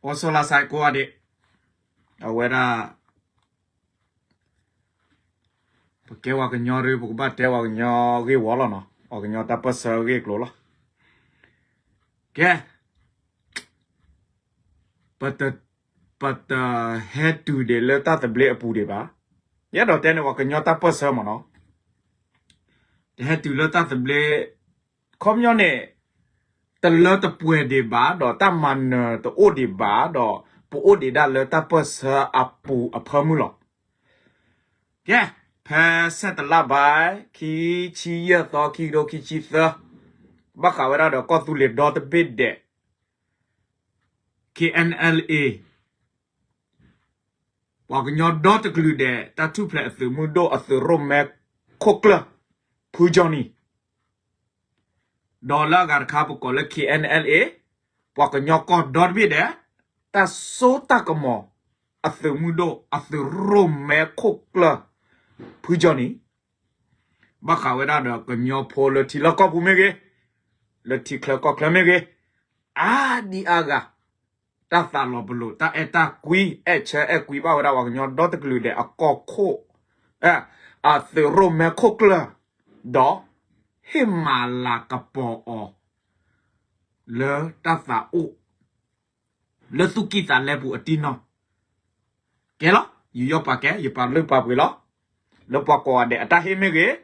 အိၣ်ဆိးလၢ်စဲးကိးဂၤဒဲး, အဝဲဒၣ် ပကဲပှၤကညီဒီး ပကဘၣ်တဲပှၤကညီဂ့ၢ်ဝီလီၤနီၤ, ပှၤကညီတၢ်ပၢၢ်ဆၢဂ့ၢ်ကျိၤလီၤ. ကဲ, ပတဟဲတုၤဒံးလၢတၢ်သဘျ့အပူၤဒံးဘၣ်. ယအဲၣ်ဒိးတဲန့ၣ် ပှၤကညီတၢ်ပၢၢ်ဆၢမ့ၢ်နီၤ, တဟဲတုၤလၢတၢ်သဘျ့ ခီပညီန့ၣ် တလၢတပှဲၤဒံးဘၣ် ဒီးတၢ်မၤနၢၤတအိၣ်ဒံးဘၣ် ဒီးပအိၣ်ဒံးဒၣ်လၢတၢ်ပၢၢ်ဆၢအပူၤအဖၢမုၢ်လီၤ. ကဲ, ဖဲစဲးတလါဘၣ် ခံဆံယဲၢ်သီ ခံကထိခံဆံသၢ, ဘၣ်ဃးဝဲဒၣ်ဒီးကီၢ်သူလ့ၤဒီတဘ့ၣ်ဒဲး K N L A ပှၤကညီဒီတကလုာ်ဒဲး တၢ်ထူၣ်ဖျဲးအသုးမုၢ်ဒိၣ်အသုးရိၣ်မဲခိၣ်ကျၢၢ် ဖုကၠီၣ်နံၤ ဒီးလၢအဂၤတခါပကိးလၢ K N L A ပှၤကညီကီၢ်ဒီတဘ့ၣ်ဒဲး တၢ်စိတၢ်ကမီၤ အသုးမုၢ်ဒိၣ်အသုးရိၣ်မဲခိၣ်ကျၢၢ် ဖုကၠီၣ်နံၤ ဘၣ်ဃးဝဲဒၣ်ဒီးကညီဖိလၢထံလီၢ်ကီၢ်ပူၤမ့ၢ်ဂ့ၤ, လၢထံချၢကီၢ်ချၢမ့ၢ်ဂ့ၤ, အါဒံအါဂၤ တၢ်သးလီၤပလိာ် တၢ်အဲၣ်တၢ်ကွံ အဲၣ်ဆၢအဲၣ်ကွံဘၣ်ဝဲဒၣ်ပှၤကညီဒီတကလုာ်ဒဲးအကီၢ်ခိၣ် အသုးရိၣ်မဲခိၣ်ကျၢၢ်, ဒီးဟ့ၣ်မၤလၤကပီၤအီၤ လၢတၢ်သးအိၣ် လၢသူၣ်ကံၢ်သးလဲပူၤအတံၢ်နီၢ်, ကဲလီၤ ယူးယီၣ်ပာ်ကဲ ယပာ်လုၢ်ပာ်ပှ့ၤလီၤ. လၢပှၤကိးဂၤဒဲးအတၢ်ဟ့ၣ်မ့ၢ်ဂ့ၤ,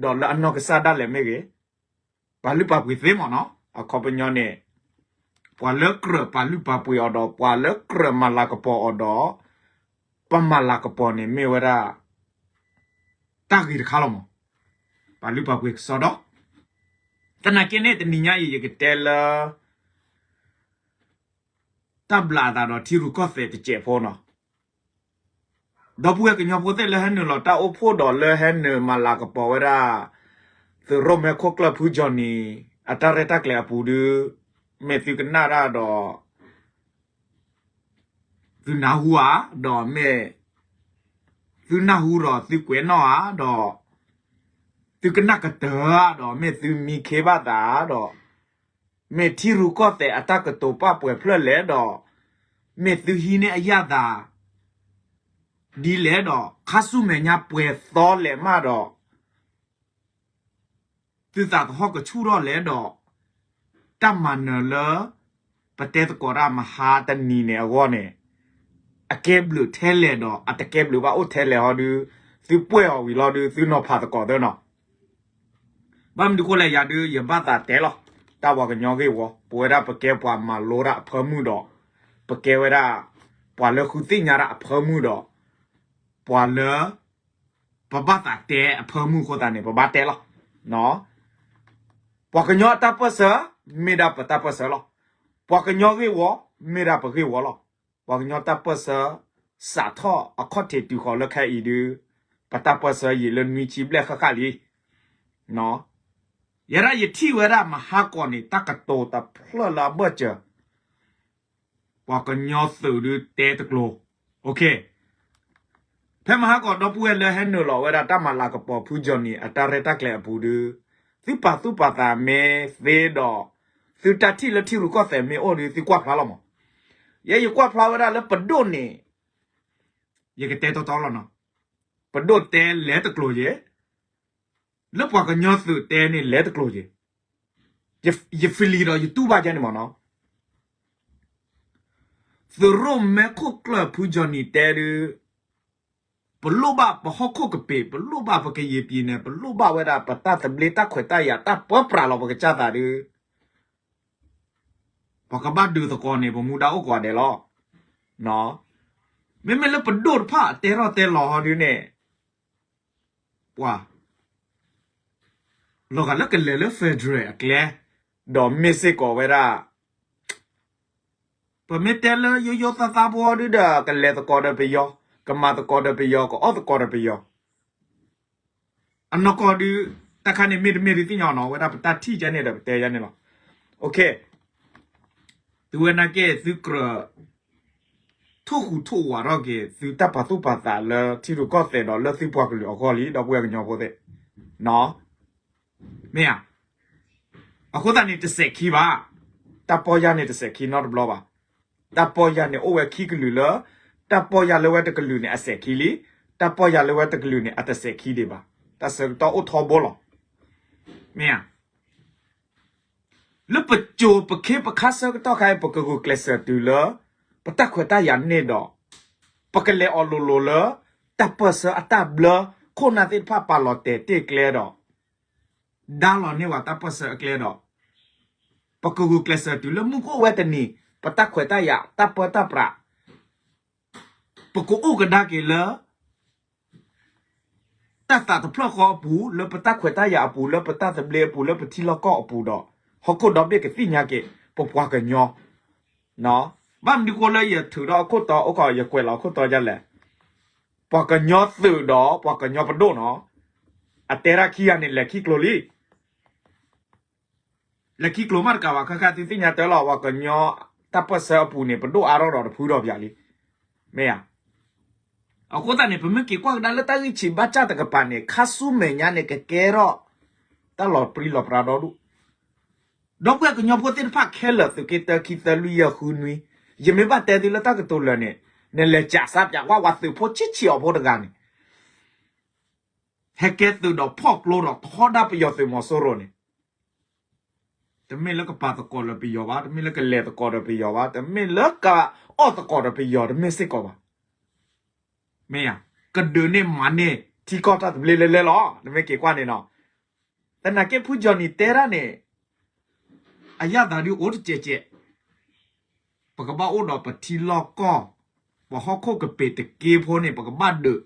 ဒီးလၢအနီၢ်ကစၢ်ဒၣ်လဲာ်မ့ၢ်ဂ့ၤ, ပာ်လုၢ်ပာ်ပှ့ၤသ့မ့ၢ်နီၤ. အခီပညီန့ၣ် ပှၤလၢကြၢးပာ်လုၢ်ပာ်ပှ့ၤအီၤဒီး ပှၤလၢကြၢးမၤလၤကပီၤအီၤဒီး ပမၤလၤကပီၤန့ၣ်မ့ၢ်ဝဲဒၣ် တၢ်ဂ့ၤတခါလီၤမး. ပာ်လုၢ်ပာ်ပှ့ၤကစီဒီ, သနာ်က့န့ၣ် တနံၤညါအံၤ ယကတဲလၢ တၢ်ဘျးအသးဒီးထံရူၢ်ကီၢ်သဲးတစဲးဖိနီၤ. ဒီပုၢ်ဝဲၢ်ကညီဖိသ့ၣ်လၢဟဲနုာ်လီၤတၢ်အိၣ်ဖှိၣ်ဒီးလၢဟဲနုာ်မၤလၤကပီၤဝဲဒၣ် သုးရိၣ်မဲခိၣ်ကျၢၢ်ဖုကၠီၣ်နံၤ အတၢ်ရဲၣ်တၢ်ကျဲၤအပူၤဒု မ့ၢ်သုကနၣ်တၢ်ဒီး သုနၢ်ဟူဧါ, ဒီးမ့ၢ် သုနၢ်ဟူဒီးသုကွဲးနီၣ်ဧါ, ဒီး သုကနၣ်ကတၢၢ်ဧါ, ဒီးမ့ၢ်သုမံခ့ဘၣ်သးဧါ, ဒီး မ့ၢ်ထံရူၢ်ကီၢ်သဲးအတၢ်ကတိၤပာ်ပှဲၤဖျၢၣ်လဲၣ်, ဒီး မ့ၢ်သုဟံးန့ၢ်အယၣ်သး ဒ်လဲၣ်, ဒီး ခါဆူမဲာ်ညါပှဲၤသီလဲၣ်မးဒီး သုသးသဟီၣ်ကဆူၣ်ထီၣ်လဲၣ်ဒီး တၢ်မၤနၢၤလၢ ပတဲသကိးတၢ်မဟါတနံၤန့ၣ်အဂီၢ်န့ၣ် အကဲဘျုးထဲလဲၣ်ဒီး အတကဲဘျုးဘၣ်အိၣ်ထဲလဲၣ်ဟီဒု သုပှဲၢ်အီၤဝံၤလီၤဒု သုနီၤဖးသကိးသၢနီၤ. ဘၣ်မနုၤဃိလဲၣ် ယၤဒု ယဘၣ်သးတဲလီၤ တၢ်ပှၤကညီဂ့ၢ်ဝီ ပဝဲဒၣ်ပကဲပှၤမၤလိတၢ်အဖၢမုၢ်ဒီး ပကဲဝဲဒၣ် ပှၤလၢဃုသ့ၣ်ညါတၢ်အဖၢမုၢ်ဒီး ပှၤလၢ ပဘၣ်သးတဲအဖၢမုၢ်အဃိသတးန့ၣ် ပဘၣ်တဲလီၤ. ပှၤကညီအတၢ်ပၢၢ်ဆၢ မ့ၢ်ဒၣ်ပတၢ်ပၢၢ်ဆၢလီၤ. ပှၤကညီဂ့ၢ်ဝီ မ့ၢ်ဒၣ်ပဂ့ၢ်ဝီလီၤ. ပှၤကညီတၢ်ပၢၢ်ဆၢ စးထီၣ်အခီၣ်ထံးတုၤဃီၤလၢခဲအံၤဒု ပတၢ်ပၢၢ်ဆၢယံာ်လၢနွံဆံဘျဲၣ်ဃၣ်ဃၣ်လံ. ယဲဒၣ်ယထံၣ်ဝဲဒၣ်မဟါကီးန့ၣ် တၢ်ကတိၤတဖျၢၣ်လၢအဘၢၣ်စၢၤ ပှၤကညီသုးဒုတဲတကျိၤ, ဖဲမဟါကီးဒီပုၢ်ဝဲၢ်လၢဟဲနုာ်လီၤဝဲဒၣ်တၢ်မၤလၤကပီၤဖုကၠီၣ်နံၤအတၢ်ရဲၣ်တၢ်ကျဲၤအပူၤဒု သုပာ်သူၣ်ပာ်သးမ့ၢ်သ့ဒီး သုတၢ်ထံၣ်လၢထံရူၢ်ကီၢ်သဲးမ့ၢ်အိၣ်ဒု သုကွၢ်ဖျါလီၤမး. ယဲယကွၢ်ဖျါဝဲဒၣ်လၢပဒိၣ်န့ၣ် ယကတဲတီတီလီၤနီၤ, ပဒိၣ်တဲလဲၤတကျိၤယဲ လၢပှၤကညီသုးတဲန့ၣ်လဲၤတကျိၤယဲ, ယ ယ feel ဒီးယတူၢ်ဘၣ်ယဲန့ၣ်မးနီၤ. သုးရိၣ်မဲခိၣ်ကျၢၢ်ဖုကၠီၣ်နံၤတဲဒု ပလိၣ်ဘၣ်ပဟီၣ်ခိၣ်ကပ့ၤ, ပလိၣ်ဘၣ်ပကယံာ်ပံၤနဲၣ်, ပလိၣ်ဘၣ်ဝဲဒၣ်ပတၢ်သဘျ့တၢ်ခွဲးတၢ်ယာ်တၢ်ပၢပြးလီၤပကစၢ်သးဒု ပှၤကဘၣ်ဒုးသကိးန့ၣ် ပမူဒါအိၣ်ကိးဂၤဒဲးလီၤ. မ့မ့ၢ်လၢပဒိၣ်တဖၣ်အတဲထီၣ်တဲလီၤဟီဒုန့ၣ် ပှၤ လီၤဂာ်လၢကလဲၤလၢ federal အကျဲ, ဒီးမ့ၢ်စ့ၢ်ကီးဝဲဒၣ် ပမ့ၢ်တဲလၢယိယိသးသးဖိဒုဒီး ကလဲၤသကိးဒီးပယီၤ, ကမၤသကိးဒီးပယီၤ, ကအီၣ်သကိးဒီးပယီၤ အနီၢ်ကီၢ်ဒု တၢ်ခါန့ၣ်မ့ၢ်တမ့ၢ်ဒုသ့ၣ်ညါနီၤ, ဝဲဒၣ်ပတၢ်ထံၣ်ယဲန့ၣ်ဒီးပတဲယဲန့ၣ်လီၤ. သုဝဲနာ်က့ သုကြၢး ထိၣ်ဃူထိၣ်ဝးထီၣ်က့ၤ သုတၢ်ပာ်သူၣ်ပာ်သးလၢထံရူၢ်ကီၢ်သဲးဒီးလၢသုပှၤကလုာ်အဂီၢ်လံ ဒီပုၢ်ဝဲၢ်ကညီဖိသ့ၣ်, မ့ၢ်ဧါ. အဃိသတးန့ၣ်တစဲးခံဘၣ်, တၢ်ပီၢ်ယၢ်န့ၣ်တစဲးခံနီတဘျီဘၣ်. တၢ်ပီၢ်ယၢ်န့ၣ်အိၣ်ဝဲခံကလုာ်လၢ တၢ်ပီၢ်ယၢ်လၢဝဲတကလုာ်န့ၣ် အစဲးခံလံ, တၢ်ပီၢ်ယၢ်လၢဝဲတကလုာ်န့ၣ် အတစဲးခံဒံးဘၣ်. တၢ်ဆၢကတီၢ်အိၣ်ထီဘိလီၤ. မ့ၢ်ဧါ. လၢပစိၤပခ့ပခါဆၢကတီၢ်ခါအံၤ ပကဂုာ်ကျဲးစၢးတုၤလၢ ပတၢ်ခွဲးတၢ်ယာ်န့ၢ်ဒီး ပကလဲၤအီၤလိၤလိၤလၢ တၢ်ပၢၢ်ဆၢအတၢ်ဘျၢ ခိၣ်နၢ်သ့ၣ်တဖၣ်ပာ်လီၤတဲာ်တ့ၢ်ကျဲဒီး ဒါလီၤန့ၢ်ဝဲတၢ်ပၢၢ်ဆၢအကျဲဒီး ပကဂုာ်ကျဲးစၢးတုၤလၢမုၢ်ကအိၣ်ဝဲတနံၤ ပတၢ်ခွဲးတၢ်ယာ် တၢ်ပၢတၢ်ပြး ပကအိၣ်ကဒါက့ၤလၢ တၢ်သးတဖျၢၣ်ဃီအပူၤ လၢပတၢ်ခွဲးတၢ်ယာ်အပူၤ လၢပတၢ်သဘျ့အပူၤ လၢပထံလီၢ်ကီၢ်အပူၤဒီး ဟီၣ်ခိၣ်ဒီဘ့ၣ်ကသ့ၣ်ညါက့ၤ ပပှၤကညီ ဘၣ်မနုၤဃိလၢယထုးဒီးအခိၣ်တီ အိၣ်ခိး ယကွဲးလီၤအခိၣ်တီဒ်လဲၣ်. ပှၤကညီသုးဒီးပှၤကညီပဒိၣ်နီၤ, အတဲဒၣ်ခံဂၤန့ၣ် လဲၤခံကျိၤလံ. လဲၤခံကျိၤမးတကးဘၣ် ခဲခါသုသ့ၣ်ညါတၢ်လီၤ ပှၤကညီတၢ်ပၢၢ်ဆၢအပူၤန့ၣ် ပဒိၣ်အါထီၣ်ဒီးတဖုထီၣ်ပၠးလံ. မ့ၢ်ဧါ. အဃိသတးန့ၣ် ပမ့ၢ်က့ၤကွၢ်ကဒါလၢတၢ်ဂံၢ်ဆံးဘၣ်ဆၣ်တကပၤန့ၣ် ခါဆူမဲာ်ညါန့ၣ် ကကဲထီၣ် တၢ်လီၤပြံလီၤပြါဒီဒူၣ် ဒီပုၢ်ဝဲၢ်ကညီဖိသ့ၣ်တဖၣ်ခဲလၢာ် သုးက့တၢ ခံ သၢ လွံၢ် ယဲၢ် ဃု နွံ, ယမ့ၢ်ဘၣ်တဲသုလၢတၢ်ကတိၤလၢာ်န့ၣ် နလဲၤကးစးပၠးကွၢ် ပှၤသုးဖိဆံးဆံးအီၤဖိတဂၤန့ၣ် ဟဲကဲသုးဒီးဖီၣ်ကျိဒီးထီဒါပယီၤသုးမီၤစိရိၤန့ၣ် တမ့ၢ်လၢကပာ်သကိးလၢပယီၤဘၣ်, တမ့ၢ်လၢကလဲၤသကိးဒီးပယီၤဘၣ်, တမ့ၢ်လၢကအီၣ်သကိးဒီးပယီၤ တမ့ၢ်စ့ၢ်ကီးဘၣ်. မ့ၢ်ဧါ. ကဒုးန့ၢ်မၤန့ၢ်ထံကီၢ်တၢ်သဘျ့လဲၤလဲၤလီၤ. နမ့ၢ်က့ၤကွၢ်န့ၣ်နီၤ, သနာ်က့ဖုကၠီနံၤတဲဒၣ်န့ၣ် အယၣ်သးဒုးအိၣ်တစဲးစဲး, ပကဘၣ်အိၣ်ဒီးပထံလီၢ်ကီၢ်, ပဟီၣ်ခိၣ်ကပ့ၤတက့ဖိန့ၣ် ပကဘၣ်ဒုး.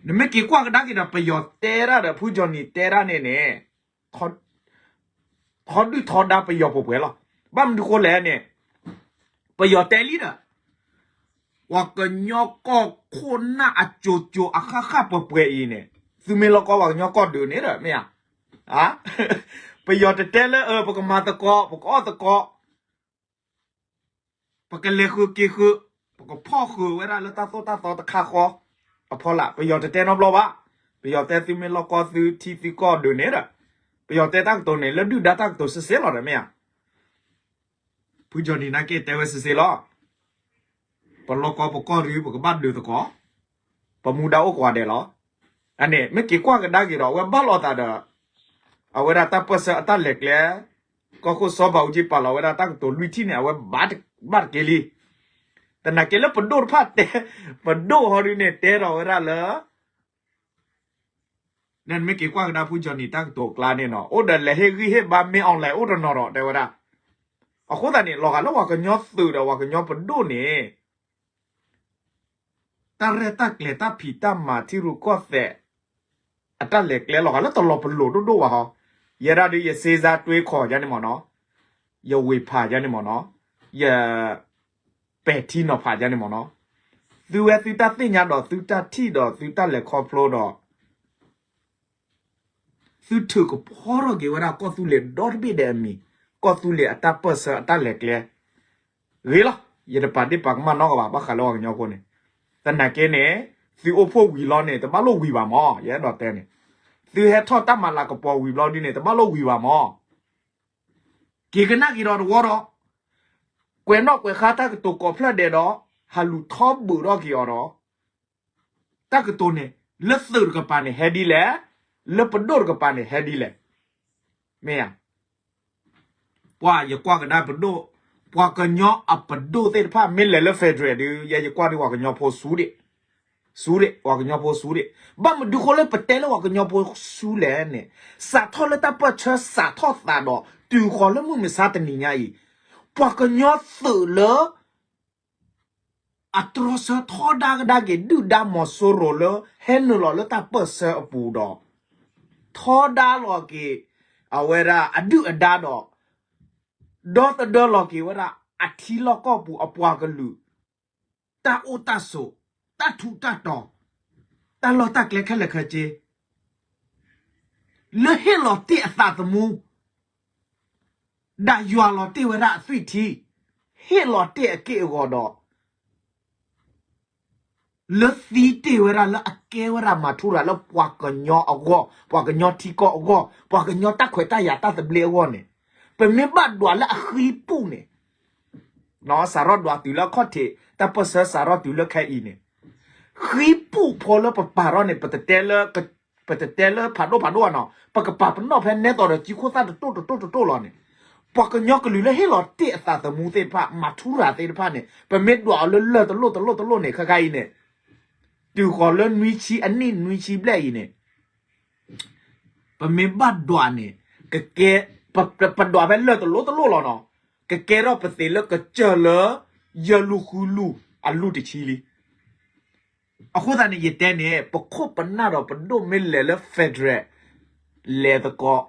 နမ့ၢ်က့ၤကွၢ်ကဒါက့ၤဒီး ပယီၤတဲဒၣ်ဒီး ဖုကၠီနံၤတဲဒၣ်န့ၣ်န့ၣ် ထီဒုၣ်ထီဒါပယီၤပှဲၤပှဲၤလီၤ. ဘၣ်မနုၤဃိလဲၣ်န့ၣ် ပယီၤတဲလံဒီး ပှၤကညီကီၢ်ခိၣ်နၢ်အစိၤစိၤအဃၣ်ဃၣ်ပှဲၤပှဲၤအံၤန့ၣ် သုမ့ၢ်လီၤကီပှၤကညီကီၢ်ဒုးန့ၣ်ဒီး မ့ၢ်ဧါ. ပယီၤတတဲလၢ ပကမၤသကိး ပကအီၣ်သကိး ပကလဲၤဃုာ်က့ၤဃုာ်, ပကဖီၣ်ဃုာ်ဝဲဒၣ်လၢတၢ်သိၣ်တၢ်သီတခါဃီအဖီလာ်, ပယီၤတတဲနီတဘျီဘၣ်. ပယီၤတဲသုမ့ၢ်လီၤကီသုထံသုကီၢ်ဒုးန့ၣ်ဒီး ပယီၤတဲတၢ်ကတိၤန့ၣ် လၢဒုၣ်ဒါတၢ်ကတိၤစ့စ့လီၤဒီး မ့ၢ်ဧါ. ဖုကၠီနံၤနာ်က့တဲဝဲစ့စ့လီၤ. ပလီၤကီပကီၢ်ဒုး ပကဘၣ်ဒုးသကိး, ပမူဒါအိၣ်ကိးဂၤဒဲးလီၤ. အန့ၣ် မ့ၢ်က့ၤကွၢ်ကဒါက့ၤဒီး အဝဲဘၣ်လိာ်သးဒီး အဝဲဒၣ်တၢ်ပၢၢ်ဆၢအတၢ်လဲၤကျဲ, ကီၢ်ခိၣ်စီၤဘးအူကၠံပာ်လီၤဝဲဒၣ်တၢ်ကတိၤလွံၢ်ထံၣ်န့ၣ် အဝဲဘၣ်တက့ၢ်လံ. သနာ်က့လၢပဒိၣ်တဖၣ်တဲ, ပဒိၣ်ဟီဒုန့ၣ် တဲထီၣ်ဝဲဒၣ်လၢ နမ့ၢ်က့ၤကွၢ်ကဒါဖုကၠီနံၤတၢ်ကတိၤအကျါန့ၣ်နီၤ, အိၣ်ဒီးလဲၤဟ့ၣ်ဂံၢ်ဟ့ၣ်ဘါမ့ၢ် online အိၣ်တနီၤဒီး တဲဝဲဒၣ်. အဃိသတးန့ၣ် လီၤဂာ်လၢပှၤကညီသုးဒီးပှၤကညီပဒိၣ်န့ၣ် တၢ်ရဲၣ်တၢ်ကျဲၤတၢ်ဖံးတၢ်မၤထံရူၢ်ကီၢ်သဲး အတၢ်လဲၤကျဲလီၤဂာ်လၢတလီၤပလိာ်ဒိၣ်ဒိၣ်ဘၣ်ဟီ, ယဲဒၣ်ဒုးယစ့စါတွ့ခီၣ်ယါန့ၣ်မ့ၢ်နီၤ, ယဝ့ၤဖးယါန့ၣ်မ့ၢ်နီၤ, ယ ပဲာ်ထံနီၤဖးယါန့ၣ်မ့ၢ်နီၤ, သုဝဲသုတၢ်သ့ၣ်ညါဒီးသုတၢ်ထံၣ်ဒီးသုတၢ်လဲၤခီဖျိဒီး သုထုးကဖီထီၣ်က့ၤဝဲဒၣ်ကီၢ်သူလ့ၤဒီတဘ့ၣ်ဒီးအမံၤ, ကီၢ်သူလ့ၤအတၢ်ပၢၢ်ဆၢအတၢ်လဲၤကျဲ ဂ့ၤလီၤ. ယတပာ်ဒ့ၣ်ပာ်ကမၣ်နီတဂၤဘၣ် ဘၣ်ဃးလၢပှၤကညီဖိန့ၣ်, သနာ်က့န့ၣ် သုအိၣ်ဖှိၣ်ဝံၤလီၤန့ၣ် တဘၣ်လိၣ်ဝံၤဘၣ်မ့ၢ် ယအဲၣ်ဒိးတဲန့ၣ်, သုဟဲထီၣ်တၢ်မၤလၤကပီၤဝံၤဘျီဒုန့ၣ် တဘၣ်လိၣ်ဝံၤဘၣ်မ့ၢ် က့ၤကနၣ်က့ၤဒီးတဝီဒီး ကွဲးနီၣ်ကွဲးဃါတၢ်ကတိၤကိးဖျၢၣ်ဒဲးဒီး ဟးလူၤထီဘုးထီၣ်က့ၤအီၤဒီး တၢ်ကတိၤန့ၣ် လၢသုးတကပၤန့ၣ်ဟဲဒ်လဲၣ်, လၢပဒိၣ်တကပၤန့ၣ်ဟဲဒ်လဲၣ်, မ့ၢ်ဧါ. ပှၤယကွၢ်ကဒါပဒိၣ်, ပှၤကညီအပဒိၣ်သ့ၣ်တဖၣ် မ့ၢ်လဲၤလၢ federal ဒုး ယဲယကွၢ်ဒုးပှၤကညီဖိဆူဒံး, ဆူဒံး, ပှၤကညီဖိဆူဒံး, ဘၣ်မနုၤဃိလၢပတဲလၢပှၤကညီဖိဆူလဲၣ်န့ၣ်, စးထီၣ်လၢတၢ်ပၢၢ်ဆၢစးထီၣ်သးဒီး တုၤဃီၤလၢမုၢ်မဆါတနံၤညါအံၤ, ပှၤကညီသုးလၢ အတြီဆၢထီဒါကဒါက့ၤ ဒုၣ်ဒါမီၤစိရိၤလၢဟဲနုာ်လီၤလၢတၢ်ပၢၢ်ဆၢအပူၤဒီး ထီဒါလီၤက့ၤ အဝဲဒၣ်အဒုၣ်အဒါဒီး ဒီသဒၢလီၤက့ၤဝဲဒၣ် အထံလီၢ်ကီၢ်ပူၤအပှၤကလုာ် တၢ်အိၣ်တၢ်ဆိး, တၢ်ထူးတၢ်တီၤ, တၢ်လီၢ်တၢ်ကျဲခဲလၢာ်ခဲဆ့ လၢဟ့ၣ်လီၤတ့ၢ်အသးသမူ ဒၣ်ယွၤလီၤတ့ၢ်ဝဲဒၣ်အသွံၣ်ထံ, ဟ့ၣ်လီၤတ့ၢ်အက့ၢ်အဂီၤဒီး လၢသံတ့ၢ်ဝဲဒၣ်လၢအကဲဝဲဒၣ်မၤထူရၤလၢပှၤကညီအဂီၢ်, ပှၤကညီထံကီၢ်အဂီၢ်, ပှၤကညီတၢ်ခွဲးတၢ်ယာ်တၢ်သဘျ့အဂီၢ်န့ၣ်, ပမ့ၢ်ဘၣ်ဒွးလၢအဃံပူၤန့ၣ်, စးထီၣ်ဒွးတုၤလၢအခီၣ်ထံး တၢ်ပၢၢ်ဆၢစးထီၣ်တုၤလၢခဲအံၤန့ၣ်, ဃံပူၣ်ဖိလၢပပာ်ထီၣ်န့ၣ် ပတတဲလၢ ပတတဲလၢဖးဒိၣ်ဖးဒိၣ်ဘၣ်နီၤ, ပကပာ်ပနီၣ်ဖဲနဲတိၤဒီးကံခိၣ်သၣ်တတိၢ်တတိၢ်တတိၢ်လီၤန့ၣ်, ပှၤကညီကလုာ်လၢဟ့ၣ်လီၤတ့ၢ်အသးသမူသ့ၣ်တဖၣ် မၤထူရၤသ့ၣ်တဖၣ်န့ၣ် ပမ့ၢ်ဒွးအီၤလၢလၢၢ်တလိၣ်တလိၣ်တလိၣ်န့ၣ် ခဲခါအံၤန့ၣ် တုၤဃီၤလၢနွံဆံအနံၣ်နွံဆံဘျဲၣ်အံၤန့ၣ် ပမ့ၢ်ဘၣ်ဒွးန့ၣ် ကကဲ ပဒွးဖဲလၢၢ်တလိၣ်တလိၣ်လီၤနီၤ, ကကဲထီၣ်ပသ့းလၢကစၢၢ်လၢ ယဲၢ်လူၢ်ဃုလူၢ်အလူၢ်တဆံလံ. အဃိသတးန့ၣ် ယတဲန့ၣ် ပခိၣ်ပနၢ်ဒီးပဒိၣ်မ့ၢ်လဲၤလၢ federal လဲၤသကိး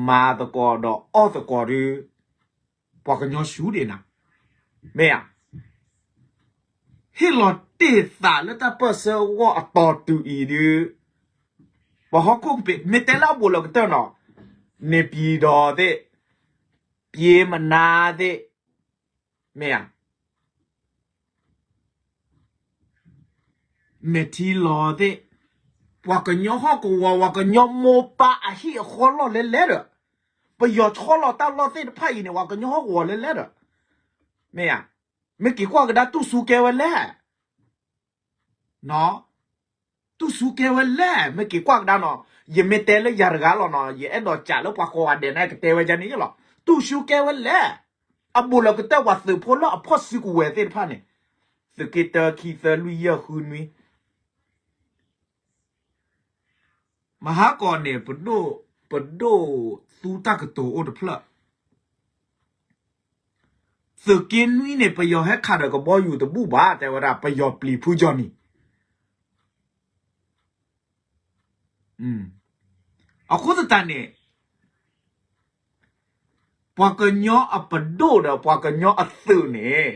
မၤသကိးဒီးအီၣ်သကိးဒီး ပှၤကညီဆူၣ်ဒံးနၤ, မ့ၢ်ဧါ. ဟ့ၣ်လီၤတ့ၢ်သးလၢတၢ်ပၢၢ်ဆၢအဂီၢ်အတီၤတုၤအံၤဒီး ပှၤဟီၣ်ခိၣ်ကပ့ၤ မ့ၢ်တဲလၢအဘူးလီၤကတၢၢ်နီၤ, န့ၣ်ပံၤဒီးသ့ၣ်, ပျ့ၤမနါသ့ၣ်, မ့ၢ်ဧါ. မဲာ်ထံလီၤသ့ၣ်, ပှၤကညီဟီၣ်ကဝီၤ ပှၤကညီမိၢ်ပၢ်အဟံၣ်အဃီလီၢ်လဲလဲဒီး, ပယီၤဆီလီၤတၢ်လီၢ်သ့ၣ်တဖၣ်အံၤန့ၣ် ပှၤကညီဟီၣ်ကဝီၤလဲလဲဒီး, မ့ၢ်ဧါ. မ့ၢ်က့ၤကွၢ်ကဒါတူၢ်ဆူကဲဝဲလဲၣ် တူၢ်ဆူကဲဝဲလဲၣ် မ့ၢ်က့ၤကွၢ်ကဒါနီၤ, ယမ့ၢ်တဲလၢယၤတဂၤလီၤနီၤ, ယအဲၣ်ဒိးစံးလၢပှၤကိးဂၤဒဲးန့ၣ် ကတဲဝဲဒ်န့ၣ်လီၤ. တူၢ်ဆူကဲဝဲလဲၣ်. အဘူးလီၤကတၢၢ်ပှၤသုးဖိလၢအဖီၣ်စုကဝဲၤသ့ၣ်တဖၣ်န့ၣ်, သုးက့တၢ ခံ သၢ လွံၢ် ယဲၢ် ဃု နွံ မဟါကီးန့ၣ် ပဒိၣ် ပဒိၣ်သူတၢ်ကတိၤအိၣ်တဖျၢၣ်, သုးက့နွံန့ၣ် ပယီၤဟဲခးဒီးကဘီယူၤတဘူၣ်ဘၣ် တဲဝဲဒၣ် ပယီၤပျံၤဖုကၠီနံၤ. အဃိသတးန့ၣ် ပှၤကညီအပဒိၣ်ဒီးပှၤကညီအသုးန့ၣ်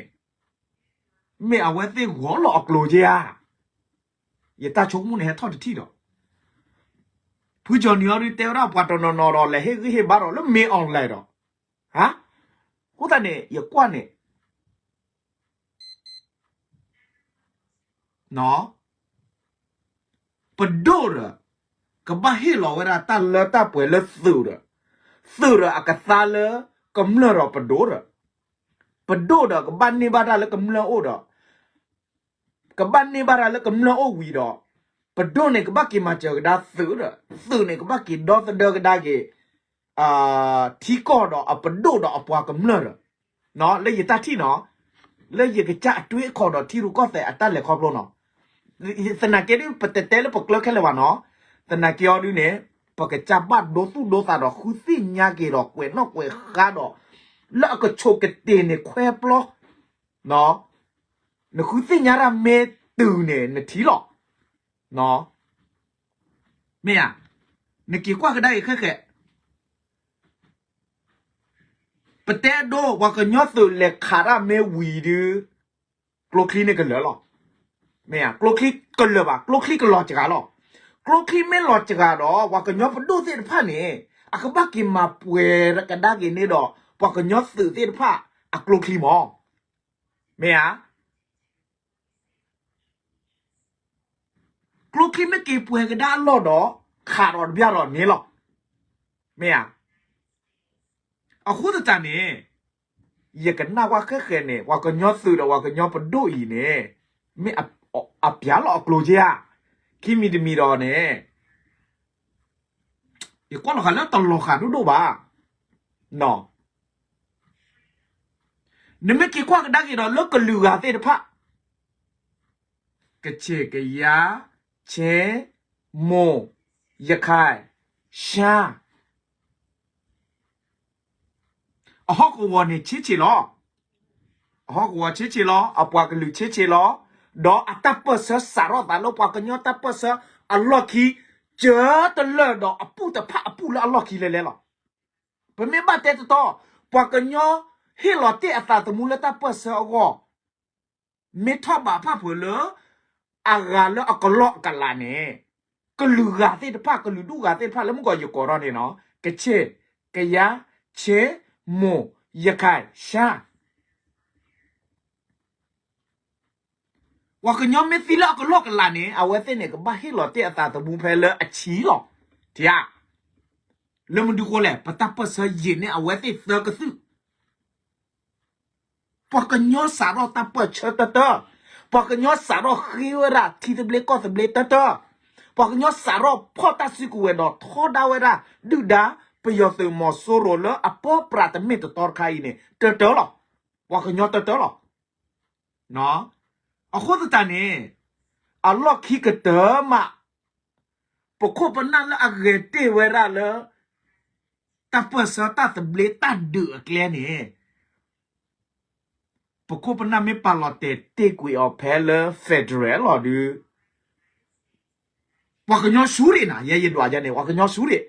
မ့ၢ်အဝဲသ့ၣ်ဂီၤလီၤအကျိၤက့ဧါ. ယတၢ်ဆိကမိၣ်န့ၣ် ဟဲထီၣ်တထံၣ်ဒီး ဖုကၠီနံၤအီၤဒုး တဲဝဲဒၣ်ပှၤတနီၤနီၤဒီး လဲၤဟ့ၣ်ဂံၢ်ဟ့ၣ်ဘါဒီးလၢမ့ၢ်အီၤလဲၣ်ဒီး, အဃိသတးန့ၣ် ယကွၢ်န့ၣ် ပဒိၣ်ဒီး ကဘၣ်ဟ့ၣ်လီၤဝဲဒၣ်တၢ်လၢတၢ်ပှဲၤလၢသုးဒီး, သုးဒီးအကသါလၢကမျၢၢ်ဒီးပဒိၣ်ဒီး, ပဒိၣ်ဒီးကဘၣ်န့ၢ်ဘၣ်တၢ်လၢကမျၢၢ်အိၣ်ဒီး, ကဘၣ်န့ၢ်ဘၣ်တၢ်လၢကမျၢၢ်အိၣ်ဝံၤဒီး, ပဒိၣ်န့ၣ်ကဘၣ်က့ၤမၤစၢၤကဒါသုးဒီး, သုးန့ၣ်ကဘၣ်က့ၤဒီသဒၢကဒါက့ၤ ထံကီၢ်ဒီးအပဒိၣ်ဒီးအပှၤကမျၢၢ်ဒီး, လၢယတၢ်ထံၣ်နီၤ, လၢယကစၢ်အတွေးအခေါ်ဒီးထံရူၢ်ကီၢ်သဲးအတၢ်လဲၤခီဖျိနီၤ, သနာ်က့ဒုး ပတတဲလၢပကျၢၤခဲလၢာ်ဘၣ်နီၤ, သနာ်က့အီၤဒုးန့ၣ် ပကစၢ်ဘၣ်ဒိသူၣ်ဒိသးဒီးဃုသ့ၣ်ညါက့ၤဒီးကွဲးနီၣ်ကွဲးဃါဒီး, လၢအကဆိးကတ့ၤန့ၣ်ခွဲပျီ, နဃုသ့ၣ်ညါတၢ်မ့ၢ်တုၤန့ၣ် နထံၣ်လီၤ. မ့ၢ်ဧါ, နက့ၤကွၢ်ကဒါအံၤခဲကဲ, ပတဲဒိ ပှၤကညီသုးလဲၤခးတၢ်မ့ၢ်ဝံၤဒုး, ကျိချံန့ၣ်ကလၢာ်လီၤ. မ့ၢ်ဧါ, ကျိချံကလၢာ်ဘၣ်, ကျိချံကလီၤစှၤလီၤ. ကျိချံမ့ၢ်လီၤစှၤဒီး ပှၤကညီပဒိၣ်သ့ၣ်တဖၣ်န့ၣ် အကဘၣ်က့ၤမၤပှဲၤကဒါက့ၤန့ၢ်ဒီး ပှၤကညီသုးသ့ၣ်တဖၣ်အကျိချံမး. မ့ၢ်ဧါ. ကျိချံမ့ၢ်က့ၤပှဲၤကဒါအလီၢ်ဒီး ခးဒီးတဘျီဒီးန့ၣ်လီၤ. မ့ၢ်ဧါ. အဃိသတးန့ၣ် ယကနၣ်ကွၢ်ခဲဃဲန့ၣ် ပှၤကညီသုးဒီးပှၤကညီပဒိၣ်အံၤန့ၣ် မ့ၢ်အပျးလီၤအကျိၤက့ဧါ. ခံမံၤတမံၤဒီးန့ၣ် ယကွၢ်လီၤဃာ်လၢတလီၤဃာ်ဒိၣ်ဒိၣ်ဘၣ်. နမ့ၢ်က့ၤကွၢ်ကဒါက့ၤဒီးလၢကလုာ်ဂၤသ့ၣ်တဖၣ် ကချ့ၣ်, ကယါ, ချ့ၣ်, မိၢ်, ရခဲၣ်, ရှါ, အဟီၣ်ကဝီၤန့ၣ်ဆ့ဆ့လီၤ. အဟီၣ်ကဝီၤဆ့ဆ့လီၤ, အပှၤကလုာ်ဆ့ဆ့လီၤ, ဒီးအတၢ်ပၢၢ်ဆၢစးထီၣ်သးလၢပှၤကညီတၢ်ပၢၢ်ဆၢအလီၢ်ခံ စၢၤတလၢာ်ဒီးအပူၢ်တဖၣ်အပူၢ်လၢအလီၢ်ခံလဲၤလဲၤလီၤ. ပမ့ၢ်ဘၣ်တဲတတီ, ပှၤကညီဟ့ၣ်လီၤတ့ၢ်အသးသမူလၢတၢ်ပၢၢ်ဆၢအဂီၢ် မ့ၢ်ထီၣ်ဘးဖၣ်ဖုးလၢ အဂၤလၢအကလီၢ်အကလးန့ၣ်, ကလုာ်ဂၤသ့ၣ်တဖၣ် ကလုာ်ဒူၣ်ဂၤသ့ၣ်တဖၣ်လၢမုၢ်ကီးယကိးထီၣ်န့ၣ်နီၤ, ကချ့ၣ်, ကယါ, ချ့ၣ်, မိၢ်, ရခဲၣ်, ရှါ ပှၤကညီမ့ၢ်သံလၢအကလီၢ်ကလးန့ၣ် အဝဲသ့ၣ်န့ၣ် ကဘၣ်ဟ့ၣ်လီၤတ့ၢ်အသးသမူဖဲလၢအဆံလီၤ. ထံဧါ, လၢမနုၤဃိလဲၣ်, ပတၢ်ပၢၢ်ဆၢယံာ်န့ၢ်အဝဲသ့ၣ်သၢကသုၣ် ပှၤကညီစးထီၣ်တၢ်ပၢၢ်ဆၢတၢတၢ, ပှၤကညီစးထီၣ်ဃ့ဝဲဒၣ်ထံသဘျ့ကီၢ်သဘျ့တၢတၢ, ပှၤကညီစးထီၣ်ဖီၣ်တၢ်စုကဝဲၤဒီးထီဒါဝဲဒၣ် ဒုၣ်ဒါပယီၤသုးမီၤစိရိၤလၢအပၢပြးတမ့ၢ်တတီတခါအံၤန့ၣ် တၢတၢလီၤ. ပှၤကညီတၢတၢလီၤ. အဃိသတးန့ၣ် အလီၢ်ခံကတၢၢ်မး ပခိၣ်ပနၢ်လၢအဂဲၤတ့ၢ်ဝဲဒၣ်လၢ တၢ်ပၢၢ်ဆၢတၢ်သဘျ့တၢ်ဒုးအကျဲန့ၣ် ပခိၣ်ပနၢ်မ့ၢ်ပာ်လီၤတဲာ်တ့ၢ်ကွံာ်အီၤဖဲလၢ federal လီၤဒုး ပှၤကညီဆူၣ်ဒံးနၤ ယဲယဒွးယဲန့ၣ် ပှၤကညီဆူၣ်ဒံး,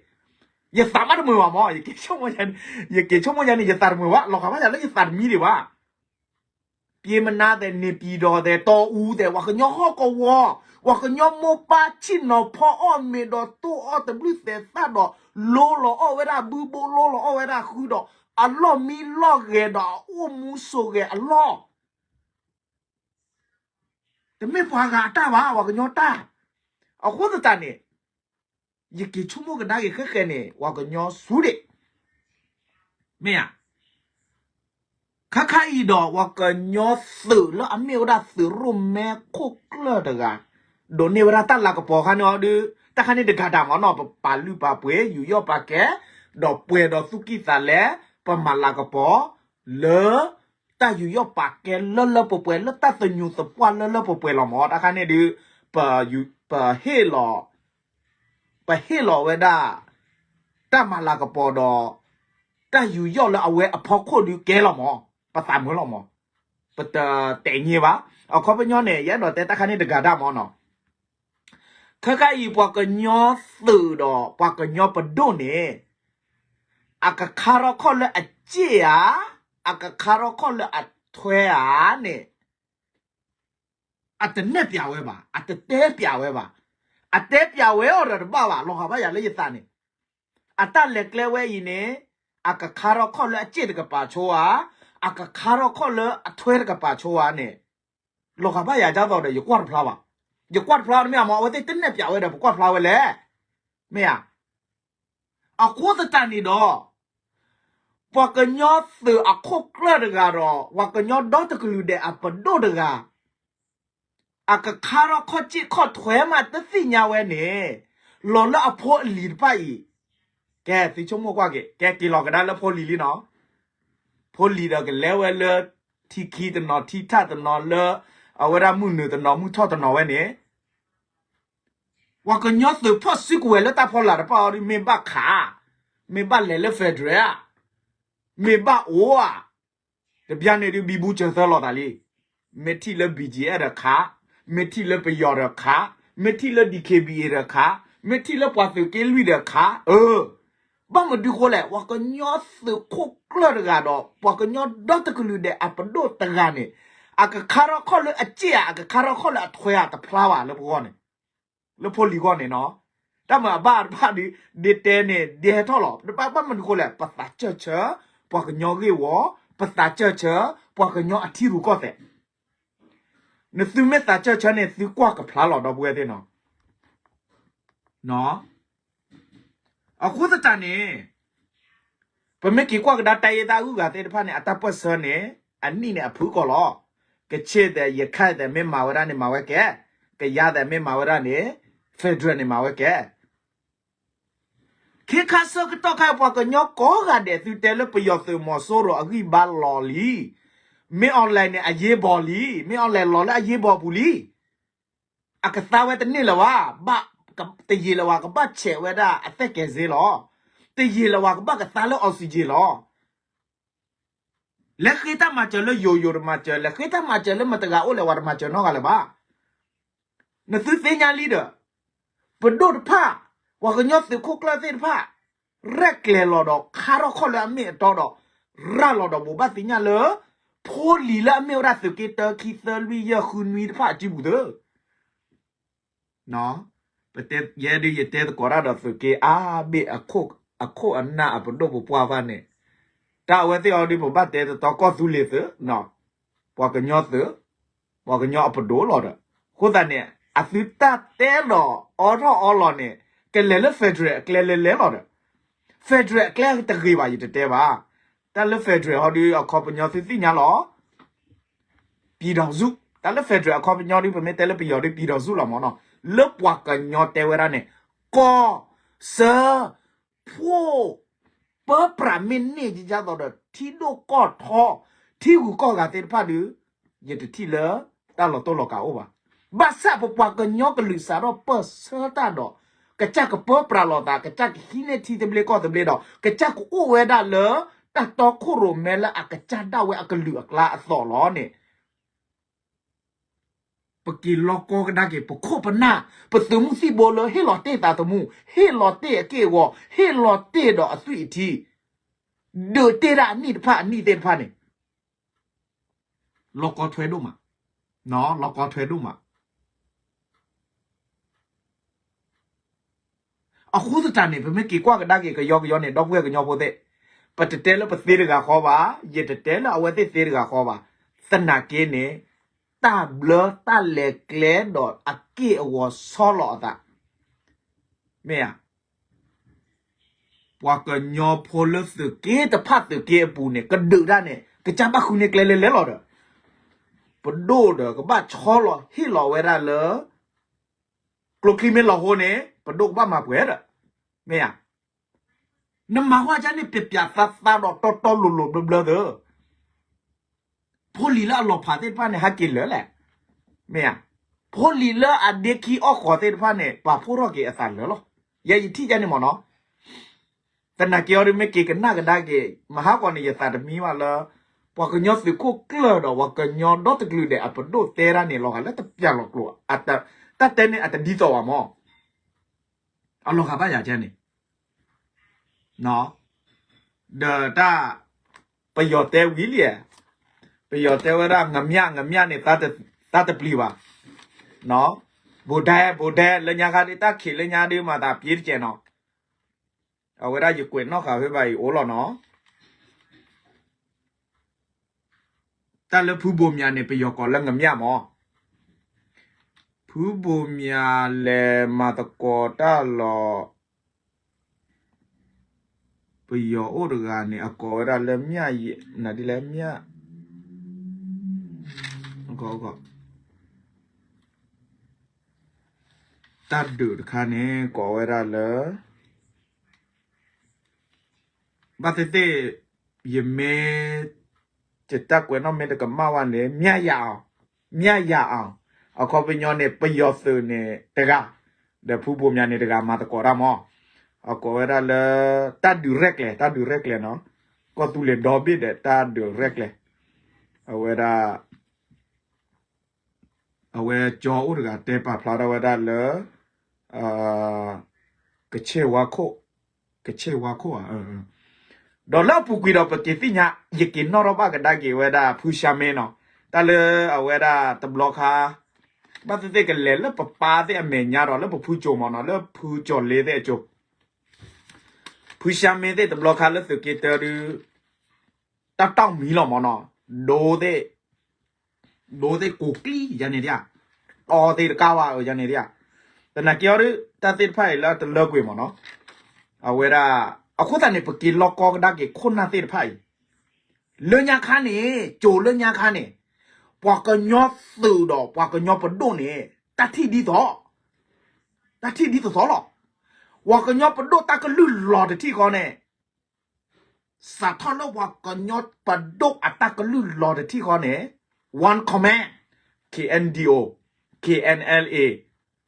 ယသးမ့ၢ်တမုာ်ဘၣ်မး ယက့ၤဆိကမိၣ်ယဲန့ၣ် ယသးတမုာ်ဘၣ် လီၤဂာ်ဘၣ်ယၤလၢယသးတမံဒံးဘၣ် ပျ့ၤမနါသဲး န့ၣ်ပျံၤဒီးသဲး တီအူသဲး ပှၤကညီဟီၣ်ကဝီၤ, ပှၤကညီမိၢ်ပၢ်ဆ့ၣ်နီၤဖီအီၣ်မ့ၤဒီးတိၢ်အီၣ်တဘျုးသဲးသၣ်ဒီး လိလီၤအီၣ်ဝဲဒၣ်ဘုဘိ လိလီၤအီၣ်ဝဲဒၣ်ဃုဒီး အလီၢ်မံလီၢ်ဂဲၤဒီးအအိၣ်မူဆိးဂဲၤအလီၢ် တမ့ၢ်ပှၤဂၤအတၢ်ဘၣ် ပှၤကညီတၢ်, အဃိသတးန့ၣ် ယက့ၤဆိကမိၣ်ကဒါက့ၤဃဲဃဲန့ၣ် ပှၤကညီဆူၣ်ဒံး, မ့ၢ်ဧါ, ခါခါအံၤဒီး ပှၤကညီသုးလၢအမ့ၢ်ဝဲဒၣ်သုးရိၣ်မဲခိၣ်ကျၢၢ်တဂၤ ဒိးန့ၢ်ဝဲဒၣ်တၢ်လၤကပီၤခါန့ၣ်အီၤဒုး တၢ်ခါန့ၣ်တဂၤဒၣ်မ့ၢ်နီၤ ပပာ်လုၢ်ပာ်ပှ့ၤ ယူးယီၣ်ပာ်ကဲ ဒီးပှဲၤဒီးသူၣ်ကံၢ်သးလဲ ပမၤလၤကပီၤ လၢ တၢ်ယူးယီၣ်ပာ်ကဲလၢလၢပှဲၤပှဲၤ လၢတၢ်သညူးသပှၢ်လၢလၢပှဲၤပှဲၤလီၤမ့ၢ် တၢ်ခါန့ၣ်ဒုး ပ ပဟ့ၣ်လီၤ ပဟ့ၣ်လီၤဝဲဒၣ် တၢ်မၤလၤကပီၤဒီး တၢ်ယူးယီၣ်လၢအဝဲအဖီခိၣ်ဒုးကဲလီၤမ့ၢ် ပသးမုာ်လီၤမ့ၢ် ပတတဲာ်ညါဘၣ် အခီပညီန့ၣ် ယအဲၣ်ဒိးတဲတၢ်ခါန့ၣ်တဂၤဒၣ်မ့ၢ်နီၤ ခဲခါအံၤပှၤကညီသုးဒီးပှၤကညီပဒိၣ်န့ၣ် အကခါထီၣ်ခီၣ်လၢအစ့ၣ်ဧါ, အကခါထီၣ်ခီၣ်လၢအထွဲဧါန့ၣ် အတနဲၣ်ပျးဝဲဘၣ်, အတတဲပျးဝဲဘၣ်, အတဲပျးဝဲအီၤဒီးတဘၣ်ဘၣ် လီၤဂာ်ဘၣ်ယၤလၢယသးန့ၣ် အတၢ်လဲၤကျဲဝဲအံၤန့ၣ် အကခါထီၣ်ခီၣ်လၢအစ့ၣ်တကပၤဆိဧါ, အကခါထီၣ်ခီၣ်လၢအထွဲတကပၤဆိဧါန့ၣ် လီၤဂာ်ဘၣ်ယၤဒ်သိးဒီး ယကွၢ်တဖျါဘၣ်, ယကွၢ်တဖျါတမ့ၢ်အမ့ၢ် အဝဲသ့ၣ်တနဲၣ်ပျးဝဲဒီး ပကွၢ်ဖျါဝဲလဲၣ်, မ့ၢ်ဧါ, အဃိသတးန့ၣ်ဒီး ပှၤကညီသုးအခိၣ်ကျၢၢ်တဂၤဒီး ပှၤကညီဒီတကလုာ်ဒဲးအပဒိၣ်တဂၤ အကခါထီၣ်ခီၣ်စ့ၣ်ခီၣ်ထွဲမးတသ့ၣ်ညါဝဲန့ၣ် လီၤလၢအဖိအလံၤတဖၣ်အံၤ, ကဲသုဆိကမိၣ်ကွၢ်က့ၤ ကဲက့ၤလီၤကဒါလၢဖိလံၤလံနီၤ, ဖိလံၤဒီးကလဲၤဝဲလၢ ထံခံတနီၤ ထံထၣ်တနီၤလၢ အဝဲဒၣ်မုၢ်နုာ်တနီၤ မုၢ်ထီၣ်တနီၤဝဲန့ၣ် ပှၤကညီသုးဖီၣ်စုကဝဲၤလၢတၢ်ဖီလာ်တဖၣ်အီၤဒ် မ့ၢ်ဘၣ်ခး, မ့ၢ်ဘၣ်လဲၤလၢ federal ဧါ, မ့ၢ်ဘၣ်အိၣ်ဧါ, တဘျီန့ၣ်ဒ် ဘံဘူစၢၤသၢလီၤသးလံ, မ့ၢ်ထံၣ်လၢ ဘီကၠံၣ်အဲၣ် ဒီးခး, မ့ၢ်ထံၣ်လၢပယီၤဒီးခး, မ့ၢ်ထံၣ်လၢ ဒံၣ်ခ့ဘံၣ်အ့ၣ် ဒီးခး, မ့ၢ်ထံၣ်လၢပှၤသုးက့လွံၢ်ဒီးခး, အၢ ဘၣ်မနုၤဃိလဲၣ် ပှၤကညီသုးခိၣ်ကျၢၢ်တဂၤဒီး ပှၤကညီဒီတကလုာ်ဒဲးအပဒိၣ်တဂၤန့ၣ် အကခါထီၣ်ခီၣ်လၢအစ့ၣ်ဧါ အကခါထီၣ်ခီၣ်လၢအထွဲဧါ တဖျါဘၣ်လၢပဂီၢ်န့ၣ်, လၢဖိလံၤဂီၢ်န့ၣ်နီၤ, တၢ်မၤအဘၣ်တဖၣ်ဒ် ဒ်တဲန့ၣ် ဒ်ဟဲထီၣ်လီၤ, ဘၣ်မနုၤဃိလဲၣ် ပသးစၢၢ်ဆၢ ပှၤကညီဂ့ၢ်ဝီ, ပသးစၢၢ်ဆၢ ပှၤကညီအထံရူၢ်ကီၢ်သဲး နသုမ့ၢ်သးစၢၢ်ဆၢန့ၣ် သုကွၢ်ကဖျါလီၤ ဒီပုၢ်ဝဲၢ်သ့ၣ်နီၤ, အဃိသတးန့ၣ် ပမ့ၢ်က့ၤကွၢ်ကဒါတၢ်ယဲၢ်တၢ်အုၣ်ဂၤသ့ၣ်တဖၣ်န့ၣ် အတၢ်ပၢၢ်ဆၢန့ၣ် အနံၣ်န့ၣ်အဖုၣ်ကီးလီၤ, ကဆ့ၣ်သဲး ရခဲၣ်သဲး မ့ၢ်မၤဝဲဒၣ်န့ၣ် မၤဝဲကဲ, ကယါသဲးမ့ၢ်မၤဝဲဒၣ်န့ၣ် federal န့ၣ်မၤဝဲကဲ ခ့ခါဆၢကတီၢ်ခါအံၤ ပှၤကညီကိးဂၤဒဲး သုတဲလၢပယီၤသုးမီၤစိရိၤအဂံၢ်ဘါလီၤလံ, မ့ၢ် online န့ၣ် အရေးပေါ် လံ, မ့ၢ် online လီၤလၢအရေးပေါ် ပူၤလံ, အကသါဝဲတန့ၢ်လၢၤဘၣ်, ဘၣ်တယံာ်လၢၤဘၣ် ကဘၣ်ဆဲးဝဲဒၣ်အသက်ကယ်ဆေး လီၤ, တယံာ်လၢၤဘၣ် ကဘၣ်ကသါလၢ oxygen လီၤ. လဲၤဃ့တၢ်မၤစၢၤလၢယိာ်ယိာ်တမၤစၢၤ, လဲၤဃ့တၢ်မၤစၢၤလၢမတဂၤအိၣ်လဲၣ် ပှၤတမၤစၢၤနီတဂၤလၢၤဘၣ်. နသုသ့ၣ်ညါလံဒီး ပဒိၣ်တဖၣ်, ပှၤကညီသုးခိၣ်ကျၢၢ်သ့ၣ်တဖၣ် ရဲၣ်ကျဲၤလီၤဒီးခါထီၣ်ခီၣ်လၢအမ့ၢ်အတီဒီး ရၤလီၤဒီးဘိးဘၣ်သ့ၣ်ညါလၢ ဖိလံၤလၢအမ့ၢ်ဝဲဒၣ်သုးက့တၢ ခံ သၢ လွံၢ် ယဲၢ် ဃု နွံ တဖၣ်အစုပူၤသၢ ပတဲယဲဒုး ယတဲသကိးတၢ်ဒီးသုးက့အါဘ့ၣ် အခိၣ်အနၢ်အပဒိၣ်ပပှၢ်ဘၣ်န့ၣ်, တၢ်အဝဲသ့ၣ်အီၤဒုး ပဘၣ်တဲတတီကီၢ်သူလ့ၤသုး, ပှၤကညီသုး, ပှၤကညီအပဒိၣ်လီၤဒီး, အဃိသတးန့ၣ် အသုတၢ်တဲဒီးအီထီၣ်အီလီၤန့ၣ် ကလဲၤလၢ federal အကျဲလဲၤလဲၤလီၤဒီး, federal အကျဲတဂ့ၤဘၣ် ယတတဲဘၣ်. တၢ်လၢ federal ဟီဒုး အခီပညီသုသ့ၣ်ညါလီၤ. ပြည်ထောင်စု, တၢ်လၢ federal အခီပညီဒ် ပမ့ၢ်တဲလၢပယီၤဒ် ပြည်ထောင်စု လီၤမ့ၢ်နီၤ, လၢပှၤကညီတဲဝဲဒၣ်န့ၣ် ကီၢ်စၢဖှိၣ် ပၢပြးမ့ၢ်န့ၢ်ကဒ်သိးဒီး ထံဒိၣ်ကီၢ်ထီ, ထံဂုၤကီၢ်ဂၤသ့ၣ်တဖၣ်ဒီး ယတထံၣ်လၢတၢ်လီၤတိၢ်လီၤကးအိၣ်ဘၣ်. ဘၣ်ဆၣ်ပပှၤကညီကလုာ်စးထီၣ်ပၢၢ်ဆၢတၢ်ဒီး ကစၢ်ကပၢပြးလိာ်သး, ကစၢ်ကဟံးန့ၢ်ထံသဘျ့ကီၢ်သဘျ့ဒီး ကစၢ်ကအိၣ်ဝဲဒၣ်လၢတၢ်တီခိၣ်ရိၣ်မဲလၢအကစၢ်ဒၣ်ဝဲအကလုာ်အကျါအသိးလီၤန့ၣ် ပက့ၤလီၤကီကဒါက့ၤ ပခိၣ်ပနၢ် ပသုးမုၢ်သံၣ်ဘိလၢဟ့ၣ်လီၤတ့ၢ်သးသမူ, ဟ့ၣ်လီၤတ့ၢ်အက့ၢ်အဂီၤ, ဟ့ၣ်လီၤတ့ၢ်ဒီးအသွံၣ်အထံ, ဒုးတ့ၢ်ဒၣ်အနံၣ်တဖၣ်အနံၣ်သ့ၣ်တဖၣ်န့ၣ် လီၤကီထွဲဒိၣ်မး, လီၤကီထွဲဒိၣ်မး. အဃိသတးန့ၣ် ပမ့ၢ်က့ၤကွၢ်ကဒါက့ၤကယီကယီန့ၣ် ဒီပုၢ်ဝဲၢ်ကညီဖိသ့ၣ်, ပတတဲလၢပသ့တဂၤဃီဘၣ်, ယတတဲလၢအဝဲသ့ၣ်သ့တဂၤဃီဘၣ်. သနာ်က့န့ၣ် တၢ်ဘျၢတၢ်လဲၤကျဲဒီးအက့ၢ်အဂီၤဆီလီၤအသး, မ့ၢ်ဧါ. ပှၤကညီဖိလၢသုးက့တဖၣ်သုးက့အပူၤန့ၣ် ကဒုးတၢ်န့ၣ် ကစၢ်ဘၣ်ဃုန့ၢ်ကျဲလဲၤလဲၤလီၤဒီး ပဒိၣ်ဒီးကဘၣ်ဆီလီၤဟ့ၣ်လီၤဝဲဒၣ်လၢ ကျိချံမ့ၢ်လီၤဟိန့ၣ် ပဒိၣ်ကဘၣ်မၤပှဲၤဒီး, မ့ၢ်ဧါ. နမၤကွၢ်ကန့ၣ် ပျးပျးသးသးဒီးတီတီလိၤလိၤဘျၢဘျၢသၢ ဖိလံၤလၢအလီၤဖးသ့ၣ်တဖၣ်န့ၣ် ဟးက့ၤလၢာ်လဲၣ်, မ့ၢ်ဧါ. ဖိလံၤလၢအဒ့ခံအီၣ်ဃီၤသ့ၣ်တဖၣ်န့ၣ် ပာ်ဖှိၣ်ထီၣ်က့ၤအသးလၢာ်လီၤ. ယဲယထံၣ်ကန့ၣ်မ့ၢ်နီၤ. သနာ်က့အီၤဒ်မ့ၢ်က့ၤကနၣ်ကဒါက့ၤ မဟါကီးန့ၣ် ယသးတမံဘၣ်လၢ ပှၤကညီသုးခိၣ်ကျၢၢ်ဒီး ပှၤကညီဒီတကလုာ်ဒဲး အပဒိၣ်တဲဒၣ်န့ၣ် လီၤဂာ်လၢတပျၢ်လီၤကျိၤ, တၢ်တဲန့ၣ်အတဒ်သိးဘၣ်မး. အလီၤဂာ်ဘၣ်ယၤကဲန့ၣ် ဒီးတၢ် ပယီၤတဲဝံၤလံ, ပယီၤတဲဝဲဒၣ် ငမျၢ် ငမျၢ်န့ၣ် သးတပျံၤဘၣ်, ဘိဒဲ ဘိဒဲ လၢညါခါဒ်တၢ်ခံးလၢညါဒ်မၤသးပျ့တကဲးနီၤ, အဝဲဒၣ်ယကွဲးနီၣ်ဃာ်ဖဲဘၣ်အံၤအိၣ်လီၤနီၤ. တၢ်လၢဖုဘိးမၠးန့ၣ် ပယီၤကိးလၢငမျၢ်မး, ဖုဘိးမၠးလဲၤမၤသကိးတၢ်လီၤ. ပယီၤအိၣ်တဂၤန့ၣ် အကိးဝဲဒၣ်လၢမျၢ်ယဲ, နဒ်လဲၣ်မျၢ်, တၢ်ဒုးတခါန့ၣ် ကိးဝဲဒၣ်လၢ ဘၣ်သ့ၣ်သ့ၣ် ယမ့ၢ် ယတၢ်ကွဲးနီၣ်မ့ၢ်တကမၣ်ဝဲန့ၣ် မျၢ်ယၤအီၤ, မျၢ်ယၤအီၤ, အခီပညီန့ၣ် ပယီၤသုးန့ၣ်တဂၤ, ဒီးဖုဘိးမၠးန့ၣ်တဂၤ မၤသကိးတၢ်မး, အကိးဝဲဒၣ်လၢ တၢ်ဒုးရဲၣ်ကျဲၤ, တၢ်ဒုးရဲၣ်ကျဲၤနီၤ, ကီၢ်သူလ့ၤဒီဘ့ၣ်ဒီးတၢ်ဒုးရဲၣ်ကျဲၤ, အဝဲဒၣ် အဝဲကၠီအိၣ်တဂၤတဲပာ်ဖျါထီၣ်ဝဲဒၣ်လၢ ကဆ့ၣ်ဝါခိၣ်, ကဆ့ၣ်ဝါခိၣ်ဧါ, ဒီးလၢအပူၤကွံာ်ဒီးပက့ၤသ့ၣ်ညါ ယက့ၤနီၣ်ထီၣ်ဘၣ်ကဒါက့ၤဝဲဒၣ်ဖုဆါမ့နီၤ, တၢ်လၢအဝဲဒၣ်တဘျီခါ ဘၣ်သ့ၣ်သ့ၣ်ကလဲၤလၢပပၢ်သ့ၣ်အမဲာ်ညါဒီး လၢပဖုကၠိၤမ့နီၤ, လၢဖုကၠိၤလ့သ့ၣ်အကၠိၤ, ဖုဆါမ့သ့ၣ်တဘျီခါလၢသုးက့တၢဒုး တၢ်တီၢ်မံလီၤမ့နီၤ, ဒိသ့ၣ် ဒိသ့ၣ်ကိးကျံယၤန့ၣ်ဒၣ်, တီသ့ၣ်တကးဝဲယၤန့ၣ်ဒၣ်, သနာ်က့အီၤဒုး တၢ်သ့ၣ်တဖၣ်အံၤလၢတလၢကွံာ်မ့နီၤ, အဝဲဒၣ် အဃိသတးန့ၣ် ပက့ၤလီၤကီကဒါက့ၤခိၣ်နၢ်သ့ၣ်တဖၣ်အံၤ, လၢညါခါန့ၣ် ကၠိၤလၢညါခါန့ၣ် ပှၤကညီသုးဒီးပှၤကညီပဒိၣ်န့ၣ် တၢ်ထံၣ်ဒ်သိး တၢ်ထံၣ်ဒ်သိးသိးလီၤ, ပှၤကညီပဒိၣ်တၢ်ကလုၢ်လီၤတထံၣ်ဃီန့ၣ် စးထီၣ်လၢပှၤကညီပဒိၣ်အတၢ်ကလုၢ်လီၤတထံၣ်ဃီန့ၣ် one command, K N D O, K N L A,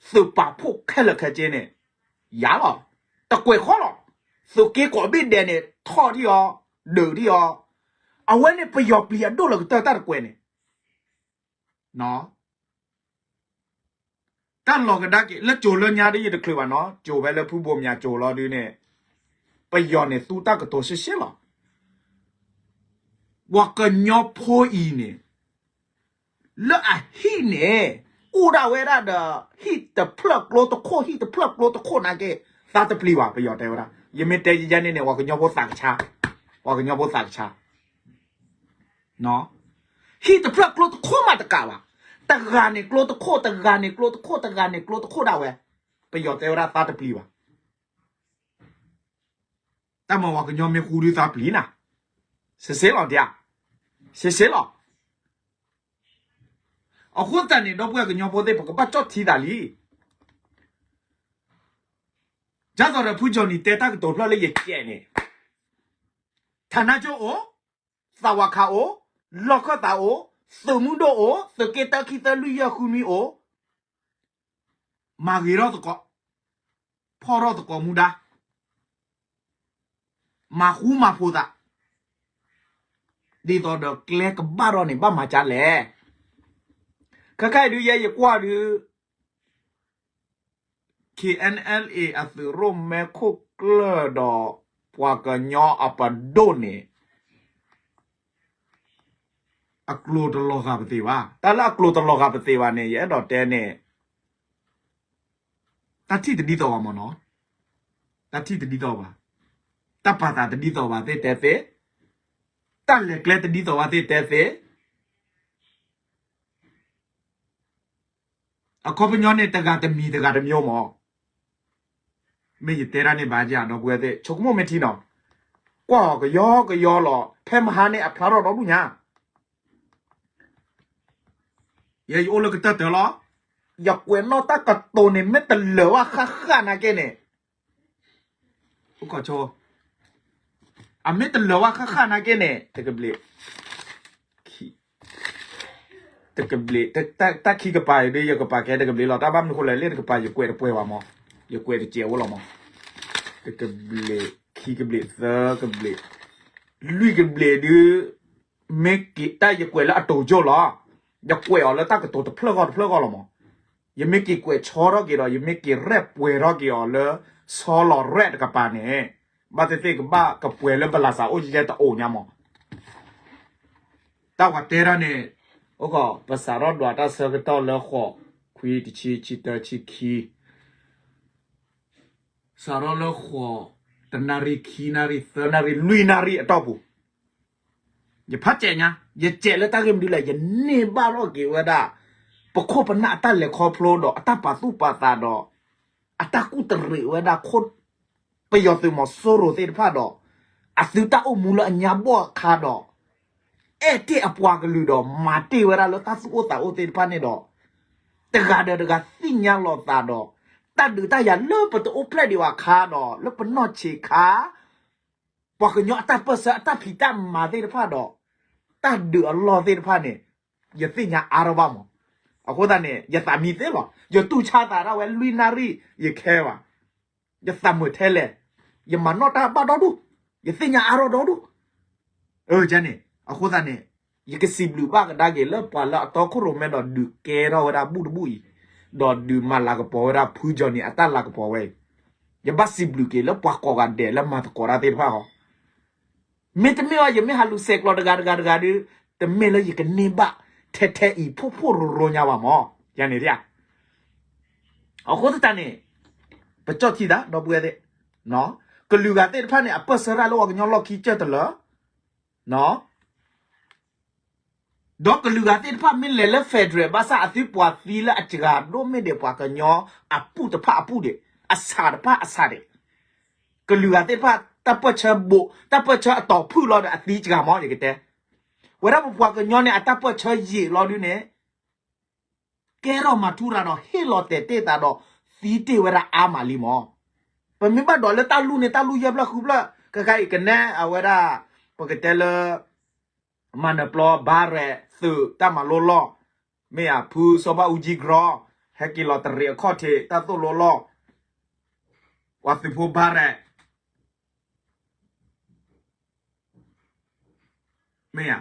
သုးပာ်ဖှိၣ်ခဲလၢာ်ခဲဆ့န့ၣ် ယၤလီၤ, တကွဲးဃီလီၤ, သုးက့ကိးဘ့ၣ်ဒဲးန့ၣ် ထီၣ်ထံၣ်အီၤ, ဒုးထံၣ်အီၤ, အဝဲန့ၣ်ပယီၤပျံၤအဒိၣ်လီၤကတၢၢ်တၢ်တကွဲးန့ၣ် တၢ်လီၤကဒါက့ၤ လၢကၠိၤလၢညါဒ်ယတချုးဘၣ်နီၤ, ကၠိၤဖဲလၢဖုဘိးမၠးကၠိၤလီၤဒုးန့ၣ် ပယီၤန့ၣ်သူတၢ်ကတိၤရှဲရှဲလီၤ, ပှၤကညီဖိအံၤန့ၣ် လၢအဟံၣ်န့ၣ် အိၣ်ဒၣ်ဝဲဒၣ်ဒီး ဟံၣ်တဖျၢၣ်ကျိတခိၣ် ဟံၣ်တဖျၢၣ်ကျိတခိၣ်နာ်က့ သးတပျံၤဘၣ် ပယီၤတဲဝဲဒၣ်, ယမ့ၢ်တဲယဲန့ၣ်န့ၣ် ပှၤကညီဖိသးကဆါ, ပှၤကညီဖိသးကဆါ ဟံၣ်တဖျၢၣ်ကျိတခိၣ်မးတကးဘၣ်, တဂၤန့ၣ်ကျိတခိၣ် တဂၤန့ၣ်ကျိတခိၣ် တဂၤန့ၣ်ကျိတခိၣ်ဒၣ်ဝဲ, ပယီၤတဲဝဲဒၣ်သးတပျံၤဘၣ်, တၢ်မၤပှၤကညီမ့ၢ်ဃူဒုးသးပျံၤနၤ, စ့စ့လီၤဒၣ်, စ့စ့လီၤ, အဃိသတးန့ၣ် ဒီပုၢ်ဝဲၢ်ကညီဖိသ့ၣ် ပကဘၣ်ကၠီၣ်ထံသးလံ. ဒ်သိးဒီးဖုကၠီၣ်နံၤတဲတၢ်ကတိၤဖျၢၣ်လၢယကဲးန့ၣ်, ထနၢကၠိအိၣ်, သးဝးခးအိၣ်, လီၢ်ခၢၣ်သးအိၣ်, သုးမုၢ်ဒိၣ်အိၣ်, သုးက့တၢ ခံ သၢ လွံၢ် ယဲၢ် ဃု နွံအိၣ်, မၤဂ့ၤထီၣ်သကိး, ဖီၣ်ထီၣ်သကိးမူဒါ, မၤဃူမၤဖိးသး, ဒ်သိးဒီးကျဲကဘၣ်ထီၣ်န့ၣ် ဘၣ်မၤကၢလဲၣ်. ခဲခါအံၤဒုး ယဲယကွၢ်ဒုး KNLA အသုးရိၣ်မဲခိၣ်ကျၢၢ်ဒီး ပှၤကညီအပဒိၣ်န့ၣ် အကျိၤတလီၤဂာ်ပသ့ဘၣ်. တၢ်လၢအကျိၤတလီၤဂာ်ပသ့ဘၣ်န့ၣ် ယအဲၣ်ဒိးတဲန့ၣ် တၢ်ထံၣ်တဒ်သိးဘၣ်မ့ၢ်နီၤ, တၢ်ထံၣ်တဒ်သိးဘၣ်, တၢ်ပာ်သးတဒ်သိးဘၣ်သ့ၣ်တဲသ့, တၢ်လဲၤကျဲတဒ်သိးဘၣ်သ့ၣ်တဲသ့ အခီပညီန့ၣ် တဂၤတမံၤတဂၤတမျိုးမး. မ့ၢ်ယတဲဒၣ်န့ၣ်ဘၣ်ယၤ ဒီပုၢ်ဝဲၢ်သ့ၣ် ဆိကမိၣ်မ့ၢ်ထံနီၤ, ကွၢ်အီၤကယီကယီလီၤ. ဖဲမဟါန့ၣ် အဖျါထီၣ်ဒီဒူၣ်ညါ ယဲယအိၣ်လၢကတၢၢ်တၢၢ်လီၤ. ယကွဲးနီၣ်တၢ်ကတိၤန့ၣ် မ့ၢ်တလၢာ်ဝဲဃၣ်ဃၣ်နာ်က့န့ၣ်, အမ့ၢ်တလၢာ်ဝဲဃၣ်ဃၣ်နာ်က့န့ၣ် တကဘျံး, တကဘျံး, တၢ်ခံကပၤအံၤဒ် ယကပာ်ကဲတကဘျံးလီၤ. တၢ်ဘၣ်မနုၤဃိလဲၣ် လၢတကပၤ ယကွဲးတပှဲၤဘၣ်မး, ယကွဲးတစဲးဝဲလီၤမး. တကဘျံး, ခံကဘျံး, သၢကဘျံး, လွံၢ်ကဘျံးဒုး မ့ၢ်က့ၤတၢ်ယကွဲးလၢအတိၤကၠိၣ်လီၤ. ယကွဲးအီၤလၢတၢ်ကတိၤတဖျၢၣ်ဂီၢ်တဖျၢၣ်ဂီၢ်လီၤမး. ယမ့ၢ်က့ၤကွဲးဆီထီၣ်က့ၤဒီး ယမ့ၢ်က့ၤရဲၣ်ပှဲၤထီၣ်က့ၤအီၤလၢ ဆီလီၤရဲၣ်တကပၤန့ၣ်, ဘၣ်သ့ၣ်သ့ၣ်ကဘၣ်ကပှဲၤလၢပလၢ်စးအိၣ်ယဲတအိၣ်ညါမး. တၢ်ဝဲတဲဒၣ်န့ၣ်, အိၣ်ကီး ပစးထီၣ်ဒွးတၢ်ဆၢကတီၢ်လၢဃိး, ခွံ, တဆံ, ဆံတၢ, ဆံခံ စးထီၣ်လၢဃိး, တနၣ်ရံၣ်, ခံနၣ်ရံၣ်, သၢနၣ်ရံၣ်, လွံၢ်နၣ်ရံၣ်အတီၢ်ပူၤ, ယဖးစဲးညါ, ယစဲးလၢတၢ်ဂ့ၢ်မနုၤလဲၣ်, ယန့ၢ်ဘၣ်ထီၣ်က့ၤဝဲဒၣ် ပခိၣ်ပနၢ်အတၢ်လဲၤခီဖျိဒီး အတၢ်ပာ်သူၣ်ပာ်သးဒီး အတၢ်ကူၣ်တရံးဝဲဒၣ်ခိၣ် ပယီၤသုးမီၤစိရိၤသ့ၣ်တဖၣ်ဒီး အသုတၢ်အိၣ်မူလၢအညါဘီၣ်အခါဒီး အဲၣ်တ့ၢ်အပှၤကလုာ်ဒီး မၤတ့ၢ်ဝဲဒၣ်လၢတၢ်သူၣ်အိၣ်သးအိၣ်သ့ၣ်တဖၣ်န့ၣ်ဒီး တဂၤဒီးတဂၤသ့ၣ်ညါလိာ်သးဒီး တၢ်ဒုးတၢ်ယၤလၢပတအိၣ်ဖျဲၣ်ဒံးဘၣ်အခါဒီး လၢပနီၢ်ဆံးခါ ပှၤကညီအတၢ်ပၢၢ်ဆၢအတၢ်ဖံးတၢ်မၤသ့ၣ်တဖၣ်ဒီး တၢ်ဒုးအလီၢ်သ့ၣ်တဖၣ်န့ၣ် ယသ့ၣ်ညါအါထီၣ်ဘၣ်မး. အဃိသတးန့ၣ် ယသးမံသ့လီၤ. ယတူၢ်ဆါသးဒၣ်ဝဲလွံၢ်နၣ်ရံၣ် ယခဲဘၣ်. ယသးမုာ်ထဲလဲၣ်. ယမၤနီၣ်တၢ်ဘၣ်ဒီဒူၣ်, ယသ့ၣ်ညါအါထီၣ်ဒီဒူၣ်. အၢ န့ၣ် အဃိသတးန့ၣ် ယကစံးဘျုးဘၣ်ကဒါက့ၤလၢပှၤလၢအတီခိၣ်ရိၣ်မဲဒီးဒုးကဲထီၣ်ဝဲဒၣ်ဘူၣ်တဘူၣ်အံၤ, ဒီးဒုးမၤလၤကပီၤဝဲဒၣ်ဖုကၠီၣ်နံၤအတၢ်လၤကပီၤဝဲအံၤ, ယဘၣ်စံးဘျုးက့ၤလၢပှၤကိးဂၤဒဲးလၢမၤသကိးတၢ်သ့ၣ်တဖၣ်ဟီ မ့တမ့ၢ်အီၤ ယမ့ၢ်ဟးလူၤဆဲးကျိးတဂၤတဂၤတဂၤဒီး တမ့ၢ်လၢယကန့ၢ်ဘၣ်ထဲထဲအံၤ ဖှိၣ်ဖှိၣ်ရိရိညါဘၣ်မး. ယၤန့ၣ် အဃိသတးန့ၣ် ပကၠီၣ်ထံသး ဒီပုၢ်ဝဲၢ်သ့ၣ်, ကလုာ်ဂၤသ့ၣ်တဖၣ်န့ၣ် အပၢၢ်ဆၢတၢ်လၢပှၤကညီလီၢ်ခံကတၢၢ်တလၢာ် ဒီးကလုာ်ဂၤသ့ၣ်တဖၣ်မ့ၢ်လဲၤလၢ federal ဘၣ်ဆၣ်အသုပှၤသံလၢအစှၤဒိၣ်မ့ၢ်ဒံးပှၤကညီအပုၢ်တဖၣ်အပုၢ်ဒံး, အဆၣ်တဖၣ်အဆၣ်ဒံး, ကလုာ်ဂၤသ့ၣ်တဖၣ် တၢ်ပၢၢ်ဆၢဘိး, တၢ်ပၢၢ်ဆၢအတီၤဖုၣ်လီၤဒီးအသံစှၤမး ယကတဲ, ဝဲဒၣ်ပပှၤကညီန့ၣ် အတၢ်ပၢၢ်ဆၢယံာ်လီၤဒုန့ၣ် ကဲထီၣ်မၤထူရၤဒီးဟ့ၣ်လီၤတဲာ်တ့ၢ်သးဒီး သံတ့ၢ်ဝဲဒၣ်အါမးလံမး. ပမ့ၢ်ဘၣ်ဒိးလၢတၢ်လူၢ်န့ၣ် တၢ်လူၢ်ယဲၢ်ဖျၢၣ်ဃုဖျၢၣ်, ခဲခါအံၤကနဲအဝဲဒၣ် ပကတဲလၢ မၤနၢၤပျီ ဘါရဲၣ် သုးတၢ်မၤလိလီၢ်, မ့ၢ်ဧါ ဖုစီၤဘၣ်အူကၠံကရီ, ဟဲက့ၤလီၤတရံးအခီၣ်ထံး တၢ်သိၣ်လိလီၢ်, ပှၤသုးဖိဘါရဲၣ် မ့ၢ်ဧါ,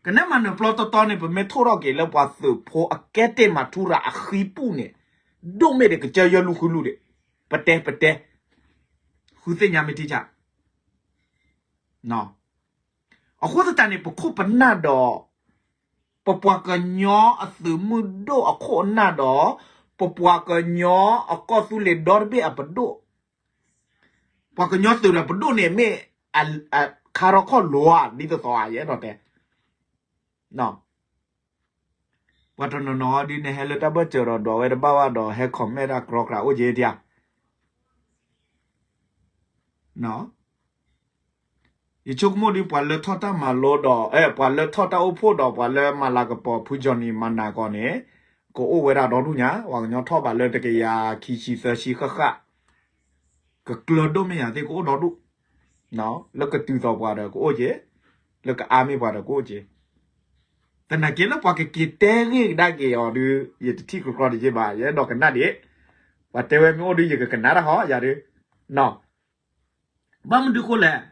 ကနဲမၤနၢၤပျီတီတီန့ၣ် ပမ့ၢ်ထိၣ်ထီၣ်က့ၤလၢပှၤသုးဖိအကဲတ့ၢ်မၤထူရၤအဃံပူၣ်န့ၣ်, ဒိၣ်မ့ၢ်ဒံးကစၢၢ်ယဲၢ်လူၢ်ဃုလူၢ်ဒံး, ပတဲပတဲ, ဃုသ့ၣ်ညါမ့ၢ်ထံဆး အဃိသတးန့ၣ် ပခိၣ်ပနၢ်ဒီး ပပှၤကညီအသုးမုၢ်ဒိၣ်အခိၣ်အနၢ်ဒီး ပပှၤကညီအကီၢ်သူလ့ၤဒီတဘ့ၣ်အပဒိၣ်, ပှၤကညီသုးဒီးပဒိၣ်န့ၣ်မ့ၢ် ခါထီၣ်ခီၣ်လိၤဧါ ဒ်သိးသိးဧါ ယအဲၣ်ဒိးတဲ ပှၤတနီၤနီၤဒ်န့ၣ် ဟဲလၢတၢ်ဘၢၣ်စၢၤဒီးဒွးဝဲတဘၣ်ဘၣ်ဒီး ဟဲ comment တၢ်ကြီကြးအိၣ်က့ၤဧါ. ယဆိကမိၣ်ဒ်ပှၤလၢထီၣ်တၢ်မၤလိဒီး ပှၤလၢထီၣ်တၢ်အိၣ်ဖှိၣ်ဒီးပှၤလၢမၤလၤကပီၤဖုကၠီၣ်နံၣ်မၤနၤကီးန့ၣ် ကအိၣ်ဝဲဒၣ်ဒီဒူၣ်ညါ ပှၤကညီထီၣ်ဘးလၢတကယၤခံဆံသၢဆံဃၣ်ဃၣ် ကကျၢၤဒိၣ်မ့ၢ်ယၤသ့ၣ်ကအိၣ်ဒီဒူၣ် လၢကတုၤသိးပှၤဒီးကအိၣ်က့ၤ လၢကအါမ့ၢ်ပှၤဒီးကအိၣ်က့ၤ သနာ်က့လၢပှၤကက့ၤတဲဂ့ၢ်ကဒါက့ၤအီၤဒုး ယတထံၣ်ကြီကြီတက့ၢ်ဘၣ် ယအဲၣ်ဒိးကနၣ်ဒံး ပှၤတဲဝဲမ့ၢ်အိၣ်ဒုး ယကကနၣ်တၢ်ဟီယၤဒုး ဘၣ်မနုၤဃိလဲၣ်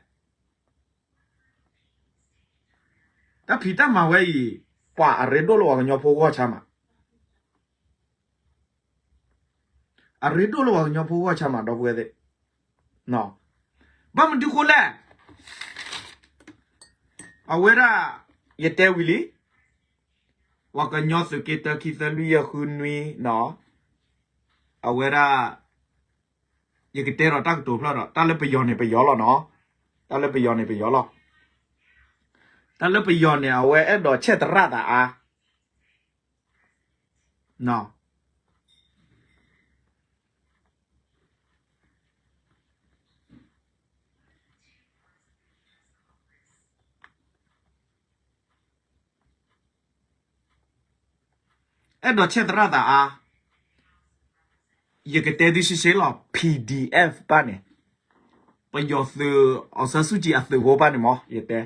တၢ်ဖံးတၢ်မၤဝဲအံၤ ပှၤအရ့ဒိၣ်လၢပှၤကညီဖိဂီၢ်ဆါမး အရ့ဒိၣ်လၢပှၤကညီဖိဂီၢ်ဆါမး ဒီပုၢ်ဝဲၢ်သ့ၣ် ဘၣ်မနုၤဃိလဲၣ် အဝဲဒၣ် ယတဲဝံၤလံ ပှၤကညီသုးက့တၢ ခံ သၢ လွံၢ် ယဲၢ် ဃု နွံနီၤ အဝဲဒၣ် ယကတဲဒီးတၢ်ကတိၤဖျၢၣ်ဒီး တၢ်လၢပယီၤန့ၣ်ပယီၤလီၤနီၤ တၢ်လၢပယီၤန့ၣ်ပယီၤလီၤ တၢ်လၢပယီၤန့ၣ် အဝဲအဲၣ်ဒိးဆဲးသရၣ်သးအါ အဲၣ်ဒိးဆဲးသရၣ်သးအါ ယကတဲသုရှဲရှဲလီၤ PDF ဘၣ်န့ၣ် ပယီၤသုး အောင်ဆန်းစုကြည် အသုးဖိဘၣ်န့ၣ်မး ယတဲ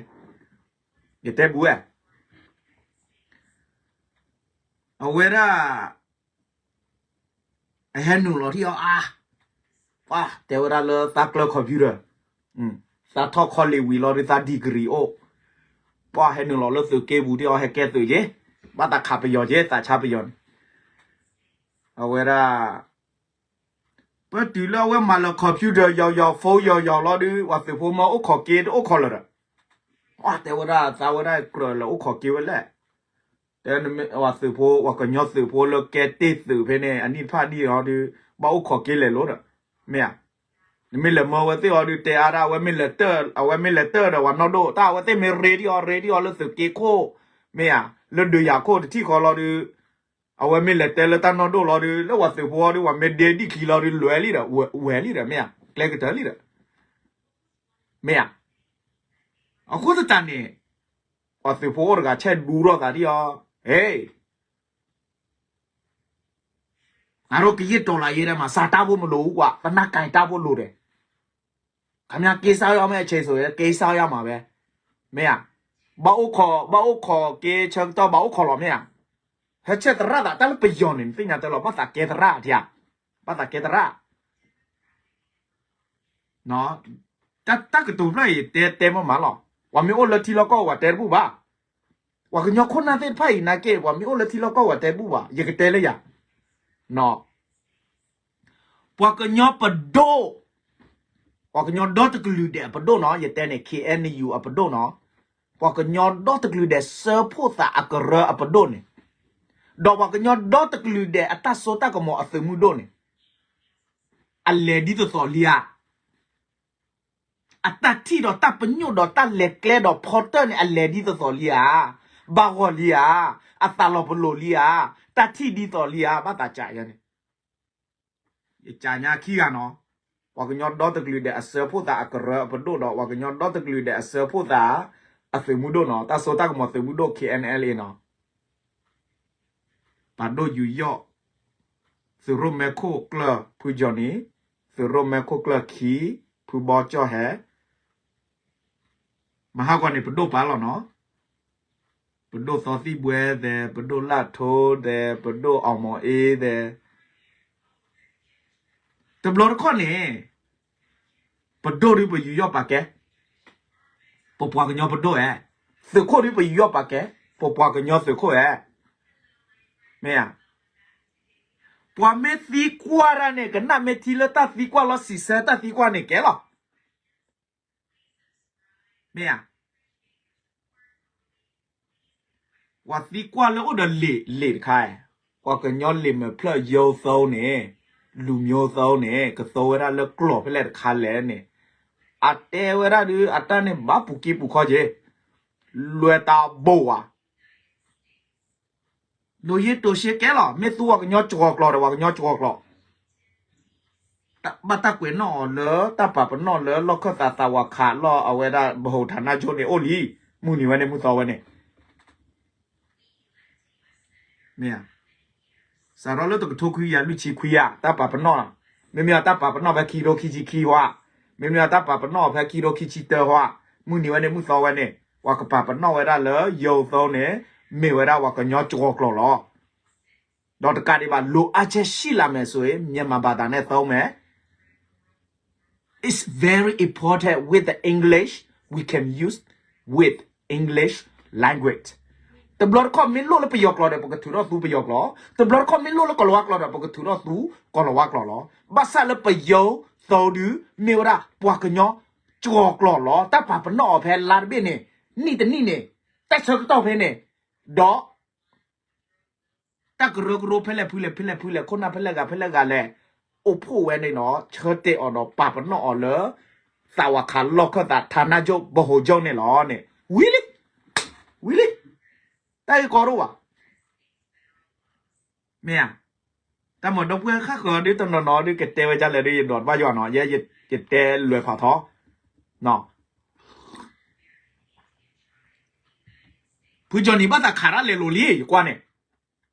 ယတဲဘူးဝဲ အဝဲဒၣ် အဟဲနုာ်လီၤထံၣ်အီၤအါ ပှၤတဲဝဲဒၣ်လၢသးကျၢၤ computer သးထီၣ် college ဝံၤလီၤဒုးသး degree အိၣ် ပှၤဟဲနုာ်လီၤလၢသုးက့ပူၤထံၣ်အီၤဟဲကဲသုးက့ၤ ဘၣ်သးခးပယီၤက့ၤ သးဆါပယီၤန့ၣ် အဝဲဒၣ် ပတုၤလၢအဝဲမၤလၢ computer ယီၤယီၤ phone ယီၤယီၤလီၤဒုး ပှၤသုးဖိမ့ၢ်အိၣ်ခိးက့ၤတအိၣ်ခိးလၢၤဒီး ပှၤတဲဝဲဒၣ်သးဝဲဒၣ်ကြၢးလၢအိၣ်ခိးက့ၤဝဲလဲၣ် တဲဝဲသုးဖိ ပှၤကညီသုးဖိလၢကဲတ့ၢ်သုးဖဲန့ၣ် အနံၣ်တဖၣ်ဒံးလီၤဒုး ဘၣ်အိၣ်ခိးက့ၤလဲၤလိၤဒီး မ့ၢ်ဧါ နမ့ၢ်လဲၤမၢဝဲသ့ၣ်အီၤဒုး တဲအါဒၣ် အဝဲမ့ၢ်လဲၤတၢၢ်ဒီးပှၤနီၢ်ဒိၣ် တၢ်အဝဲသ့ၣ်မ့ၢ်ရ့ဒံးအီၤ ရ့ဒံးအီၤလၢသုးက့ခိၣ် မ့ၢ်ဧါ လၢဒုးယၤခိၣ်တထံၣ်ဃီလီၤဒုး အဝဲမ့ၢ်လဲၤတဲလၢတၢ်နီၢ်ဒိၣ်လီၤဒုး လၢပှၤသုးဖိအီၤဒုး ပှၤမ့ၢ်ဒ့ဒံၣ်ခံလီၤဒုး လဲၤလံဒီး ဝဲၤလံဒီး မ့ၢ်ဧါ ကျဲကတၢၢ်လံဒီး မ့ၢ်ဧါ အဃိသတးန့ၣ် ပှၤသုးဖိအိၣ်တဂၤဆဲးဒူထီၣ်သးဒံးအီၤ ဟ့ၣ် ငါတို့ကရင့်တော်လှန်ရေးထဲမှာ စာတတ်ဖို့မလိုဘူးကွာ သေနတ်ကိုင်တတ်ဖို့လိုတယ် ခင်ဗျား ကိစ္စရောက်မဲ့အချိန်ဆိုရင် ကိစ္စရောက်မှာပဲ မ့ၢ်ဧါ ဘၣ်အိၣ်ခိး ဘၣ်အိၣ်ခိးက့ၤဆၢကတီၢ် ဘၣ်အိၣ်ခိးလီၤ မ့ၢ်ဧါ ဟဲဆဲးသရၣ်သး တၢ်လၢပယီၤန့ၣ် နသ့ၣ်ညါတၢ်လီၤ ဘၣ်သးကဲသရၣ်ဒံးဧါ ဘၣ်သးကဲသရၣ် တၢ်ကတိၤဖျၢၣ်အံၤ တဲ တဲမ့ၢ်မးလီၤ ပှၤမ့ၢ်အိၣ်လၢထံလီၢ်ကီၢ်ပူၤ ပှၤတဲတဘူၣ်ဘၣ် ပှၤကညီခိၣ်နၢ်သ့ၣ်တဖၣ်အံၤ နာ်က့ ပှၤမ့ၢ်အိၣ်လၢထံလီၢ်ကီၢ်ပူၤ ပှၤတဲတဘူၣ်ဘၣ် ယကတဲလၢယၤ ပှၤကညီပဒိၣ် ပှၤကညီဒီတကလုာ်ဒဲးအပဒိၣ်နီၤ ယတဲန့ၣ် KNU အပဒိၣ်နီၤ ပှၤကညီဒီတကလုာ်ဒဲးစၢဖှိၣ်သးအကရၢအပဒိၣ်န့ၣ် ဒီးပှၤကညီဒီတကလုာ်ဒဲးအတၢ်စိတၢ်ကမီၤအသုးမုၢ်ဒိၣ်န့ၣ် အလဲၤဒ်သိးသိးလံဧါ အတၢ်ထံၣ်ဒီးတၢ်ပညိၣ်ဒီးတၢ်လဲၤကျဲဒီးဖီတၢၣ်န့ၣ် အလဲၤဒ်သိးသိးလံဧါ, ဘၣ်ဂီၢ်လံဧါ, အသးလီၤပလိာ်လံဧါ, တၢ်ထံၣ်ဒ်သိးလံဧါ, ဘၣ်သးကးယဲန့ၣ်, ယကးညါခံဂၤနီၤ, ပှၤကညီဒီတကလုာ်ဒဲးအစၢဖှိၣ်သးအကရၢအပဒိၣ်ဒီး ပှၤကညီဒီတကလုာ်ဒဲးအစၢဖှိၣ်သးအသုးမုၢ်ဒိၣ်နီၤ, တၢ်စိတၢ်ကမီၤသုးမုၢ်ဒိၣ် K N L A နီၤ ပာ်ဒိၣ်ယူးယီၣ်, သုးရိၣ်မဲခိၣ်ကျၢၢ်ဖုကၠီၣ်နံၤ, သုးရိၣ်မဲခိၣ်ကျၢၢ်ခံ, ဖုဘီကၠီၣ်ဟဲ, မဟါကီးန့ၣ် ပဒိၣ်ပာ်လီၤနီၤ, ပဒိၣ်သီသံၣ်ဘှဲသဲး, ပဒိၣ်လၣ်ထိသဲး, ပဒိၣ်အီၣ်မီၤအ့သဲး, တဘျီတခီၣ်န့ၣ် ပဒိၣ်ဒုးပယူးယီၣ်ပာ်ကဲ, ပပှၤကညီပဒိၣ်ဧါ, သုးခိၣ်ဒုးပယူးယီၣ်ပာ်ကဲ, ပပှၤကညီသုးခိၣ်ဧါ, မ့ၢ်ဧါ, ပှၤမ့ၢ်သံကွၢ်တၢ်န့ၣ် ကနၣ်မ့ၢ်ထံလၢတၢ်သံကွၢ်လီၤ စံးဆၢတၢ်သံကွၢ်န့ၣ်ကဲလီၤ, မ့ၢ်ဧါ ပှၤသံကွၢ်လၢအိၣ်ဒီးလံာ်လံာ်တခါ, ပှၤကညီလံာ်မဲာ်ဖျၢၣ်ယိၤသိန့ၣ်, လူမျိုးသုး န့ၣ် ကသိဝဲဒၣ်လၢကျိာ်ဖဲလဲၣ်တခါလဲၣ်န့ၣ်, အတဲဝဲဒၣ်ဒုး အတၢ်န့ၣ်ဘၣ်ပူၤကံပူၤခီက့ၤ, လွဲၢ်တၢ်ဘိဝဲ ဒိးယ့တိၤရှ့ကဲလီၤ, မ့ၢ်သူဝဲကညီစှီၤကျိာ်ဒီး ဝဲကညီစှီၤကျိာ်, ဘၣ်တၢ်ကွဲးနီၣ်အီၤလၢ တၢ်ပာ်ပနီၣ်လၢလီၢ်ခၢၣ်သးသးဝးခးလီၢ်အဝဲဒၣ် ဗဟိုဌာနချုပ်န့ၣ်အိၣ်လံ, မုၢ်နံၤဝဲန့ၣ် မုၢ်သီဝဲန့ၣ် မ့ၢ်ဧါ, စးထီၣ်လၢတကထိခွံကယၤလွံၢ်ဆံခွံဧါ, တၢ်ပာ်ပနီၣ်, မ့မ့ၢ်အတၢ်ပာ်ပနီၣ်ဖဲခံကထိခံဆံခံဟါ, မ့မ့ၢ်အတၢ်ပာ်ပနီၣ်ဖဲခံကထိခံဆံတၢဟါ, မုၢ်နံၤဝဲန့ၣ် မုၢ်သီဝဲန့ၣ် ပှၤကပာ်ပနီၣ်ဝဲဒၣ်လၢ ရုပ်သိမ်းန့ၣ် မ့ၢ်ဝဲဒၣ်ပှၤကညီစှီၤကျိာ်လီၤ. ဒီးတကးဒံးဘၣ် လိုအပ်ချက်ရှိလာမယ်ဆိုရင် မြန်မာဘာသာနဲ့သုံးမယ်, it's very important with the English, we can use with English language. တဘျီတခီၣ်မ့ၢ်လိၣ်လၢပယီၤကျိာ်ဒီး ပကထုးထီၣ်သူပယီၤကျိာ်, တဘျီတခီၣ်မ့ၢ်လိၣ်လၢကီၤလၤဝါကျိာ်ဒီး ပကထုးထီၣ်သူကီၤလၤဝါကျိာ်လီၤ. ဘၣ်ဆၣ်လၢပရုပ်သိမ်းဒုး မ့ၢ်ဝဲဒၣ်ပှၤကညီစှီၤကျိာ်လီၤ. တၢ်ပာ်ပနီၣ်အီၤဖဲလါတဘ့ၣ်န့ၣ် နံၣ်တနံၣ်န့ၣ် တၢ်ဆၢကတီၢ်ဖဲန့ၣ်, ဒီး တၢ်ကရၢကရိဖဲလဲၣ်ဖုလဲၣ်ဖဲလဲၣ်ဖုလဲၣ် ခိၣ်နၢ်ဖဲလဲၣ်ဂၤဖဲလဲၣ်ဂၤလဲၣ် အိၣ်ဖှိၣ်ဝဲန့ၣ်ဒီး ဆၢတဲာ်အီၤဒီးပာ်ပနီၣ်အီၤလၢ သးဝးခးလီၢ်ခၢၣ်သး ဌာနချုပ်ဗဟိုချုပ်န့ၣ်လီၤန့ၣ် ဝံၤလံ, ဝံၤလံ, တၢ်ဂ့ၢ်ကီဒိၣ်ဘၣ်, မ့ၢ်ဧါ, တၢ်မၤဒီပုၢ်ဝဲၢ်ဃၣ်ဃၢၤဒ်တနီၤနီၤဒ်ကတဲဝဲဒ်လဲၣ်ဒ် ယဒိးတဘၣ်ယွၤနီၤ, ယတဲလွဲၤဖးထီ, ဖုကၠီနံၤဘၣ်သးခးတၢ်လဲၤလိၤလံ ယကွၢ်န့ၣ်,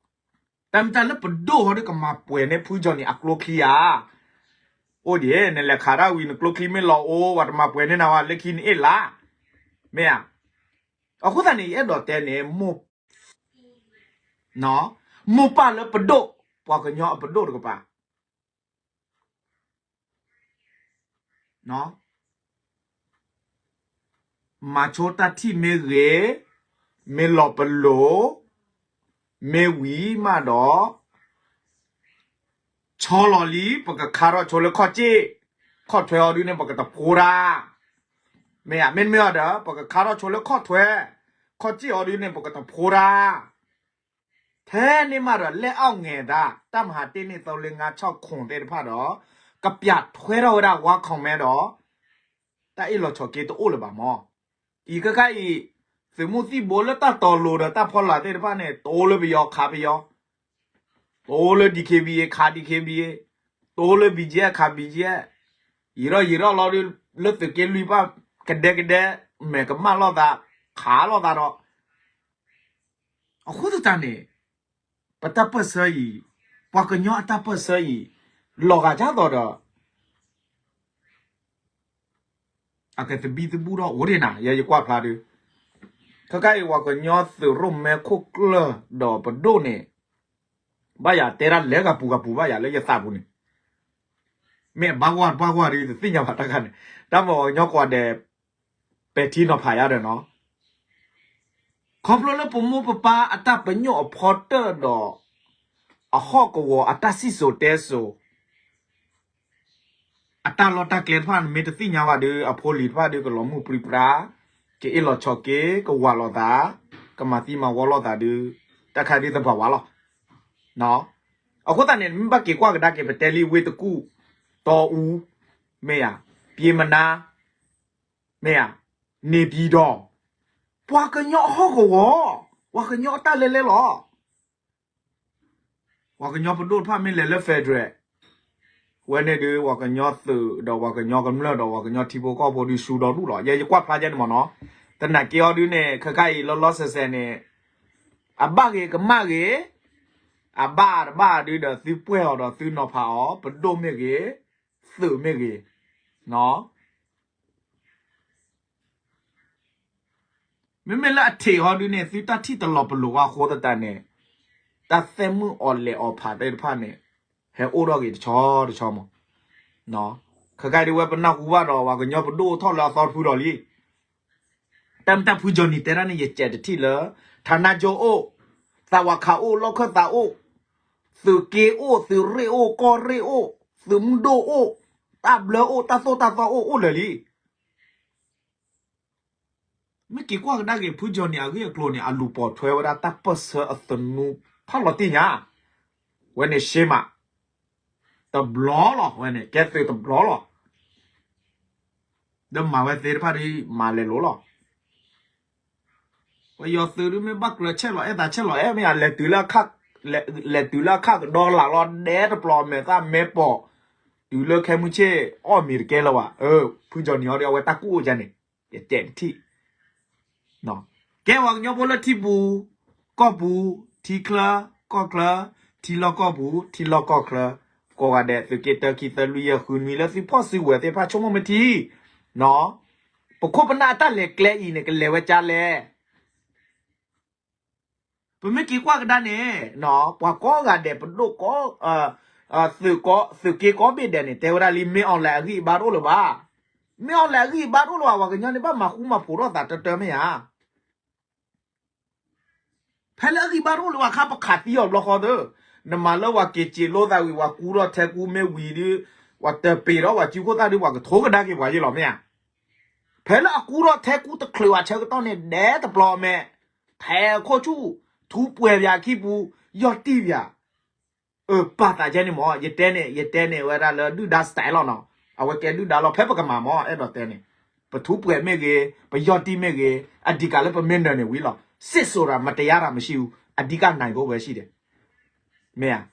တၢ်မ့ၢ်တၢ်လၢပဒိၣ်ဟီဒ်ကမၤပှဲၤန့ၢ်ဖုကၠီနံၤအကျိချံဧါ, အိၣ်ဒံး နလဲၤခးတၢ်ဝံၤနကျိချံမ့ၢ်လီၤအိၣ် ပှၤတမၤပှဲၤန့ၢ်နၤဝဲ လၢခံနအ့ၣ်လါ, မ့ၢ်ဧါ, အဃိသတးန့ၣ် ယအဲၣ်ဒိးတဲန့ၣ် မိၢ် မိၢ်ပၢ်လၢပဒိၣ်, ပှၤကညီအပဒိၣ်တကပၤ မၤဆိတၢ်ထံၣ်မ့ၢ်ဂ့ၤ, မ့ၢ်လီၤပလိာ်, မ့ၢ်ဝံၤမးဒီး ဆီလီၤလံ ပကခါထီၣ်ဆိလၢခီၣ်စ့ၣ်, ခီၣ်ထွဲအီၤဒုန့ၣ် ပကတဖိတၢ်, မ့ၢ်ဧါ, မ့တမ့ၢ်အီၤဒီး ပကခါထီၣ်ဆိလၢခီၣ်ထွဲ, ခီၣ်စ့ၣ်အီၤဒုန့ၣ် ပကတဖိတၢ် ထဲန့ၣ်မးဒီး လက်အောက်ငယ်သား တပ်မဟာတစ် နှစ် သုံး လေး ငါး ခြောက် ခုနှစ် သ့ၣ်တဖၣ်ဒီး ကပျးထွဲထီၣ်ဝဲဒၣ် ဝါခေါင်မဲ ဒီး တၢ်အ့ၣ်လိာ်ဆိးက့တအိၣ်လၢၤဘၣ်မၢ်. အံၤခဲခါအံၤ သုးမုၢ်သံၣ်ဘိလၢတၢ်တီၤလိၤဒီးတၢ်ဖီလာ်သ့ၣ်တဖၣ်န့ၣ် တအိၣ်လၢပယီၤခးပယီၤ, တအိၣ်လၢ DKBA ခး DKBA, တအိၣ်လၢ BGF ခး BGF, ယံာ်ထီၣ်ယံာ်ထီၣ်လီၤဒုး လၢသုးက့လွံၢ်ဘၣ် ကဒဲကဒဲ မဲာ်ကမၣ်လိာ်သး ခးလိာ်သးဒီး အဃိသတးန့ၣ် ပတၢ်ပၢၢ်ဆၢအံၤ, ပှၤကညီအတၢ်ပၢၢ်ဆၢအံၤ လီၤဂာ်ဒ်သိးဒီး အကသဘံၣ်သဘုၣ်ထီၣ်အိၣ်ဒံးနၤ ယဲယကွၢ်ဖျါဒုး, ခဲခါအံၤ ပှၤကညီသုးရိၣ်မဲခိၣ်ကျၢၢ်ဒီးပဒိၣ်န့ၣ် ဘၣ်ယၤတဲတၢ်လဲၤဂၤပူၤဂၤပူၤဘၣ်ယၤလၢယသးပူၤန့ၣ်, မ့ၢ်အဘၣ်ဂီၢ်တဘၣ်ဂီၢ်ဒုး တသ့ၣ်ညါဘၣ်တၢ်ခါန့ၣ်, တၢ်မ့ၢ်ပှၤကညီကွၢ်ဒဲး ပဲာ်ထံနီၤဖးယါဒီးနီၤ ခီဖျိလၢပမိၢ်ပပၢ်အတၢ်ပညိၣ်အဖီတၢၢ်ဒီး အဟီၣ်ကဝီၤအတၢ်စံၣ်စိၤတဲစိၤ အတၢ်လီၢ်တၢ်ကျဲတဖၣ် နမ့ၢ်တသ့ၣ်ညါဘၣ်ဒီး အဖိလံၤတဖၣ်ဒီး ကလီၤမုၢ်ပြံပြါ, ကအ့ၣ်လိာ်ဆိးက့, ကဝၤလိာ်သး, ကမၤသံမၤဝီလိာ်သးဒီး တၢ်ခါဒုးသဘၣ်ဝါလီၤ. အဃိသတးန့ၣ် မ့ၢ်ဘၣ်က့ၤကွၢ်ကဒါက့ၤ ပတဲလံဝ့ၢ်တကူၣ်, တီအူ, မ့ၢ်ဧါ, ပျ့ၤမနါ, မ့ၢ်ဧါ, န့ၢ်ပံၤဒီး, ပှၤကညီအဟီၣ်ကဝီၤ, ပှၤကညီအတၢ်လဲၤလဲၤလီၤ. ပှၤကညီပဒိၣ်တဖၣ်မ့ၢ်လဲၤလၢ federal ဝဲန့ၣ်ဒီး ပှၤကညီသုးဒီးပှၤကညီကမျၢၢ်ဒီးပှၤကညီထံဖိကီၢ်ဖိဒီး ဆူဒီဒူၣ်လီၤ. ယဲယကွၢ်ဖျါယဲန့ၣ်မ့ၢ်နီၤ, သနာ်က့အီၤဒုးန့ၣ် ခဲခါအံၤလီၤလီၤဆဲးဆဲးန့ၣ် အဘၣ်ဂ့ၤကမၣ်ဂ့ၤ, အဘၣ်တဘၣ်ဒုးဒီး သုပှဲၤအီၤဒီးသုနီၤဖးအီၤ, ပဒိၣ်မ့ၢ်ဂ့ၤ, သုးမ့ၢ်ဂ့ၤ မ့မ့ၢ်လၢအထံးဟီဒုးန့ၣ် သုတၢ်ထံၣ်တလီၤပလိာ်ဘၣ်အဃိသတးန့ၣ်, တၢ်သဲမုၣ်အီၣ်လဲၣ်အီၣ်ဖးသ့ၣ်တဖၣ်န့ၣ် ဟဲအိၣ်ထီၣ်က့ၤတဆီတဆီမး. ခဲခါဒုးဝဲပနၢ်ဟူဘၣ်ဒီး ပှၤကညီပဒိၣ်အိၣ်ထီၣ်လၢအသီတဖုဒီးလံ. တၢ်မ့ၢ်တၢ်ဖုကၠီနံၤတဲတၢ်န့ၣ် ယစဲးတထံၣ်လၢ ဌာနချုပ်အိၣ်, သးဝးခးအိၣ်, လီၢ်ခၢၣ်သးအိၣ်, သုးက့အိၣ်, သုးရ့ၣ်အိၣ်, ကီၢ်ရ့ၣ်အိၣ်, သုးမုၢ်ဒိၣ်အိၣ်, တၢ်ဘျၢအိၣ်, တၢ်သိၣ်တၢ်သီအိၣ်, အိၣ်လၢာ်လံ. မ့ၢ်က့ၤကွၢ်ကဒါက့ၤ ဖုကၠီနံၤအဂ့ၢ်အကျိၤန့ၣ် အလူၤပိာ်ထွဲဝဲဒၣ်တၢ်ပၢၢ်ဆၢအသနူဖးလီၤတံၢ်ညါ, ဝဲန့ၣ်ရှ့မး, တဘျီလီၤ, ဝဲန့ၣ် ကဲသုးတဘျီလီၤ. ဒီးမၤဝဲသ့ၣ်တဖၣ်ဒီး မၤလဲၤလိာ်လီၤ. ပယီၤသုးဒုးမ့ၢ်ဘၣ်ကျၢၤဆဲးလီၤအဲၣ်သးဆဲးလီၤအဲၣ်မ့ၢ်ဧါ, လဲၤတုၤလၢအခၣ်ကဒီလၢ်လီၤ ဒဲတပျီၤမဲာ်သၣ်မဲပီၤ, တုၤလၢခဲမုၢ်ဆ့ၣ်အီၣ်မ့ၤတကဲလၢၤဘၣ်. ဖုကၠီနံၤအီၤဒီး အဝဲတၢ်ကူၣ်အိၣ်ကန့ၣ် ယတဲတထံၣ် ကဲပှၤကညီဖိလၢထံပူၤကီၢ်ပူၤ, ထံချၢကီၢ်ချၢ, ထံလီၢ်ကီၢ်ပူၤ ထံလီၢ်ကီၢ်ချၢ, ကိးဂၤဒဲး သုးက့တၢ ခံ သၢ လွံၢ် ယဲၢ် ဃု နွံ လၢသုဖီၣ်စုကဝဲၤသ့ၣ်တဖၣ် ဆိကမိၣ်မ့ၢ်ထံ, ပခိၣ်ပနၢ်အတၢ်လဲၤကျဲအံၤန့ၣ် ကလဲၤဝဲကၢ်လဲၣ်. ပမ့ၢ်က့ၤကွၢ်ကဒါန့ၣ် ပှၤကိးဂၤဒဲး ပဒိၣ်က သုးက သုးက့ကိးဘ့ၣ်ဒဲးန့ၣ် တဲဝဲဒၣ်လံ မ့ၢ်အီၤလဲၣ်အဂံၢ်အဘါတအိၣ်လၢၤဘၣ်. မ့ၢ်အီၤလဲၣ်အဂံၢ်အဘါတအိၣ်လၢၤဘၣ် ပှၤကညီန့ၣ် ဘၣ်မၤဃူမၤဖိးထီၣ်သးတၢ်တၢ်မ့ၢ်ဧါ. ဖဲလၢအဂံၢ်ဘါတအိၣ်လၢၤဘၣ် ခါပခးသံအီၤဘျီဃီသၢ, နမၤလၢပှၤက့ၤစ့းလိသးဝံၤ ပှၤကူထီၣ်ထဲကူမ့ၢ်ဝံၤဒီး ပှၤတပ့ၤဒီးပှၤစုခိၣ်သၣ်ဒီး ပှၤကထိကဒါက့ၤပှၤယ့ၢ်လီၤမ့ၢ်ဧါ. ဖဲလၢအကူထီၣ်ထဲကူတချုးဘၣ်ဆၢကတီၢ်န့ၣ် ဒဲတပျီမဲာ်, ထဲခိၣ်ဆူၣ်, ထူပှဲၤပၠးခံပူၤ, ယီၢ်တံၢ်ပၠး, အပာ်သးကဲန့ၣ်မ့ၢ် ယတဲန့ၣ် ယတဲန့ၣ်ဝဲဒၣ်လၢဒုၣ်ဒါ style လီၤနီၤ. အဝဲကဲဒုၣ်ဒါလီၤ ဖဲပကမၤမ့ၢ် အဲၣ်ဒိးတဲန့ၣ်, ပထူပှဲၤမ့ၢ်ဂ့ၤ, ပယီၢ်တံၢ်မ့ၢ်ဂ့ၤ, အဓိကလၢပမ့ၢ်နၢၤန့ၣ်ဝံၤလီၤ. စစ်ဆိုတာ မတရားတာမရှိဘူး, အဓိကနိုင်ဖို့ပဲရှိတယ်. မ့ၢ်ဧါ.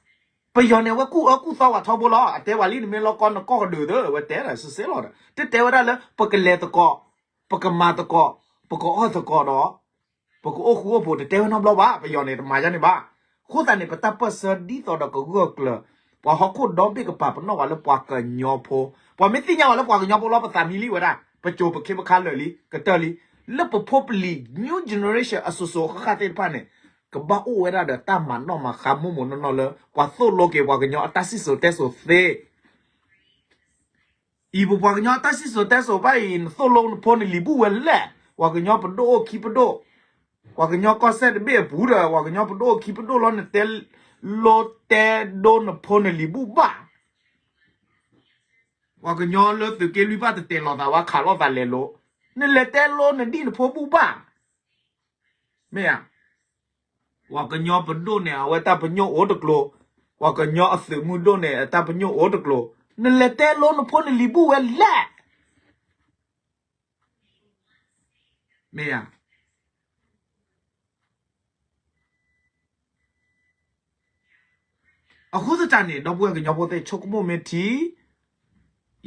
ပယီၤန့ၣ် အဝဲကူၣ်အၢကူၣ်သီဝဲထီဘိလီၤ. အတဲဝဲလံ နမ့ၢ်လီၤကီနကီၢ်ကဒုးသၢ အဝဲတဲဒီးစ့ၢ်စ့ၢ်လီၤဒီး တတဲဝဲဒၣ်လၢ ပကလဲၤသကိး, ပကမၤသကိး, ပကအီၣ်သကိးဒီး ပကအိၣ်ဃူအိၣ်ဖိး တတဲဝဲနီတဘျီဘၣ်. ပယီၤန့ၣ် တမၤယါန့ၣ်ဘၣ်. အဃိသတးန့ၣ် ပတၢ်ပၢၢ်ဆၢဒ်သိးဒီးကဂၢၢ်ကျၢၤ, ပှၤဟီၣ်ခိၣ်ဒီဘ့ၣ်ကပၤပနီၣ်ဝဲလၢပှၤကညီဖိ, ပှၤမ့ၢ်သ့ၣ်ညါဝဲလၢပှၤကညီဖိလီၤ ပသးမံလံဝဲဒၣ်, ပစိၤပခ့ပခါလၢာ်လံ ကတၢၢ်လံ, လၢပဖိပလံၤ new generation အစိၤစိၤအဃၣ်ဃၣ်သ့ၣ်တဖၣ်န့ၣ် ကဘၣ်အိၣ်ဝဲဒၣ်ဒီးတၢ်မၤနီၣ်မၤဃါမိၢ်မိၢ်နီၢ်နီၢ်လၢ ပှၤသိၣ်လိက့ၤပှၤကညီအတၢ်စံၣ်စိၤတဲစိၤသ့ အံၤပပှၤကညီအတၢ်စံၣ်စိၤတဲစိၤဘၣ်အံၤ နသိၣ်လိနဖိနလံၤဘူၣ်ဝဲလဲၣ်. ပှၤကညီပဒိၣ်အိၣ်ခံပဒိၣ်, ပှၤကညီကီၢ်စဲၣ်တဘ့ၣ်အပူၤဒီး ပှၤကညီပဒိၣ်အိၣ်ခံပဒိၣ်လီၤ နတဲလိတဲဒိနဖိနလံၤဘူၣ်ဘၣ်. ပှၤကညီလၢသုးက့လွံၢ်ဘၣ်တတဲာ်လီၤသးဝဲခးလိာ်သးလဲၤလိ, နလဲၤတဲလိနဒံၣ်နဖိဘူၣ်ဘၣ်. မ့ၢ်ဧါ. ပှၤကညီပဒိၣ်န့ၣ် အဝဲတၢ်ပညိၣ်အိၣ်တကျိၤ, ပှၤကညီအသုးမုၢ်ဒိၣ်န့ၣ် အတၢ်ပညိၣ်အိၣ်တကျိၤ, နလဲၤတဲလိနဖိနလံၤဘူၣ်ဝဲလဲၣ်. မ့ၢ်ဧါ. အဃိသတးန့ၣ် ဒီပုၢ်ဝဲၢ်ကညီဖိသ့ၣ် ဆိကမိၣ်မ့ၢ်ထံ,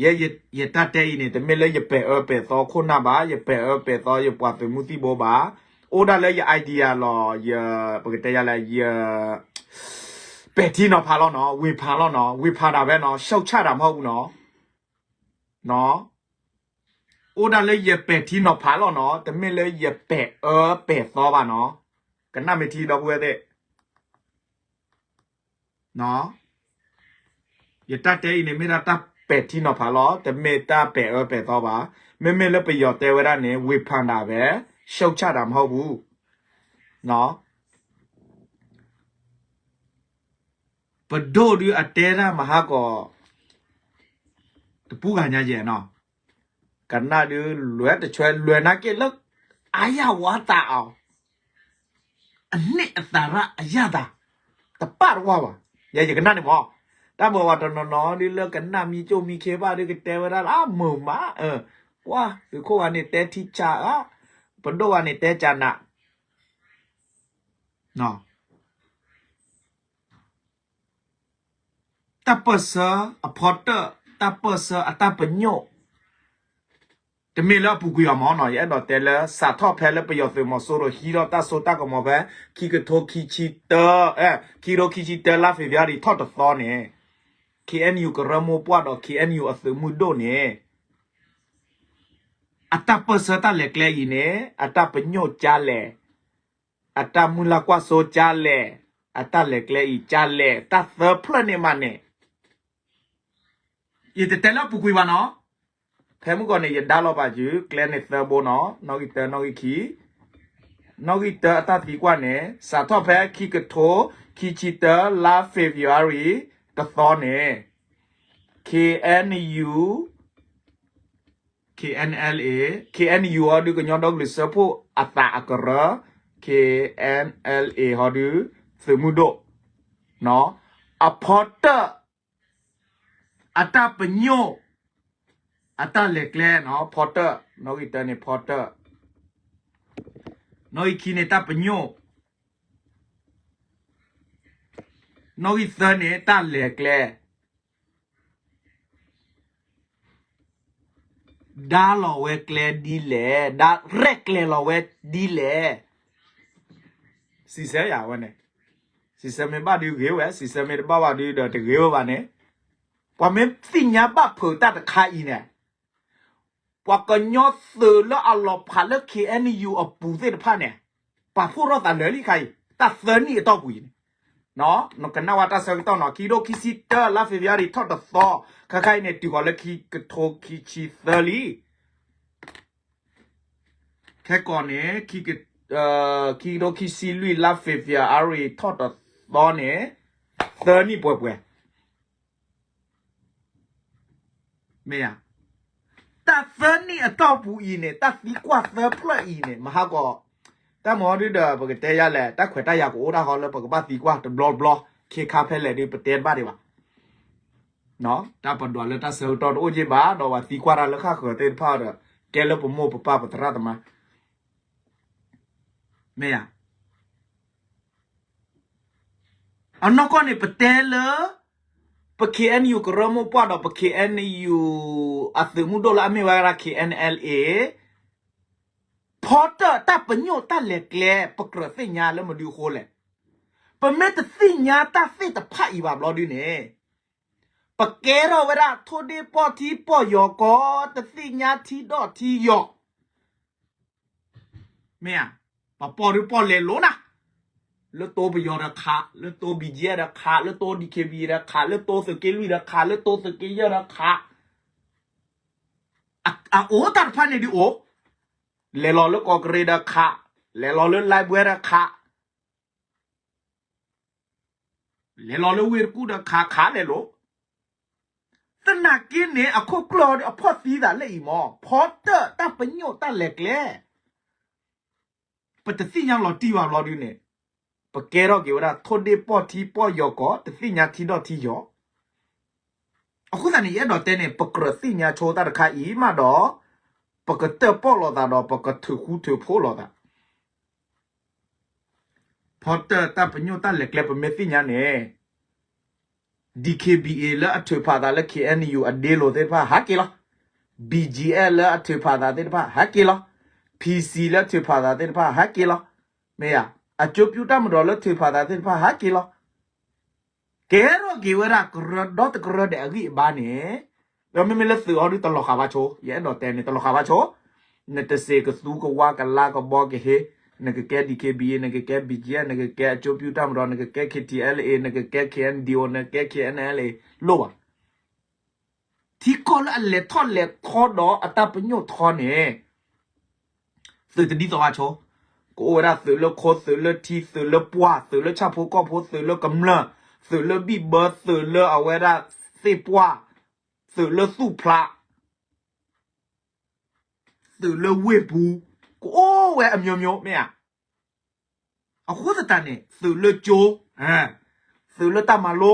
ယဲယတၢ်တဲအံၤန့ၣ် တမ့ၢ်လၢယပဲာ်အၢပဲာ်သီခိၣ်နၢ်ဘၣ်, ယပဲာ်အၢပဲာ်သီယပှၤသုးမုၢ်သံၣ်ဘိဘၣ်. အိၣ်ဒၣ်လၢယ idea လီၤ, ယ, ပကတဲယၤလဲၣ်, ယပဲာ်ထံနီၤဖးလီၤနီၤ, ဝေဖန်လီၤနီၤ, ဝေဖန်တာပဲနီၤ, ရှုတ်ချတာမဟုတ်ဘူးနီၤ. အိၣ်ဒၣ်လၢယပဲာ်ထံနီၤဖးလီၤနီၤ, တမ့ၢ်လၢယပဲာ်အၢပဲာ်သီဘၣ်နီၤ. ကနၣ်မ့ၢ်ထံ ဒီပုၢ်ဝဲၢ်သ့ၣ်. ယတၢ်တဲအံၤန့ၣ် မ့ၢ်ဒၣ်တၢ်ပဲာ်ထံနီၤဖးလီၤ, တမ့ၢ်တၢ်ပဲာ်အၢပဲာ်သီဘၣ်. မ့မ့ၢ်လၢပယီၤတဲဝဲဒၣ်န့ၣ် ဝေဖန်တာပဲ, ရှုတ်ချတာမဟုတ်ဘူး. ပဒိၣ်ဒုးအတဲတၢ်မဟါကီး တပူၤဂၤညါယဲၢ်နီၤ, ကနၣ်ဒုး လွဲတဆွဲ လွဲနာ်က့လၢ အါယၢ်ဝါသးအီၤ, အန့ၣ်အသးရၣ်အယၢ်သး, တပာ်တဝါဘၣ်. ယဲယကနၣ်န့ၣ်မး, တၢ်ဘၣ်ဝဲတနီၤနီၤဒုးလၢကနၣ်မံကၠိၣ်မံခ့ဘၣ်ဒုးကတဲဝဲဒၣ်လၢအမုာ်မး, ကွၢ် သုးခိၣ်ဂၤန့ၣ်တဲထံဆးဧါ, ပဒိၣ်ဂၤန့ၣ်တဲကနး တၢ်ပၢၢ်ဆၢအဖီတၢၣ်, တၢ်ပၢၢ်ဆၢအတၢ်ပညိၣ်, တမ့ၢ်လၢအပူၤကွံာ်အီၤမးနီၤ, ယအဲၣ်ဒိးတဲလၢ စးထီၣ်ဖဲလၢပယီၤသုးမီၤစိရိၤဟံးထီၣ်တၢ်စိတၢ်ကမီၤဖဲ ခံကထိခံဆံတၢ, အဲ, ခံကထိခံဆံတၢ လါ February ထီၣ်တသီန့ၣ်, K N U ကရၢမိၢ်ပှၢ်ဒီး K N U အသုးမုၢ်ဒိၣ်န့ၣ် အတၢ်ပၢၢ်ဆၢတၢ်လဲၤကျဲအံၤန့ၣ် အတၢ်ပညိၣ်ကလဲၣ်, အတၢ်မုၢ်လၢ်ကွၢ်စိကလဲၣ်, အတၢ်လဲၤကျဲအံၤကလဲၣ်, တၢ်သၢဖျၢၣ်န့ၣ်မးန့ၣ်, ယတတဲလၢအပူၤကွံာ်ဘၣ်နီၤ. ဖဲမုၢ်ကီၢ်န့ၣ် ယဒါလီၤဘၣ်ယုၤ ကျဲန့ၣ်သၢဘိနီၤ, နီၣ်ဂံၢ်တၢ နီၣ်ဂံၢ်ခံ, နီၣ်ဂံၢ်တၢ အတၢ်သံကွၢ်န့ၣ် စးထီၣ်ဖဲခံကထိခံဆံတၢ လါ February တသီန့ၣ် K N U, K N L A, K N U ဟီဒုး ကညီဒီကလုာ်စၢဖှိၣ်အသးအကရၢ, K N L A ဟီဒုး သုးမုၢ်ဒိၣ်, အဖီတၢၣ် အတၢ်ပညိၣ်, အတၢ်လဲၤကျဲနီၤ, ဖီတၢၣ်, နီၣ်ဂံၢ်တၢန့ၣ် ဖီတၢၣ်, နီၣ်ဂံၢ်ခံန့ၣ် တၢ်ပညိၣ်, နီၣ်ဂံၢ်သၢန့ၣ် တၢ်လဲၤကျဲ, ဒါလီၤဝဲကျဲဒ်လဲၣ်, ဒါရဲၣ်ကျဲၤလီၤဝဲဒ်လဲၣ်. စံးဆၢယၤဝဲန့ၣ်, စံးဆၢမ့ၢ်ဘၣ်ဒုးဂ့ၤဝဲ, စံးဆၢမ့ၢ်တဘၣ်ဘၣ်ဒုးဒီးတဂ့ၤဝဲဘၣ်န့ၣ်, ပှၤမ့ၢ်သ့ၣ်ညါဘၣ်ဖုးတၢ်တခါအံၤန့ၣ်, ပှၤကညီသုးလၢအလီၤဖးလၢ K N U အပူၤသ့ၣ်တဖၣ်န့ၣ်, ပာ်ဖှိၣ်ထီၣ်သးလၢာ်လံခါအံၤ, တၢ်သၢနံၣ်အတီၢ်ပူၤအံၤန့ၣ်, နကနၣ်ဝဲတၢ်ဆၢကတီၢ်နီၤ, ခံကထိခံဆံတၢ လါ February ထီၣ်တသီ, ခဲခါအံၤန့ၣ် တုၤဃီၤလၢခံကထိခံဆံသၢလံ. ခဲကိာ်န့ၣ်, ခံကထိခံဆံလွံၢ် လါ February ထီၣ်တသီန့ၣ်, သၢနံၣ်ပှဲၤပှဲၤ မ့ၢ်ဧါ. တၢ်သၢနံၣ်အတီၢ်ပူၤအံၤန့ၣ်, တၢ်သံကွၢ်သၢဖျၢၣ်အံၤန့ၣ်, မဟါကီး, တၢ်မၤဒုဒီး ပကတဲယၤလဲၣ်, တၢ်ခွဲးတၢ်ယာ်ကအိၣ်တၢ်ဃီလၢပကဘၣ်သံကွၢ်တဘျီဘျီ, ခ့ခါဖဲလဲၣ်ဒုး ပတဲတဘၣ်ဒံးဘၣ်. တၢ်ပဒွးလၢတၢ်ဆၢကတီၢ်တအိၣ်က့ဘၣ်, ဒီးပှၤသံကွၢ်တၢ်လၢဃၣ်ဃၢၤသ့ၣ်တဖၣ်ဒီး, ကဲလၢပမိၢ်ပပၢ်ပသရၣ်သမါ, မ့ၢ်ဧါ. အနီၢ်ကီၢ်န့ၣ် ပတဲလၢ ပ K N U ကရၢမိၢ်ပှၢ်ဒီး ပ K N U အသုးမုၢ်ဒိၣ်လၢအမ့ၢ်ဝဲဒၣ် K N L A ဖီတၢၣ်တၢ်ပညိၣ်တၢ်လဲၤကျဲ ပကြၢးသ့ၣ်ညါလၢမနုၤအဃိလဲၣ်. ပမ့ၢ်တသ့ၣ်ညါတၢ်သ့ၣ်တဖၣ်အံၤဘၣ်ဘျီဒုန့ၣ်, ပကဲထီၣ်ဝဲဒၣ်ထိၣ်ဒ့ၣ်ပီၢ်ထံပီၢ်ယီၤကီး, တသ့ၣ်ညါထံဒီၣ်ထံယီၤ မ့ၢ်ဧါ, ပပီၢ်ဒုပီၢ်လဲၤလိၤနၤ, လၢတိပယီၤဒီးခး, လၢတိ B G F ဒီးခး, လၢတိ D K B A ဒီးခး, လၢတိသုးက့လွံၢ်ဒီးခး, လၢတိသုးက့ယဲၢ်ဒီးခး, အအိၣ်တၢ်တဖၣ်န့ၣ်ဒုအိၣ်, လဲၤလီၤလၢကီၢ်ကရ့ၣ်ဒီးခး, လဲၤလီၤလၢလါဘှဲဒီးခး လဲၤလီၤလၢဝ့ၢ်တကူၣ်ဒီးခးခးလဲၤလိၤ, သနာ်က့န့ၣ် အခိၣ်ကျၢၢ်အဖီၣ်သံသးလၢအံၤမး, ဖီတၢၣ်တၢ်ပညိၣ်တၢ်လဲၤကျဲ, ပတသ့ၣ်ညါလီၤတံၢ်ဘၣ်ဘျီဒုန့ၣ်, ပကဲထီၣ်က့ၤဝဲဒၣ်ထိၣ်ဒ့ၣ်ပီၢ်ထံပီၢ်ယီၤကီး, တသ့ၣ်ညါထံဒီၣ်ထံယီၤ. အဃိသတးန့ၣ် ယအဲၣ်ဒိးတဲန့ၣ် ပကြၢးသ့ၣ်ညါဆိတၢ်တခါအံၤမးဒီး, ပကတၢၣ်ပီၣ်လိာ်သးဒီး ပကထုးဃူထုးဖိးလိာ်သး ဖီတၢၣ်တၢ်ပညိၣ်တၢ်လဲၤကျဲ ပမ့ၢ်သ့ၣ်ညါန့ၣ်, D K B A လၢအထုးဖးသးလၢ K N U အဒ့လိာ်သ့ၣ်တဖၣ်ဟးက့ၤလီၤ, B G F လၢအထုးဖးသးသ့ၣ်တဖၣ်ဟးက့ၤလီၤ, P C လၢထုးဖးသးသ့ၣ်တဖၣ်ဟးက့ၤလီၤ, မ့ၢ်ဧါ, အကၠိပၠူတၢ်မၤဒီးလၢထုးဖးသးသ့ၣ်တဖၣ်ဟးက့ၤလီၤ. ကဲထီၣ်က့ၤဝဲဒၣ်ကရၢဒီတကရၢဒီးအဂံၢ်အဘါန့ၣ်, ဒီးမ့မ့ၢ်လၢသုးအီၤဒုတလီၤဃာ်ဘၣ်ဆိ, ယအဲၣ်ဒိးတဲန့ၣ် တလီၤဃာ်ဘၣ်ဆိ, နတစ့ကသူကဝါကလါကဘီကဟ့, နကကဲ D K B A, နကကဲ B G F, နကကဲအကၠိပၠူတၢ်မၤဒီး, နကကဲ K T L A, နကကဲ K N D O, နကကဲ K N L A, လိၣ်ဘၣ် ထံကီၢ်လၢအလဲၤထီၣ်လဲၤထီဒီးအတၢ်ပညိၣ်ထီန့ၣ်, သုးတဒ်သိးဘၣ်ဆိ, ကအိၣ်ဝဲဒၣ်သုးလၢခိ, သုးလၢထံ, သုးလၢပှၢ်, သုးလၢဆၣ်ဖိကီၢ်ဖိ, သုးလၢကမျၢၢ်, သုးလၢဘံၣ်ဘၢ, သုးလၢအဝဲဒၣ်သ့ၣ်ပှၢ်, သုးလၢသူၣ်ဖျး, သုးလၢဝ့ၢ်ပူၤ, ကအိၣ်ဝဲအမျိုးမျိုး မ့ၢ်ဧါ. အဃိသတးန့ၣ် သုးလၢကၠိ, သုးလၢတၢ်မၤလိ,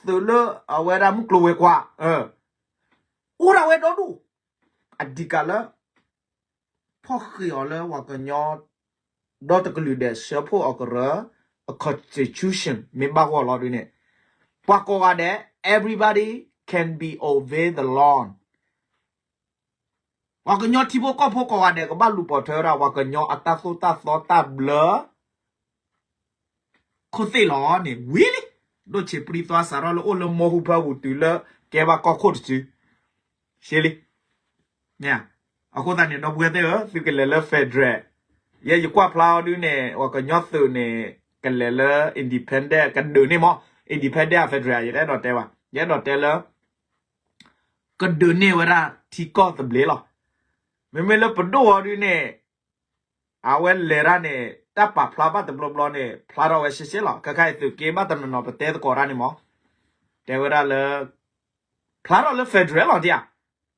သုးလၢအဝဲဒၣ်မုၢ်ကျိၤဝဲၤကွာ်, အိၣ်ဒၣ်ဝဲဒီဒူၣ်, အဓိကလၢ ဖီၣ်ဃံးအီၤလၢပှၤကညီ ဒီတကလုာ်ဒဲး ဆှၢဖှိၣ်အီၤကရၢ အ constitution မ့ၢ်ဘၣ်ဂီၢ်လီၤဒုန့ၣ်, ပှၤကိးဂၤဒဲး everybody can be obey the law. ပှၤကညီထံဖိကီၢ်ဖိကိးဂၤဒဲး ကဘၣ်လူၤပိာ်ထွဲဝဲဒၣ် ပှၤကညီအတၢ်သိၣ်တၢ်သီတၢ်ဘျၢ ခိၣ်သ့ၣ်လီၤန့ၣ် ဝံၤလံ. ဒိၣ်ဆံးပြံသွါစးထီၣ်လၢအိၣ်လၢမီဟူဖၢပူၤတုၤလၢကဲဘၣ်ကီၢ်ခိၣ်တစု ရှဲလံ. အဃိသတးန့ၣ် ဒီပုၢ်ဝဲၢ်သ့ၣ်ဧၢ, သုကလဲၤလၢ federal, ယဲယကွၢ်ဖျါအီၤဒုန့ၣ် ပှၤကညီသုးန့ၣ် ကလဲၤလၢ independent ကဒုးန့ၢ်မး, independent federal ယတအဲၣ်ဒိးတဲဘၣ်, ယအဲၣ်ဒိးတဲလၢ ကဒုးန့ၢ်ဝဲဒၣ်ထံကီၢ်သဘျ့လီၤ. မ့မ့ၢ်လၢပဒိၣ်အီၤဒုန့ၣ် အဝဲလဲၤတၢ်န့ၣ် တၢ်ပာ်ဖျါဘၣ်တဘျီဘျီန့ၣ် ဖျါထီၣ်ဝဲရှဲရှဲလီၤ. ခဲခါအံၤသုးက့ဘၣ်တနီၤနီၤ ပတဲသကိးတၢ်န့ၣ်မး, တဲဝဲဒၣ်လၢ ဖျါထီၣ်လၢ federal လီၤဒံးဧါ,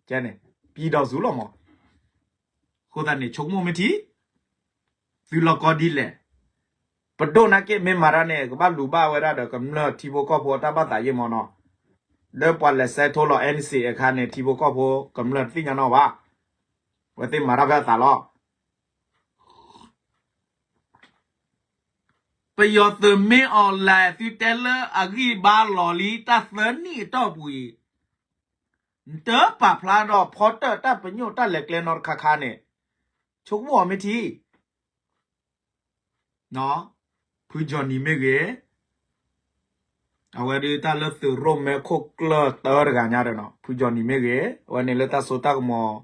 ကဲန့ၣ် ပြည်ထောင်စု လီၤမး. အဃိသတးန့ၣ် ဆိကမိၣ်မ့ၢ်ထံ သုလီၢ်ကီဒ်လဲၣ်. ပဒိၣ်နာ်က့မ့ၢ်မၤတၢ်န့ၣ် ကဘၣ်လူၤဘၣ်ဝဲဒၣ်ဒီးကမျၢၢ်ထံဖိကီၢ်ဖိအတၢ်ဘၣ်သးယ့ၢ်မးနီၤ. လၢပှၤလဲၤဆဲးထိလီၤ NCA အခါန့ၣ် ထံဖိကီၢ်ဖိကမျၢၢ်တသ့ၣ်ညါနီၣ်ဘၣ်. အဝဲသ့ၣ်မၤတၢ်ဖဲအသးလီၤ. ပယီၤသုးမ့ၢ်အီၤလဲၤသုတဲလၢအဂံၢ်ဘါလီၤလံ တၢ်သၢနံၣ်အတီၢ်ပူၤအံၤ, နတပာ်ဖျါဒီးဖီတၢၣ်တၢ်ပညိၣ်တၢ်လဲၤကျဲနီတခါခါန့ၣ်, ဆိကမိၣ်အီၤမ့ၢ်ထံ, ဖုကၠီၣ်နံၤမ့ၢ်ဂ့ၤ, အဝဲဒၣ်တၢ်လၢသုးရိၣ်မဲခိၣ်ကျၢၢ်တၢတဂၤညါဒီးနီၤ, ဖုကၠီၣ်နံၤမ့ၢ်ဂ့ၤ, အဝဲန့ၣ်လၢတၢ်စိတၢ်ကမီၤ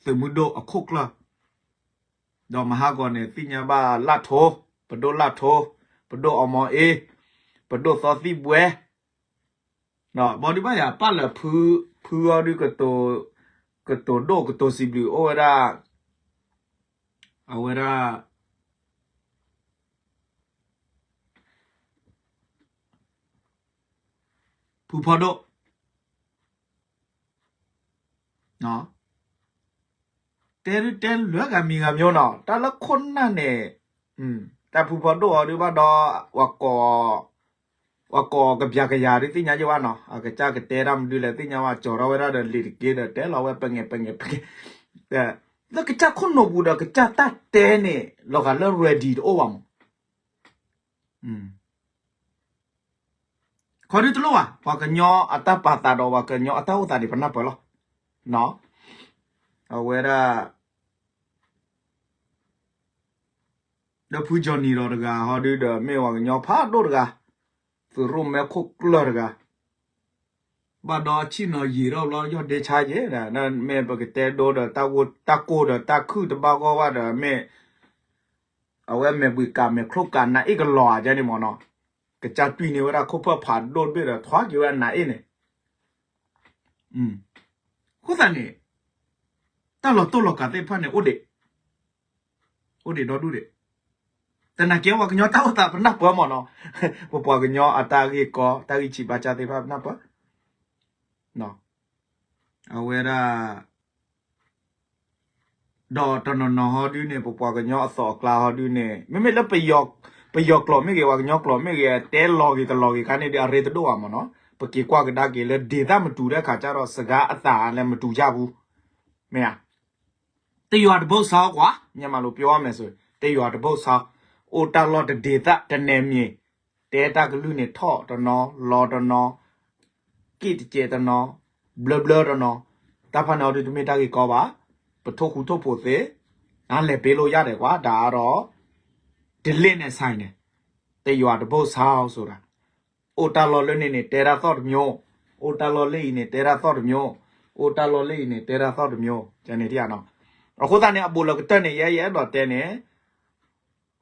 သုးမုၢ်ဒိၣ်အခိၣ်ကျၢၢ်, ဒီးမဟါဂီၤန့ၣ် သ့ၣ်ညါဘၣ်လၢ်ထိ, ပဒိၣ်လၢ်ထိ, ပဒိၣ်အီမီအ့, ပဒိၣ်သီသံၣ်ဘှဲ, ဘီဒုဘၣ်ယၤပာ်လၢ ဖုအီၤဒု ကတိၤဒိၣ်ကတိၤစံးဘျုးအိၣ်ဝဲဒၣ်, အဝဲဒၣ် ဖုဖီဒိၣ် တဲဒုတဲလၢဂၤမံၤဂၤမံၤနီၤ, တၢ်လၢခိၣ်နၢ်န့ၣ်, တၢ်ဖုဖီဒိၣ်အီၤဒုဘၣ်ဒီး, ပှၤကိးကပျၢ်ကယၤဒုသ့ၣ်ညါယဘၣ်နီၤ, အကစၢ်ကတဲတၢ်မနုၤလဲၣ်သ့ၣ်ညါဘၣ်, ကၠီၤထီၣ်ဝဲဒၣ်ဒီးလံာ်တက့ဒီး တဲလီၤဝဲပငဲးပငဲးပကဲ, လၢကစၢ်ခိၣ်နူာ်ပူၤဒီးကစၢ်တၢ်တဲန့ၣ် လီၤဂာ်လၢ ready တအိၣ်ဘၣ်မး ခီဒုတလိၣ်ဘၣ်, ပှၤကညီအတၢ်ပာ်သးဒီးပှၤကညီအတၢ်အိၣ်သးန့ၣ် ပနၢ်ပၢၢ်လီၤ. အဝဲဒၣ် ဒီးဖုကၠီၣ်နံၤဒီးတဂၤဟီဒုဒီး မ့ၢ်ပှၤကညီဖးဒိၣ်တဂၤ, သုးရိၣ်မဲခိၣ်ကျၢၢ်တဂၤ, ဘၣ်ဒီးအဆံၣ်နီၤယံာ်ထီၣ်ဘျီ ယီၢ်ဒ့ဆါယဲ, မ့ၢ်ပကတဲဒိဒီး တၢ်ကိၢ်ဒီးတၢ်ခုၣ်တဘၣ်ဂီၢ်ဘၣ်ဒီး မ့ၢ် အဝဲမဲာ်ဘှံးကးမဲာ်ချိၣ်ကး နအ့ၣ်ကလီၤဧါန့ၣ်မ့ၢ်နီၤ, ကစၢ်တွံၢ်န့ၢ်ဝဲဒၣ်ခိၣ်ဖၢၣ်ဖးဒိၣ်တဘ့ၣ်ဒီး ထွါက့ၤဝဲဒၣ်နအ့ၣ်န့ၣ်, အဃိသတးန့ၣ် တၢ်လီၤတိၢ်လီၤကးသ့ၣ်တဖၣ်န့ၣ် အိၣ်ဒံး, အိၣ်ဒံးဒီဒူၣ်ဒံး, သနာ်က့ ပှၤကညီတၢ်အိၣ်သးပနၢ်ပၢၢ်မ့ၢ်နီၤ, ပပှၤကညီအတၢ်ဂ့ၢ်ကီ တၢ်ဂံၢ်ဆံးဘါစၢ်သ့ၣ်တဖၣ်ပနၢ်ပၢၢ် အဝဲဒၣ် ဒီးတနီၤနီၤဟီဒုန့ၣ် ပပှၤကညီအသိးအကျါဟီဒုန့ၣ် မ့မ့ၢ်လၢ ပယီၤကျိာ်မ့ၢ်ဂ့ၤ ပှၤကညီကျိာ်မ့ၢ်ဂ့ၤ တဲလီၤဂ့ၤတလီၤဂ့ၤခါန့ၣ်ဒီး အရ့တဒိၣ်ဘၣ်မ့ၢ်နီၤ, ပက့ၤကွၢ်ကဒါက့ၤလၢ ဒေသမတူၤ တခါကျတော့ စကားအသံလည်းမတူကြဘူး, မ့ၢ်ဧါ, တယွၤတဘိၣ်ဆါကွၢ် မြန်မာလိုပြောရမယ်ဆို တယွၤတဘိၣ်ဆါ, အိၣ်တၢ်လီၢ်တဒေသ တနယ်မြေ, တဲတၢ်ကလုၢ်န့ၣ် ထီၣ်တနီၤ လီၤတနီၤ က့ၣ်တကဲးတနီၤ, ဘျၢဘျၢတနီၤ, တၢ်ဖၣ်န့ၣ်အီၤဒုတမ့ၢ်တၢ်ဂ့ၢ်ကီဘၣ်, ပထိၣ်ဃူထိၣ်ဖိးသ့, နလဲၤပ့လိယၢ်ဒဲးကွၢ် တၢ်ဒီး တလ့ၣ်နဲၣ်ဆဲးန့ၣ်, တယွၤတဘိၣ်ဆါအီၤဆိုတာ, အိၣ်တၢ်လီၢ်လၢန့ၣ်န့ၣ် တဲတၢ်သီၣ်တမျိုး, အိၣ်တၢ်လီၢ်လၢအံၤန့ၣ် တဲတၢ်သီၣ်တမျိုး, အိၣ်တၢ်လီၢ်လၢအံၤန့ၣ် တဲတၢ်သီၣ်တမျိုး, န့ၣ်, အဃိသတးန့ၣ် အဘူးလၢကတၢၢ်န့ၣ် ယဲယအဲၣ်ဒိးတဲန့ၣ်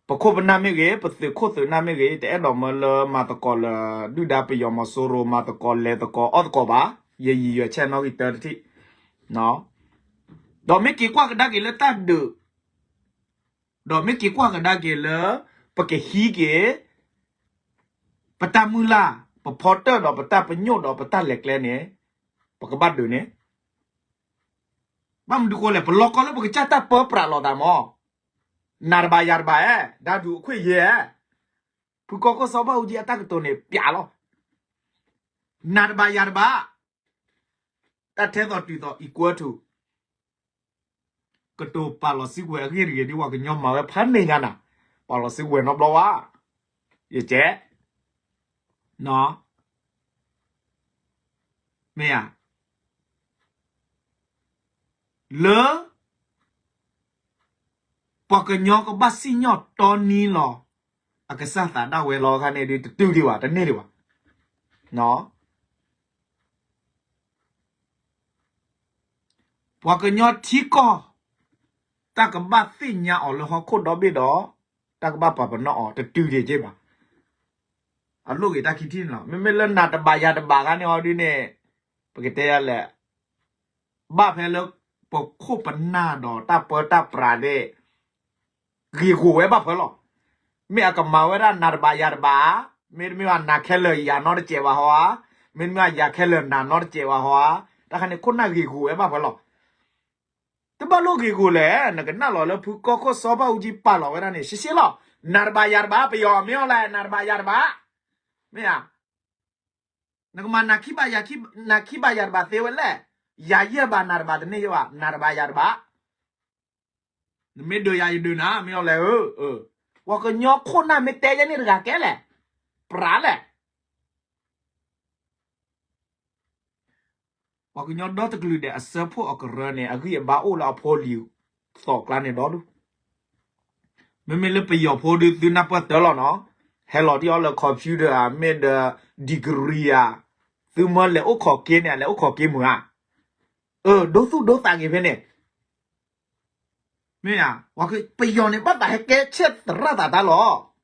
ပခိၣ်ပနၢ်မ့ၢ်ဂ့ၤ ပသုးခိၣ်သုးနၢ်မ့ၢ်ဂ့ၤ တအဲၣ်ဒိးမၢလၢမၤသကိးလၢ ဒုၣ်ဒါပယီၤမီၤစိရိၤ မၤသကိးလဲၤသကိးအီၣ်သကိးဘၣ်, ယယံာ်ယွဲးဆဲးနီၣ်ဂံၢ်တၢတထံၣ်, ဒီးမ့ၢ်က့ၤကွၢ်ကဒါက့ၤလၢတၢ်ဒုး, ဒီးမ့ၢ်က့ၤကွၢ်ကဒါက့ၤလၢ ပကဟံးက့ၤ ပတၢ်မုၢ်လၢ်, ပဖီတၢၣ်ဒီးပတၢ်ပညိၣ်ဒီးပတၢ်လဲၤကျဲန့ၣ်, ပကဘၣ်ဒုးန့ၣ် ဘၣ်မနုၤဃိလဲၣ် ပလီၢ်ကီလၢပကစၢ်တၢ်ပၢပြးလီၤသးမၢ်, နၤတဘၣ်ယၤတဘၣ်ဧါ, ဒါဒုးအခွင့်အရေးဧါ, ဖုကီၢ်ခိၣ်စီၤဘၣ်အူကၠံအတၢ်ကတိၤန့ၣ် ပျးလီၤ, နၤတဘၣ်ယၤတဘၣ်, တၢ်ထဲသိးတုၤသိး equal to ကတိၤပာ်လီၤစုကဝဲၤအဂ့ၢ်တဂ့ၤ ဒ်ပှၤကညီမၤဝဲဖးန့ၢ်ညါနၤ, ပာ်လီၤစုကဝဲၤနီတဘျီဘၣ်, ယကဲ, မ့ၢ်ဧါ, လၢ ပှၤကညီကဘၣ်စံၣ်ညီၣ်တီနံလီၤ, အကစၢ်သးဒၣ်ဝဲလီၤခါန့ၣ်ဒုး တတုၤဒံးဘၣ် တန့ၢ်ဒံးဘၣ်, ပှၤကညီထံကီၢ် တၢ်ကဘၣ်သ့ၣ်ညါအီၤလၢဟီၣ်ခိၣ်ဒီဘ့ၣ်ဒီး တၢ်ကဘၣ်ပာ်ပနီၣ်အီၤ တတုၤဒံးက့ဘၣ်, အလိၣ်ဂ့ၤတၢ်ခံထံၣ်န့ၣ်လီၤ. မ့မ့ၢ်လၢနၤတဘၣ်ယၤတဘၣ်ခါန့ၣ်ဟီဒုးန့ၣ် ပကတဲယၤလဲၣ် ဘၣ်ဖဲလၢ ပခိၣ်ပနၢ်ဒီးတၢ်ပၢတၢ်ပြးန့ၣ် ဂ့ၤဂီၢ်ဝဲဘၣ်ဖဲလီၤ. မ့ၢ်အကမၤဝဲဒၣ်နၤတဘၣ်ယၤတဘၣ်, မ့တမ့ၢ်ဘၣ်နၤခဲလၢာ်ယၤနီတစဲးဘၣ်ဟီဧါ, မ့တမ့ၢ်ဘၣ်ယၤခဲလၢာ်နၤနီတစဲးဘၣ်ဟီဧါ, တၢ်ခါန့ၣ်ခိၣ်နၢ်ဂ့ၤဂီၢ်ဝဲဘၣ်ဖဲလီၤ. တဘၣ်လိၣ်ဂ့ၤဂီၢ်လဲၣ်, နကနၣ်လီၤလၢဖုကီၢ်ခိၣ်စီၤဘၣ်အူကၠံပာ်လီၤဝဲဒၣ်န့ၣ် ရှဲရှဲလီၤ. နၤတဘၣ်ယၤတဘၣ် ပယီၤမ့ၢ်အီၤလဲၣ် နၤတဘၣ်ယၤတဘၣ်, မ့ၢ်ဧါ. နကမၤနၤခံဘၣ်ယၤ, နၤခံဘၣ်ယၤတဘၣ်သ့ဝဲလဲၣ်, ယၤယဲၢ်ဘၣ်နၤတဘၣ်တန့ၢ်ယဲၢ်ဘၣ်, နၤတဘၣ်ယၤတဘၣ်. နမ့ၢ်ဒုးယၤယဒုးနၤ မ့ၢ်အီၤလဲၣ်ဧၢ, ပှၤကညီခိၣ်နၢ်မ့ၢ်တဲယဲန့ၣ်တဂၤကဲလဲၣ်, ပြးလဲၣ်. ပှၤကညီဒီတကလုာ်ဒဲးအစၢဖှိၣ်အကရၢန့ၣ် အဂံၢ်အဘါအိၣ်လၢအဖိလံၤသီးကျါန့ၣ်ဒီဒူၣ်. မ့မ့ၢ်လၢပယီၤဖိဒုးသုနၢ်ပၢၢ်တၢ်လီၤနီၤ, ဟဲလီၤတံၢ်အီၤလၢ computer ဧါ, မ့ၢ်ဒီး degree ဧါ, သုမၢလဲၤအိၣ်ခိးက့န့ၣ် လဲၤအိၣ်ခိးက့မုာ်ဧါ. အၢ ဒိသူၣ်ဒိသးက့ၤဖဲန့ၣ် မ့ၢ်ဧါ, ပယီၤန့ၣ် ဘၣ်သးဟဲကဲဆဲးသရၣ်သးတၢ်လီၤ.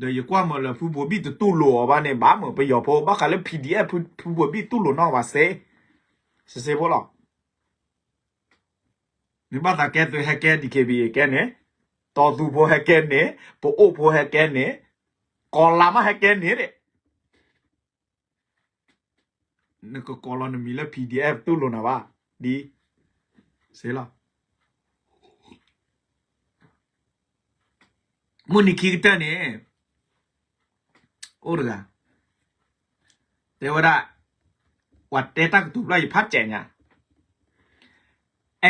ဒီးယကွၢ်မၢလၢဖုဘိဘံၣ်တတူၢ်လိာ်အီၤဘၣ်န့ၣ် ဘၣ်မၢပယီၤဖိ ဘၣ်ဃးလၢ P D F ဖုဘိဘံၣ်တူၢ်လိာ်နီၣ်ဘၣ်စ့, စ့စ့ဖိလီၤ. မ့ၢ်ဘၣ်သးကဲသုဟဲကဲ D K B A ကဲန့ၣ်, တီသူဖိဟဲကဲန့ၣ်, ပအိၣ်ဖိဟဲကဲန့ၣ်, ကီၤလၤမးဟဲကဲန့ၣ်ဒၣ် နကကိးလီၤနမံၤလၢ P D F တူၢ်လိာ်နၤဘၣ်, ဒ်, စ့လီၤ. မုၢ်နံၤခံကတၢၢ်န့ၣ်, အိၣ်တဂၤ, တဲဝဲဒၣ်, ပှၤတဲတၢ်ကတိၤဖျၢၣ်ယဖးစဲးညါ,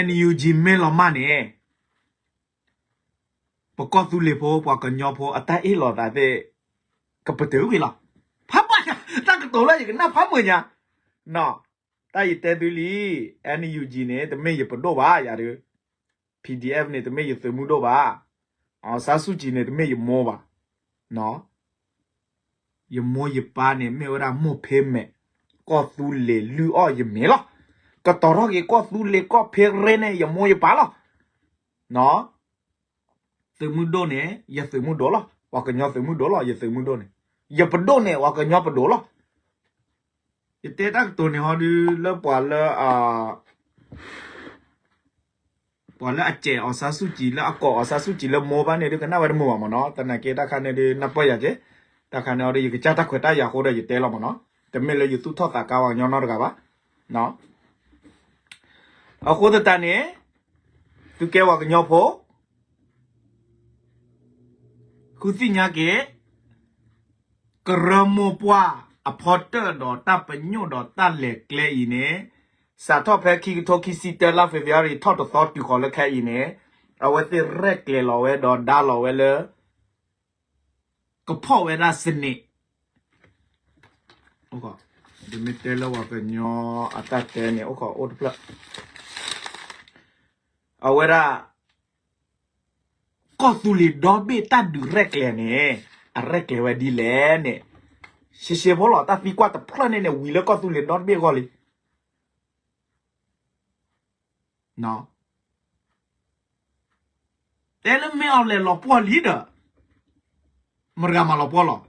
N U G မ့ၢ်လီၤမၢ်န့ၣ် ပကီၢ်သူလ့ၤဖိ ပှၤကညီဖိအတၢ်အ့ၣ်လိာ်သးသ့ၣ် ကပတုာ်ကွံာ်လီၤ. ဖးပှၢ်ညါ, တၢ်ကတိၤလၢယကနၣ်ဖးမုာ်ညါ, နီၤ, တၢ်ယတဲသုလံ, N U G န့ၣ် တမ့ၢ်ယပဒိၣ်ဘၣ်, ယၤဒုး, P D F န့ၣ် တမ့ၢ်ယသုးမုၢ်ဒိၣ်ဘၣ်, အောင်ဆန်းစုကြည် န့ၣ် တမ့ၢ်ယမိၢ်ဘၣ်, နီၤ ယမိၢ်ယပၢ်န့ၣ် မ့ၢ်ဝဲဒၣ်မိၢ်ဖ့မဲာ်, ကီၢ်သူလ့ၤလုၢ်အီၣ်ယမ့ၤလီၤ. ကတီၤထီၣ်က့ၤကီၢ်သူလ့ၤကီၢ်ဖ့ရ့န့ၣ် ယမိၢ်ယပၢ်လီၤ. နီၤ, သုးမုၢ်ဒိၣ်န့ၣ် ယသုးမုၢ်ဒိၣ်လီၤ. ပှၤကညီသုးမုၢ်ဒိၣ်လီၤ, ယသုးမုၢ်ဒိၣ်န့ၣ်, ယပဒိၣ်န့ၣ် ပှၤကညီပဒိၣ်လီၤ. ယတဲတၢ်ကတိၤန့ၣ်ဟီဒုး လၢပှၤလၢ ပှၤလၢအစဲးအောင်ဆန်းစုကြည် လၢအကိးအောင်ဆန်းစုကြည် လၢမိၢ်ဘၣ်န့ၣ်ဒုး ကနၣ်ဝဲတမုာ်ဘၣ်မ့ၢ်နီၤ. သနာ်က့တၢ်ခါန့ၣ်ဒုး နၢ်ပၢၢ်ယၤက့ၤ, တၢ်ခါန့ၣ်အီၤဒုး ယကစၢ်တၢ်ခွဲးတၢ်ယာ်အဃိဒီးယတဲလီၤမ့ၢ်နီၤ. တမ့ၢ်လၢယသူၣ်ထီၣ်သးကါပှၤကညီနီတဂၤဘၣ်. အဃိသတးန့ၣ် သုကဲပှၤကညီဖိ ဃုသ့ၣ်ညါက့ၤ ကရၢမိၢ်ပှၢ်အဖီတၢၣ်ဒီးတၢ်ပညိၣ်ဒီးတၢ်လဲၤကျဲအံၤန့ၣ်, စးထီၣ်ဖဲခံကထိခံဆံတၢ လါ February ထီၣ်တသီတုၤဃီၤလၢခဲအံၤန့ၣ်, အဝဲသ့ၣ်ရဲၣ်ကျဲၤလီၤဝဲဒီးဒါလီၤဝဲလၢ ကဖီၣ်ဝဲဒၣ်စနံး, ဒ်မ့ၢ်တဲလၢပှၤကညီအတၢ်တဲန့ၣ် အိၣ်ခိးအိၣ်တဖျၢၣ်, အဝဲဒၣ် ကီၢ်သူလ့ၤဒီဘ့ၣ်တၢ်ဒုးရဲၣ်ကျဲၤန့ၣ် အရဲၣ်ကျဲၤဝဲဒ်လဲၣ်န့ၣ်, ရှဲရှဲဖိလီၤ တၢ်သံကွၢ်တဖျၢၣ်န့ၣ်န့ၣ် ဝံၤလၢကီၢ်သူလ့ၤဒီတဘ့ၣ်အဂီၢ်လံ. တဲလၢမ့ၢ်အီၤလဲၤလီၤပှီၢ်လံဒီး မတၤတဂၤမၤလီၤပှီၢ်လီၤ.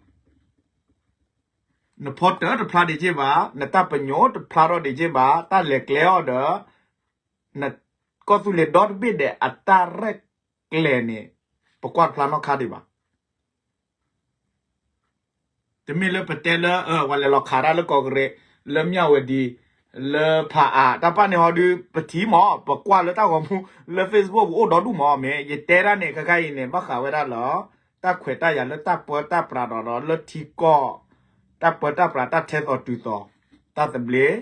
နဖီတၢၣ်တဖျါဒံးက့ၢ်ဘၣ်, နတၢ်ပညိၣ်တဖျါထီၣ်ဒံးက့ၢ်ဘၣ်, တၢ်လဲၤကျဲအီၤဒီး ကီၢ်သူလ့ၤဒီတဘ့ၣ်ဒဲးအတၢ်ရဲၣ်ကျဲၤန့ၣ် ပကွၢ်တဖျါနီတခါဒံးဘၣ်. တမ့ၢ်လၢပတဲလၢ ပှၤလဲၤလီၤခးတၢ်လၢကီၢ်ကရ့း, လၢမၠၣ်ဝတံၤ, လၢဖးအး, တၢ်ပၢ်န့ၣ်ဟီဒုး ပထံၣ်မး, ပကွၢ်လၢတၢ်ဂီၤမူ လၢ Facebook ပူၤအိၣ်ဒီဒူၣ်မး, မ့ၢ်ယတဲဒၣ်န့ၣ် ခဲခါအံၤန့ၣ် ဘၣ်ဃးဝဲဒၣ်လၢ တၢ်ခွဲးတၢ်ယာ်လၢတၢ်ပၢတၢ်ပြးဒီး ဒီးလၢထံကီၢ် တၢ်ပၢတၢ်ပြး တၢ်ထဲသိးတုၤသိး, တၢ်သဘျ့,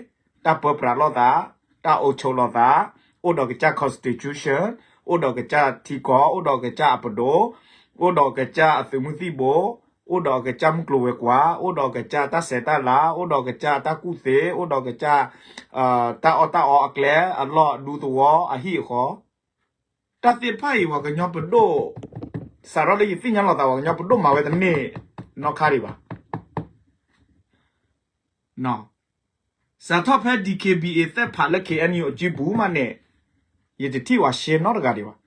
တၢ်ပၢပြးလိာ်သး, တၢ်အိၣ်ဆိးလိာ်သး, အိၣ်ဒီးကစၢ် constitution, အိၣ်ဒီးကစၢ်ထံကီၢ်, အိၣ်ဒီးကစၢ်အပဒိၣ်, အိၣ်ဒီးကစၢ်အသုးမုၢ်သံၣ်ဘိ, အိၣ်ဒီးကစၢ်မုၢ်ကျိၤဝဲၤကွာ်, အိၣ်ဒီးကစၢ်တၢ်ဆဲးတၢ်လၤ, အိၣ်ဒီးကစၢ်တၢ်ကူၣ်သ့, အိၣ်ဒီးကစၢ် တၢ်အီၣ်တၢ်အီအကျဲ, အလီၢ်အဒူသဝီအဟံၣ်အဃီ, တၢ်သ့ၣ်တဖၣ်အံၤ ပှၤကညီပဒိၣ်, စးထီၣ်လၢယသ့ၣ်ညါလိာ်သး ပှၤကညီပဒိၣ်မၤဝဲတန့ၢ်နီတခါဒံးဘၣ်. စးထီၣ်ဖဲ DKBA သ့ၣ်ဖးလၢ KNU အစုပူၤမးန့ၣ်, ယတထံၣ်ဝဲရှဲနီတဂၤဒံးဘၣ်.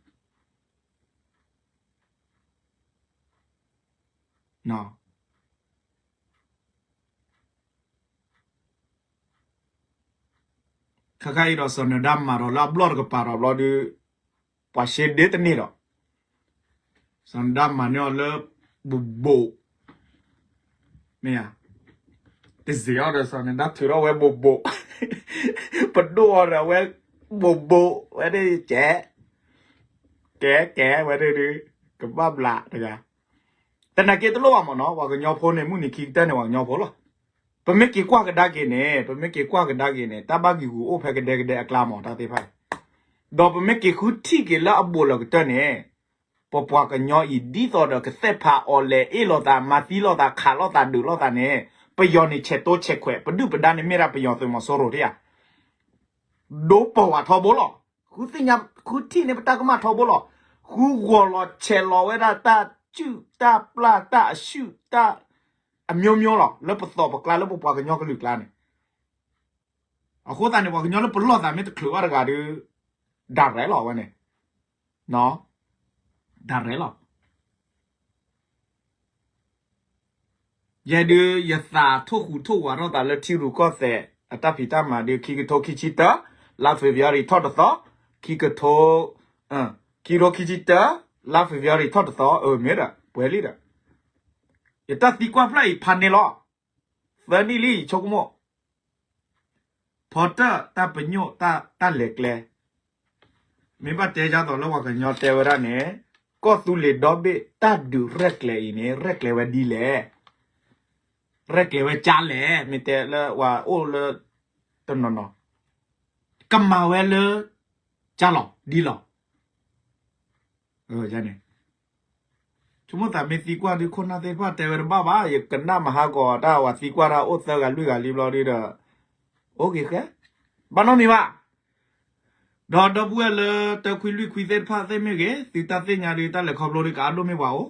ခဲခါအံၤဒီး စီၤနဒါမၤဒီးလၢအဘျီၣ်တကပၤဒီးဘျီဒုး ပှၤရှဲဒ့တန့ၢ်ဒီး စီၤနဒါမၤန့ၢ်အီၤလၢ ဘိးဘိး, မ့ၢ်ဧါ, တစ့ၢ်အီၤဒီး စီၤနဒါထုးထီၣ်ဝဲဘိးဘိး, ပဒိၣ်အီၤဒီးဝဲ ဘိးဘိး ဝဲဒၣ်ကဲ, ကဲကဲဝဲဒၣ်ဒုး ကဘၣ်ဘျးတဂၤ. သနာ်က့တလိၣ်ဘၣ်မ့ၢ်နီၤ ပှၤကညီဖိန့ၣ် မုၢ်နံၤခံကတၢၢ်န့ၣ် ပှၤကညီဖိလီၤ. ပမ့ၢ်က့ၤကွၢ်ကဒါက့ၤန့ၣ် ပမ့ၢ်က့ၤကွၢ်ကဒါက့ၤန့ၣ် တၢ်ဘၣ်ဂံာ်ဂူာ်အိၣ်ဖဲကဒဲကဒဲအကျါမ့ၢ်တၢ်သ့ၣ်တဖၣ်အံၤ, ဒီးပမ့ၢ်က့ၤဃုထံၣ်က့ၤလၢအဘူးလၢကတၢၢ်န့ၣ် ပပှၤကညီအံၤ ဒ်သိးဒီးကသ့ၣ်ဖးအီၤလဲၤအ့ၣ်လိာ်သး မၤသံလိာ်သး ခးလိာ်သး ဒုးလိာ်သးန့ၣ် ပယီၤန့ၣ်ဆဲးတိဆဲးခွဲး ပဒုၣ်ပဒါန့ၣ်မ့ၢ်ဒၣ်ပယီၤသုးမီၤစိရိၤတယၤ ဒိပဝးထီဘိလီၤ. ဃုသ့ၣ်ညါ ဃုထံၣ်န့ၢ်ပတၢ်ကမၣ်ထီဘိလီၤ. ဃုဂီၤလီၤဆဲးလီၤဝဲဒၣ်တၢ်စုၣ်တၢ်ပျၢ်တၢ်အစုၣ်တၢ် အမျိုးမျိုးလီၤ လၢပသီၣ်ပကျါလၢပပှၤကညီကလုာ်ကျါန့ၣ် အဃိသတးန့ၣ် ပှၤကညီလၢပလီၢ်သးမ့ၢ်တချုးဘၣ်တဂၤဒီး ဒၣ်ရဲၣ်လီၤဝဲန့ၣ် ဒၣ်ရဲၣ်လီၤ ယဲဒုး ယသးထိၣ်ဃူထိၣ်ဝးထီၣ်သးလၢထံရူၢ်ကီၢ်သဲး အတၢ်ဖံးတၢ်မၤဒုး ခံကထိခံဆံတၢ လါ February ထီၣ်တသီ, ခံကထိ ခံကထိခံဆံတၢ လါ February ထီၣ်တသီ အမ့ၢ်ဒီး ပှဲၤလံဒီး ယတၢ်သံကွၢ်ဖျၢၣ်အံၤဖးန့ၢ်လီၤ. သၢနံၣ်လံ ဆိကမိၣ် ဖီတၢၣ်တၢ်ပညိၣ်တၢ်လဲၤကျဲ မ့ၢ်ဘၣ်တဲဒ်သိးလၢပှၤကညီတဲဝဲဒၣ်န့ၣ် ကီၢ်သူလ့ၤဒီဘ့ၣ်တၢ်ဒုးရဲၣ်ကျဲၤအံၤန့ၣ် ရဲၣ်ကျဲၤဝဲဒ်လဲၣ်. ရဲၣ်ကျဲၤဝဲကၢ်လဲၣ် မ့ၢ်တဲလၢပှၤအိၣ်လၢ တနီၤနီၤ ကမၤဝဲလၢ ကၢ်လီၤဒ်လီၤ န့ၣ် ဆိကမိၣ်သးမ့ၢ်သံကွၢ်ဒုးခိၣ်နၢ်သ့ၣ်တဖၣ်တဲဝဲတဘၣ်ဘၣ် ယကနၣ်မဟါကီးတၢ်ဝဲသံကွၢ်တၢ်အိၣ်သၢဂၤလွံၢ်ဂၤလံဘျီဒုးဒီး အိၣ်က့ၤဃဲ ဘၣ်နီတမံၤဘၣ် ဒီးဒီပုၢ်ဝဲၢ်လၢတၢခွံလွံၢ်ခွံသ့ၣ်တဖၣ်သ့ၣ်မ့ၢ်ဂ့ၤ သုတၢ်သ့ၣ်ညါဒုးတၢ်လဲၤခီဖျိဒုးကအါဒိၣ်မ့ၢ်ပှၤအိၣ်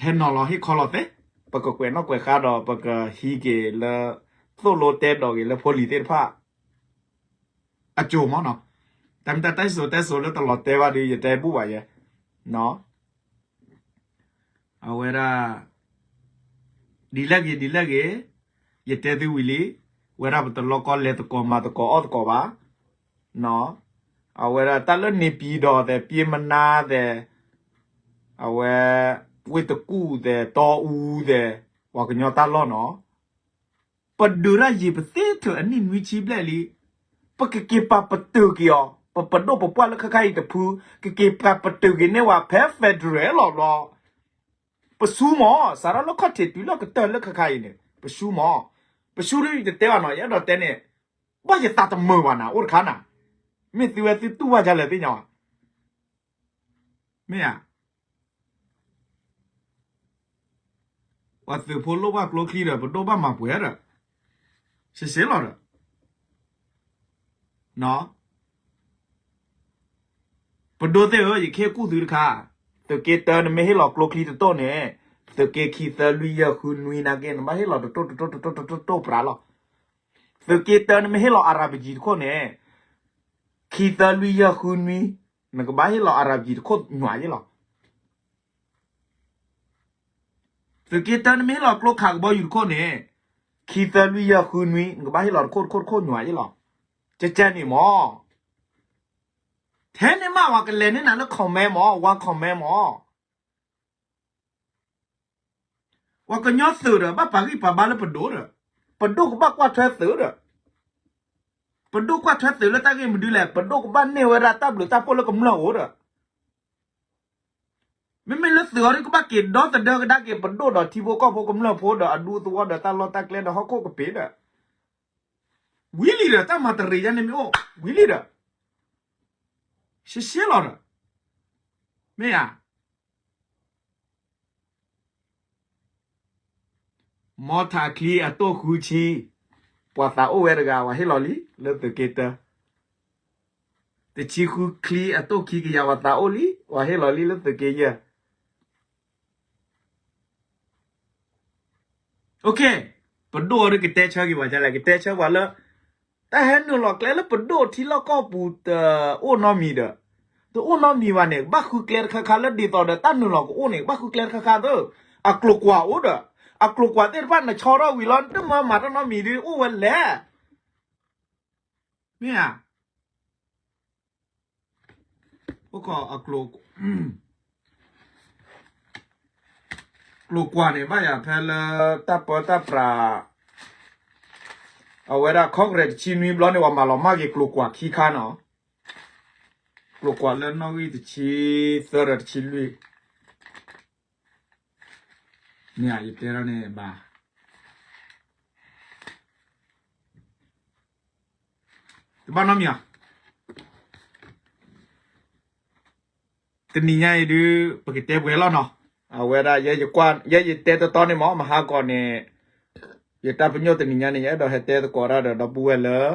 ဟဲနီၤလီၤဟ့ၣ်ခီလီၤသ့ ပကကွဲးနီၣ်ကွဲးဃါဒီးပကဟံးက့ၤလၢ သိၣ်လိတဲဒီးက့ၤလၢဖိလံၤသ့ၣ်တဖၣ် အစိၤမ့ၢ်နီၤ တၢ်မ့ၢ်တၢ်တဲစိၤတဲစိၤလၢတလီၤတဲဘၣ်ဒီး ယတဲဘူၣ်ဘၣ်ယဲ အဝဲဒၣ် ဒ်လဲၣ်ဂ့ၤ ဒ်လဲၣ်ဂ့ၤ ယတဲသုဝံၤလံ ဝဲဒၣ်ပတလီၤကီလဲၤသကိးမၤသကိးအီၣ်သကိးဘၣ် အဝဲဒၣ်တၢ်လၢန့ၣ်ပံၤဒီးသဲး ပျ့ၤမနါသဲး အဝဲ ဝ့ၢ်တကူၣ်သဲး တီအူသဲး ပှၤကညီတၢ်လီၢ်နီၤ ပဒုးတၢ်ယံာ်ပသ့ထၢၣ်အနံၣ်နွံဆံဘျဲၣ်လံ ပကက့ၤပာ်ပတုာ်က့ၤအီၤ ပပဒိၣ်ပပှၢ်လၢခါခါအံၤတဖု ကက့ၤပာ်ပတုာ်က့ၤန့ၢ်ဝဲဖဲ federal လီၤဘျီ ပဆူမး စးထီၣ်လၢခီၣ်ထံးတုၤလၢကတၢၢ်လၢခါခါအံၤန့ၣ် ပဆူမး ပဆူဒ်ယတတဲဘၣ်နီၤ ယအဲၣ်ဒိးတဲန့ၣ် ဘၣ်ယသးတမုာ်ဘၣ်နၤ အိၣ်တခါနၤ မ့ၢ်သုဝဲသုတူၢ်ဘၣ်ဒ်လဲၣ်သ့ၣ်ညါဘၣ် မ့ၢ်ဧါ ပှၤသုးဖိလိၣ်ဘၣ်ကျိချံဒီး ပဒိၣ်ဘၣ်မၤပှဲၤဒီး စ့စ့လီၤဒီး ပဒိၣ်သ့ၣ်ဧၢ ယကဟ့ၣ်ကူၣ်သုတခါ သုးက့တၢနမ့ၢ်ဟ့ၣ်လီၤကျိချံတတိၢ်န့ၣ် သုးက့ခံသၢလွံၢ်ယဲၢ်ဃုနွံနာ်က့ နဘၣ်ဟ့ၣ်လီၤတတိၢ်တတိၢ်တတိၢ်တတိၢ်တတိၢ်ပြးလီၤ သုးက့တၢနမ့ၢ်ဟ့ၣ်လီၤ RPG တခိၣ်န့ၣ် ခံသၢလွံၢ်ယဲၢ်ဃုနွံ နကဘၣ်ဟ့ၣ်လီၤ RPG တခိၣ်ညွးယ့ၣ်လီၤ သုးက့တၢနမ့ၢ်ဟ့ၣ်လီၤကျိခးကဘီယူၤတခိၣ်န့ၣ် ခံသၢလွံၢ်ယဲၢ်ဃုနွံ နကဘၣ်ဟ့ၣ်လီၤတခိၣ်တခိၣ်တခိၣ်ညွးယ့ၣ်လီၤ ကကဲန့ၣ်မး ထဲန့ၣ်မး ပှၤကလဲၤန့ၢ်နၤလၢ command မး one command မး ပှၤကညီသုးဒီး ဘၣ်ပာ်ဂံၢ်ပာ်ဘါလၢပဒိၣ်ဒီး ပဒိၣ်ကဘၣ်ကွၢ်ထွဲသုးဒီး ပဒိၣ်ကွၢ်ထွဲသုးလၢတၢ်ဂ့ၢ်မနုၤလဲၣ် ပဒိၣ်ကဘၣ်န့ၢ်ဝဲဒၣ်တၢ်ဘျုးတၢ်ဖှိၣ်လၢကမျၢၢ်အိၣ်ဒီး မ့မ့ၢ်လၢသုးအီၤဒ်ကဘၣ်က့ၤဒီသဒၢကဒါက့ၤပဒိၣ်ဒီးထံဖိကီၢ်ဖိကမျၢၢ်ဖိဒီး အဒူသဝီဒီးတၢ်လီၢ်တၢ်ကျဲဒီးဟီၣ်ခိၣ်ကပ့ၤဒီး ဝံၤလံဒီး တၢ်မၤတရံးယါန့ၣ်မ့ၢ်အိၣ် ဝံၤလံဒီး ရှဲရှဲလီၤဒီး မ့ၢ်ဧါ မီထးချံအတိၢ်ဃုဆံ ပှၤသးအိၣ်ဝဲတဂၤ ပှၤဟ့ၣ်လီၤလံ လၢသုးက့တၢ တဆံဃုချံအတိၢ်ခံကယၤ ပှၤသးအိၣ်လံ ပှၤဟ့ၣ်လီၤလံ လၢသုးက့ယဲၢ် OK ပဒိၣ်အီၤဒ်ကတဲဆၢက့ၤပှၤဒ်လဲၣ် ကတဲဆၢပှၤလၢ တၢ်ဟဲနုာ်လီၤကျဲလၢပဒိၣ်ထံလီၢ်ကီၢ်ပူၤတအိၣ်နီတမံၤဒီး တအိၣ်နီတမံၤဘၣ်န့ၣ် ဘၣ်ဃုကျဲတခါခါလၢဒ်သိးဒီးတၢ်နုာ်လီၤကအိၣ်န့ၣ် ဘၣ်ဃုကျဲတခါခါသ့ အကျိၤကွာ်အိၣ်ဒီး အကျိၤကွာ်သ့ၣ်တဖၣ်နဆီထီၣ်ဝံၤလီၤ နတမၤမၤတၢ်နီတမံၤဒ်အိၣ်ဝဲလဲၣ် မ့ၢ်ဧါ အိၣ်ခိးအကျိၤ ကျိၤကွာ်န့ၣ် ဘၣ်ယၤဖဲလၢတၢ်ပၢတၢ်ပြး အဝဲဒၣ် Congress တဆံနွံဘျီန့ၣ် ပှၤမၤလီၤမၢ်က့ၤကျိၤကွာ်ခံခါနီၤ ကျိၤကွာ်လၢနီၣ်ဂံၢ်တဆံသၢဒီးတဆံလွံၢ် မ့ၢ်ဧါ ယတဲထီၣ်န့ၣ်ဘၣ် တဘၣ်နီတမံၤဧါ တနံၤညါအံၤဒုး ပကတဲပှဲၤလီၤနီၤ အဝဲဒၣ် ယဲယတဲတတီန့ၣ်မ့ၢ် မဟါကီးန့ၣ် ယတၢ်ပညိၣ်တနံၤညါန့ၣ် ယအဲၣ်ဒိးဟဲတဲသကိးတၢ်ဒီးဒီပုၢ်ဝဲၢ်လၢ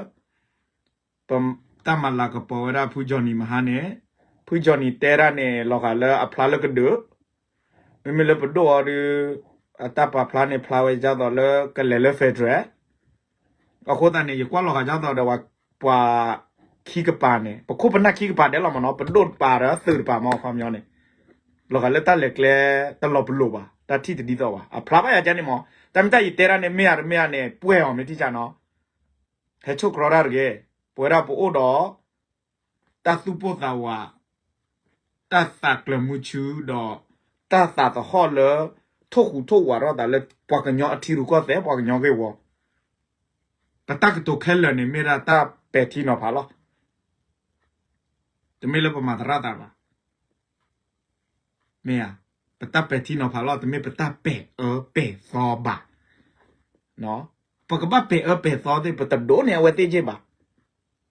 ပတၢ်မၤလၤကပီၤဝဲဒၣ်ဖုကၠီနံၤမဟါန့ၣ်, ဖုကၠီနံၤတဲဒၣ်န့ၣ် လီၤဂာ်လၢအဖျါလၢကဒုး, မ့မ့ၢ်လၢပဒိၣ်အီၤဒီး အတၢ်ပာ်ဖျါန့ၣ်ဖျါဝဲဒ်သိးလၢကလဲၤလၢ federal အဃိသတးန့ၣ် ယကွၢ်လီၤဂာ်ဒ်သိးဒီး ပှၤခံကပၤန့ၣ် ပခိၣ်ပနၢ်ခံကပၤဒဲးလီၤမ့ၢ်နီၤ, ပဒိၣ်တပၤဒီးသုးတပၤမ့ၢ်ခီပညီန့ၣ် လီၤဂာ်လၢတၢ်လဲၤကျဲတလီၤပလိာ်ဘၣ်, တၢ်ထံၣ်တဒ်သိးဘၣ်, အဖျါဘၣ်ယၤကန့ၣ်မ့ၢ်, တၢ်မ့ၢ်တၢ်ယတဲဒၣ်န့ၣ် မ့ၢ်ဧါတမ့ၢ်ဧါန့ၣ် ပှဲၤအီၤမ့ၢ်ထံၣ်ကနီၤ, ဟဲဆိၣ်ကြီတၢ်တဂ့ၤ, ပဝဲဒၣ်ပအိၣ်ဒီး တၢ်သူၣ်ပိၢ်သးဝး, တၢ်သးကျၢၤမုဆူဒီး တၢ်သးသဟီၣ်လၢ ထိၣ်ဃူထိၣ်ဝးထီၣ်သးလၢပှၤကညီအထံရူၢ်ကီၢ်သဲး ပှၤကညီဂ့ၢ်ဝီ, ပတၢ်ကတိၤခဲလၢာ်န့ၣ် မ့ၢ်ဒၣ်တၢ်ပဲာ်ထံနီၤဖးလီၤ. တမ့ၢ်လၢပမၤသရၣ်သးဘၣ်. မ့ၢ်ဧါ, ပတၢ်ပဲာ်ထံနီၤဖးလီၤ, တမ့ၢ်ပတၢ်ပဲာ်အၢပဲာ်သီဘၣ်. ပကဘၣ်ပဲာ်အၢပဲာ်သီသ့ၣ် ပတဒိးန့ၢ်အဝဲသ့ၣ်က့ၢ်ဘၣ်,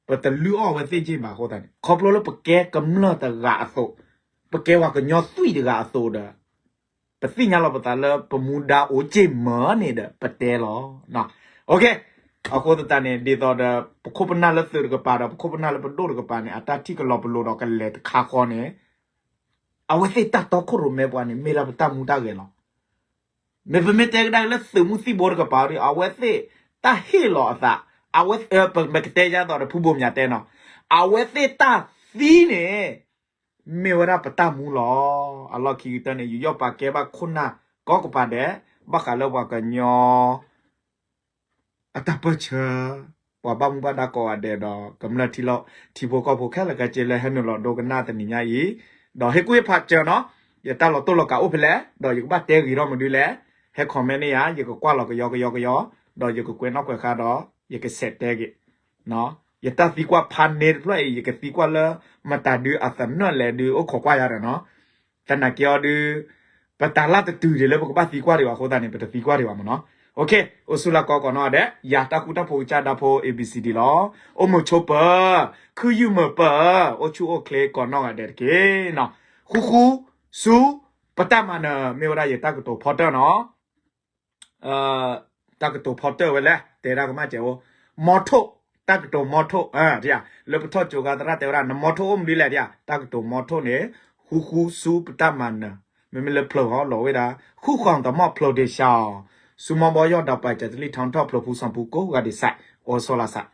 ပတလုၢ်အီၣ်အဝဲသ့ၣ်က့ၢ်ဘၣ်အဃိသတးန့ၣ် ခီဖျိလၢပကဲကမျၢၢ်တဂၤအသိး, ပကဲပှၤကညီသွံၣ်တဂၤအသိးဒီး ပသ့ၣ်ညါလီၤပသးလၢပမူဒါအိၣ်က့ၢ်မၢန့ၣ်ဒီး ပတဲလီၤ. အဃိသတးန့ၣ် ဒ်သိးဒီး ပခိၣ်ပနၢ်လၢသုးတကပၤဒီး ပခိၣ်ပနၢ်လၢပဒိၣ်တကပၤန့ၣ် အတၢ်ထံၣ်ကလီၤပလိာ်ဒီးကလဲၤတခါဃီန့ၣ် အဝဲသ့ၣ်တၢ်တီခိၣ်ရိၣ်မဲပှၤန့ၣ် မ့ၢ်ဒၣ်ပတၢ်မူတၢ်ဂဲၤလီၤ. မ့ၢ်ပမ့ၢ်တဲကဒါက့ၤလၢသုးမုၢ်သံၣ်ဘိတကပၤဒီး အဝဲသ့ၣ်တၢ်ဟ့ၣ်လီၤအသး, အဝဲ ပကတဲယါသိးဒီးဖုဘိၣ်မၠးတဲနီၤ, အဝဲသ့ၣ်တၢ်သံန့ၣ် မ့ၢ်ဝဲဒၣ်ပတၢ်မူလီၤ. အလီၢ်ခံကတၢၢ်န့ၣ် ယူးယီၣ်ပာ်ကဲဘၣ်ခိၣ်နၢ်ကိးကပၤဒဲး ဘၣ်ဃးလၢပှၤကညီ အတၢ်ပၢၢ်ဆၢ ပှၤဘၣ်မူဘၣ်ဒါကိးဂၤဒဲးဒီး ကမျၢၢ်ထံလီၢ်ထံဖိကီၢ်ဖိခဲလၢာ်ခဲဆ့လၢဟဲနုာ်လီၤဒိကနၣ်တနံၤညါအံၤ, ဒီးဟ့ၣ်ကူၣ်ဟ့ၣ်ဖးစၢၤနီၤ, ယတၢ်လီၤတိၢ်လီၤကးအိၣ်ဖဲလဲၣ်, ဒီးယကဘၣ်တဲဂ့ၤထီၣ်မနုၤလဲၣ်, ဟဲ comment န့ၢ်ယၤ, ယကကွၢ်လီၤကယီကယီကယီ, ဒီးယကကွဲးနီၣ်ကွဲးဃါဒီး ယကဆဲးတဲဂ့ၤ ယတၢ်သံကွၢ်ဖးန့ၢ်တဖျၢၣ်အံၤ ယကသံကွၢ်လၢ မတၤဒုအသနၢၣ်လဲၣ်ဒု အိၣ်ခိးကွၢ်ယၤဒီးနီၤ, သနာ်က့အီၤဒု ပတၢ်လၢ်တတုၤဒံးလၢပကဘၣ်သံကွၢ်ဒံးဘၣ်အဃိသတးန့ၣ် ပတသံကွၢ်ဒံးဘၣ်မ့ၢ်နီၤ. အိၣ်ဆူၣ်လၢကိးကီးနီၢ်ဂၤဒဲး, ယၤတၢ်ဃူတၢ်ဖိးကစၢ်ဒၣ်ဖိ A B C D လီၤ. အိၣ်မုာ်ဆိပၢၤ, ခုယုၢ်မုာ်ပၢၤ, အိၣ်ဆူၣ်အိၣ်ချ့ကိးနီၢ်ဂၤဒဲးတက့ၢ်နီၤ. ဃူဃူ, ဆူ, ပတၢ်မၤနၢၤ မ့ၢ်ဝဲဒၣ်ယတၢ်ကတိၤဖီတၢၣ်နီၤ. တၢ်ကတိၤဖီတၢၣ်ဝဲလဲၣ်, တဲဒၣ်ကမၣ်စဲးအိၣ်, မီထိၣ်, တၢ်ကတိၤမီထိၣ်, လၢပထီၣ်ကၠိၤဂၤသရၣ်တဲဝဲဒၣ် နမီထိၣ်အိၣ်မနုၤလဲၣ်ဒၣ်, တၢ်ကတိၤမီထိၣ်န့ၣ်, ဃူဃူဆူ ပတၢ်မၤနၢၤ, မ့မ့ၢ်လၢဖျၢၣ်ဟီလီၤဝဲဒၣ်, ဃူဃီတမီၣ်ဖျိးဒ့ၣ်စၢ်အီၤ, ဆူမီဘီယီၢ်ဒီးပာ်စၢၤတလံၣ်ထီထီၣ်ဖျိးဖူစီၤပူကိးဂၤဒဲးစဲး, အိၣ်ဆီလီၤစး,